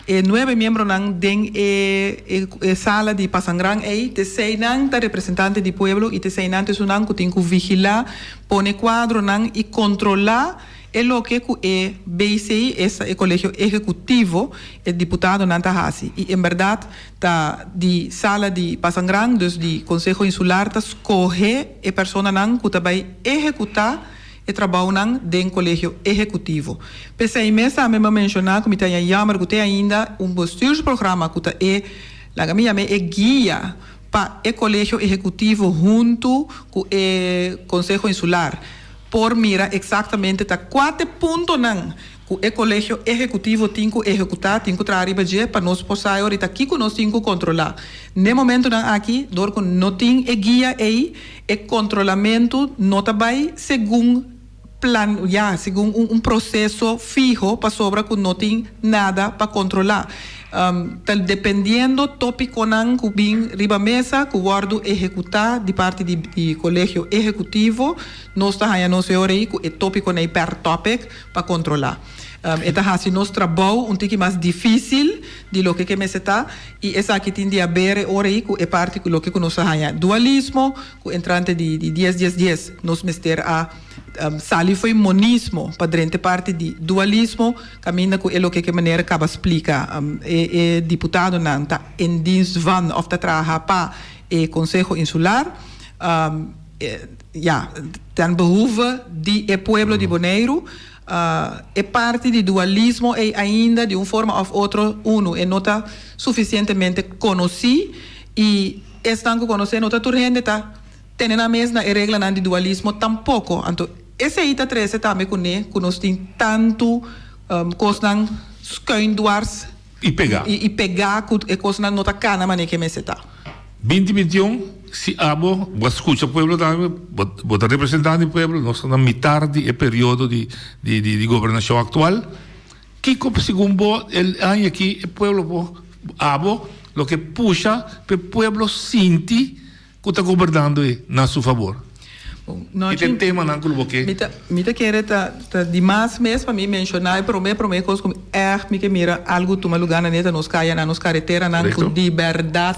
[SPEAKER 7] E nuebe miembronan den e e sala di Pasangran ei, teseinan ta representante di pueblo i teseinan ta esunnan ku tin ku vigilá, pone kuadronan i kontrolá e loke ku e BC, esta e Kolegio Ehekutivo, e diputadonan ta hasi. I en bèrdat ta di sala di Pasangran, dus di Konseho Insular ta skohe e personanan ku ta bai ehekutá e trabounan den Kolegio Ehekutivo. P'esei mes tambe mi a menshoná ku mi ta haña jammer ku te ainda un bestuursprogramma ku ta e, laga mi yam'é e guia pa e Kolegio Ehekutivo huntu ku e Konseho Insular por mira eksaktamente ta kua t'e puntonan ku e Kolegio Ehekutivo tin ku ehekutá, tin ku traha riba dje pa nos por sa ahorita kiko nos tin ku kontrolá. N'e momentunan aki dor ku no tin e guia ei, E kontrolamentu no ta bai segun plan, ya, segun un un proseso fiho pasobra ku no tin nada pa kontrolá. Ta dependiendo topikonan ku bin riba mesa ku wòrdu ehekutá di parti di di Kolegio Ehekutivo, nos ta haña nos e ora ei ku e topikonan ei per topic pa kontrolá. E ta hasi nos trabou un tiki mas difísil di loke ke mester ta i esaki tin di haber e ora ei ku e parti ku loke ku nos a haña dualismo ku entrante di di dies dies dies nos mester a sali fo'i monismo pa drenta e parti di dualismo kaminda ku e loke ke manera kaba splika e e diputadonan ta in dienst van òf ta traha pa e konseho insular ya ten behoeve di e pueblo di Boneiru. E parti di dualismo ei ainda di un forma òf otro unu e no ta sufisientemente konosí i esnan ku konosé no ta tur hende ta tene nan mes na e reglanan di dualismo tampoko. Anto esei ta trese tambe kuné ku nos tin tantu kosnan skuin dwars
[SPEAKER 6] I pegá.
[SPEAKER 7] I pegá ku e kosnan no ta kana manera ke mester ta.
[SPEAKER 6] Binti bintiun, Si abo, bo a skucha pueblo tambe, bo bo ta representante di pueblo, nos ta na mitar di e periodo di di di gobernashon aktual. Kiko segun bo el aña aki e pueblo por, abo loke pusha pa e pueblo sinti Ku ta gobernando e na su fabor? Ki ta e temanan ku lo bo ke?
[SPEAKER 7] Mi ta mi ta kere ta ta dimas mes pa mi menshoná e promé promé kos ku mi ègt mi ke mira algu tuma lugá na neta nos kayanan nos kareteranan ku di bèrdat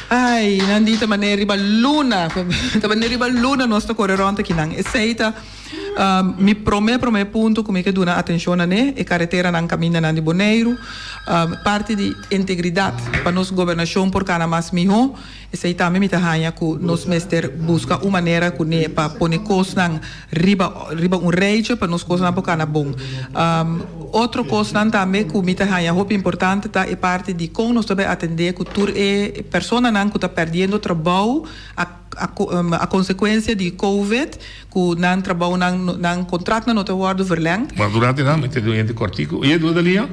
[SPEAKER 7] ai nan di ta manera riba luna ta manera riba luna nos ta kore rònt akinan esei ta. Mi promé promé punto ku mi ke duna atenshon na ne, e kareteranan kamindanan di Boneiru, parti di integridat pa nos gobernashon por kana mas mihó. Esei tambe mi ta haña ku nos mester buska un manera kuné pa pone kosnan riba riba un rijtje pa nos kosnan por kana bon. Otro kosnan tambe ku mi ta haña hopi importante ta e parti di kon nos ta bai atendé ku tur e personanan ku ta pèrdiendo trabou a a konsekuensia di covid ku nan trabounan nan kontraktnan no ta wòrdu verlengd.
[SPEAKER 6] Ma durante nan mi ta di un hende kòrtiku. Oye, duda liña?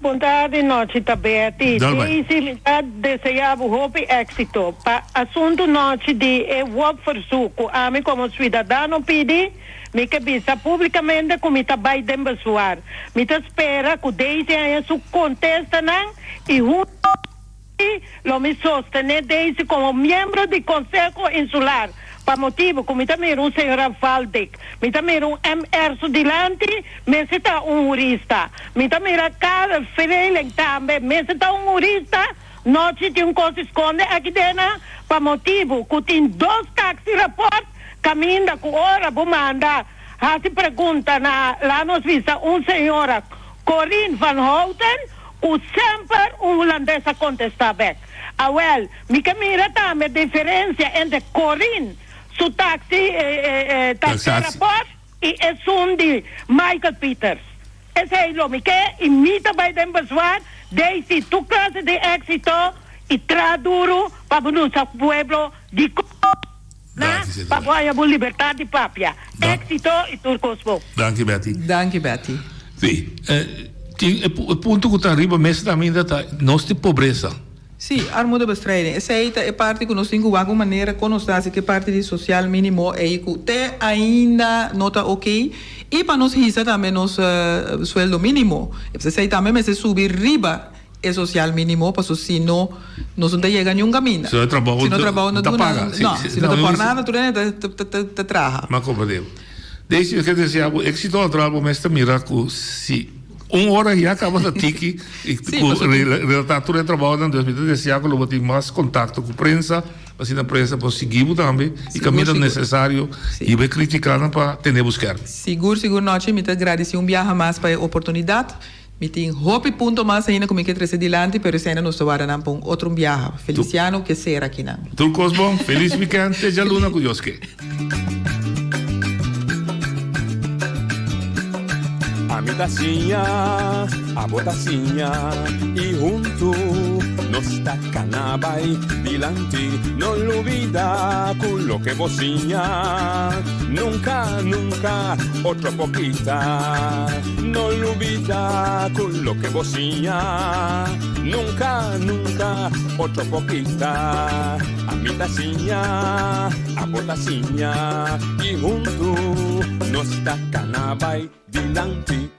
[SPEAKER 11] Bon tardi nochi ta Betty.
[SPEAKER 6] Dal bai.
[SPEAKER 11] Daisy mi ta desea bo hopi exito. Pa asunto nochi di e wop verzoek cu ami como ciudadano pidi, mi ke bisa publicamente cu mi ta bay den bezwaar. Mi ta spera cu Daisy haña su contestanan y hunto lo mi sostene Daisy como miembro di Conseho Insular. Pa motibu ku mi ta mira un señora Valdik, mi ta mira un MR su dilanti, mester ta un hurista. Mi ta mira Karel Vreeling tambe, mester ta un hurista. Nochi tin un kos di skonde aki dena, pa motibu ku tin dos taxi rapport kaminda ku ora bo manda hasi pregunta na laat nos bisa un señora Corine van Houten ku semper un hulandes a kontestá bek. Awel, mi ke mira tambe diferensia entre Corin su taxi taxi rapport i esun di Michael Pieters. Esei lo mi ke i mi ta bai den bezwaar Daisy tur klase di éxito i traha duru pa bo lucha ku pueblo di na pa bo haña bo libertad di papia. Éxito i tur kos bon.
[SPEAKER 6] Danki Betty.
[SPEAKER 7] Danki Betty.
[SPEAKER 6] Si, tin e punto ku ta riba mesa tambe ainda ta nos tin pobresa.
[SPEAKER 7] Si, armoedebestrijding. Esei ta e parti ku nos tin ku wak un manera kon nos ta hasi ku e parti di sosial minimo ei ku te ainda no ta oke i pa nos hisa tambe nos sueldo minimo. Esei tambe mester subi riba e sosial minimo paso si no nos no ta yega niun kaminda.
[SPEAKER 6] Si no trabou
[SPEAKER 7] Si no trabou no
[SPEAKER 6] ta
[SPEAKER 7] duna
[SPEAKER 6] paga.
[SPEAKER 7] no, si no ta por nada tur hende ta traha.
[SPEAKER 6] Ma komprendé. Daisy mi ke desea bo éxito natural bo mes ta mira ku si un ora ya kaba ta tiki i ku relatá tur e trabounan dus mi ta desea ku lo bo tin mas kontakto ku prensa pa asina prensa por sigui bo tambe i kaminda nesesario i bo e kritikanan pa tene bo skèrp.
[SPEAKER 7] Sigur sigur Nochi mi ta gradisí un biaha mas pa e oportunidat. Mi tin hopi punto mas ainda ku mi ke trese dilanti, pero esei nos ta warda nan pa un otro biaha. Feliciano ke sera akinan.
[SPEAKER 6] Tur kos bon, felis weekend, te djaluna ku Dios ke.
[SPEAKER 5] Ami ta siña, abo ta siña, i huntu nos ta kana bai dilanti. No lubida ku loke bo siña, nunka, nunka otro por kita. No lubida ku loke bo siña, nunka, nunka otro por kita. Ami ta siña, abo ta siña, i huntu nos ta kana bai dilanti.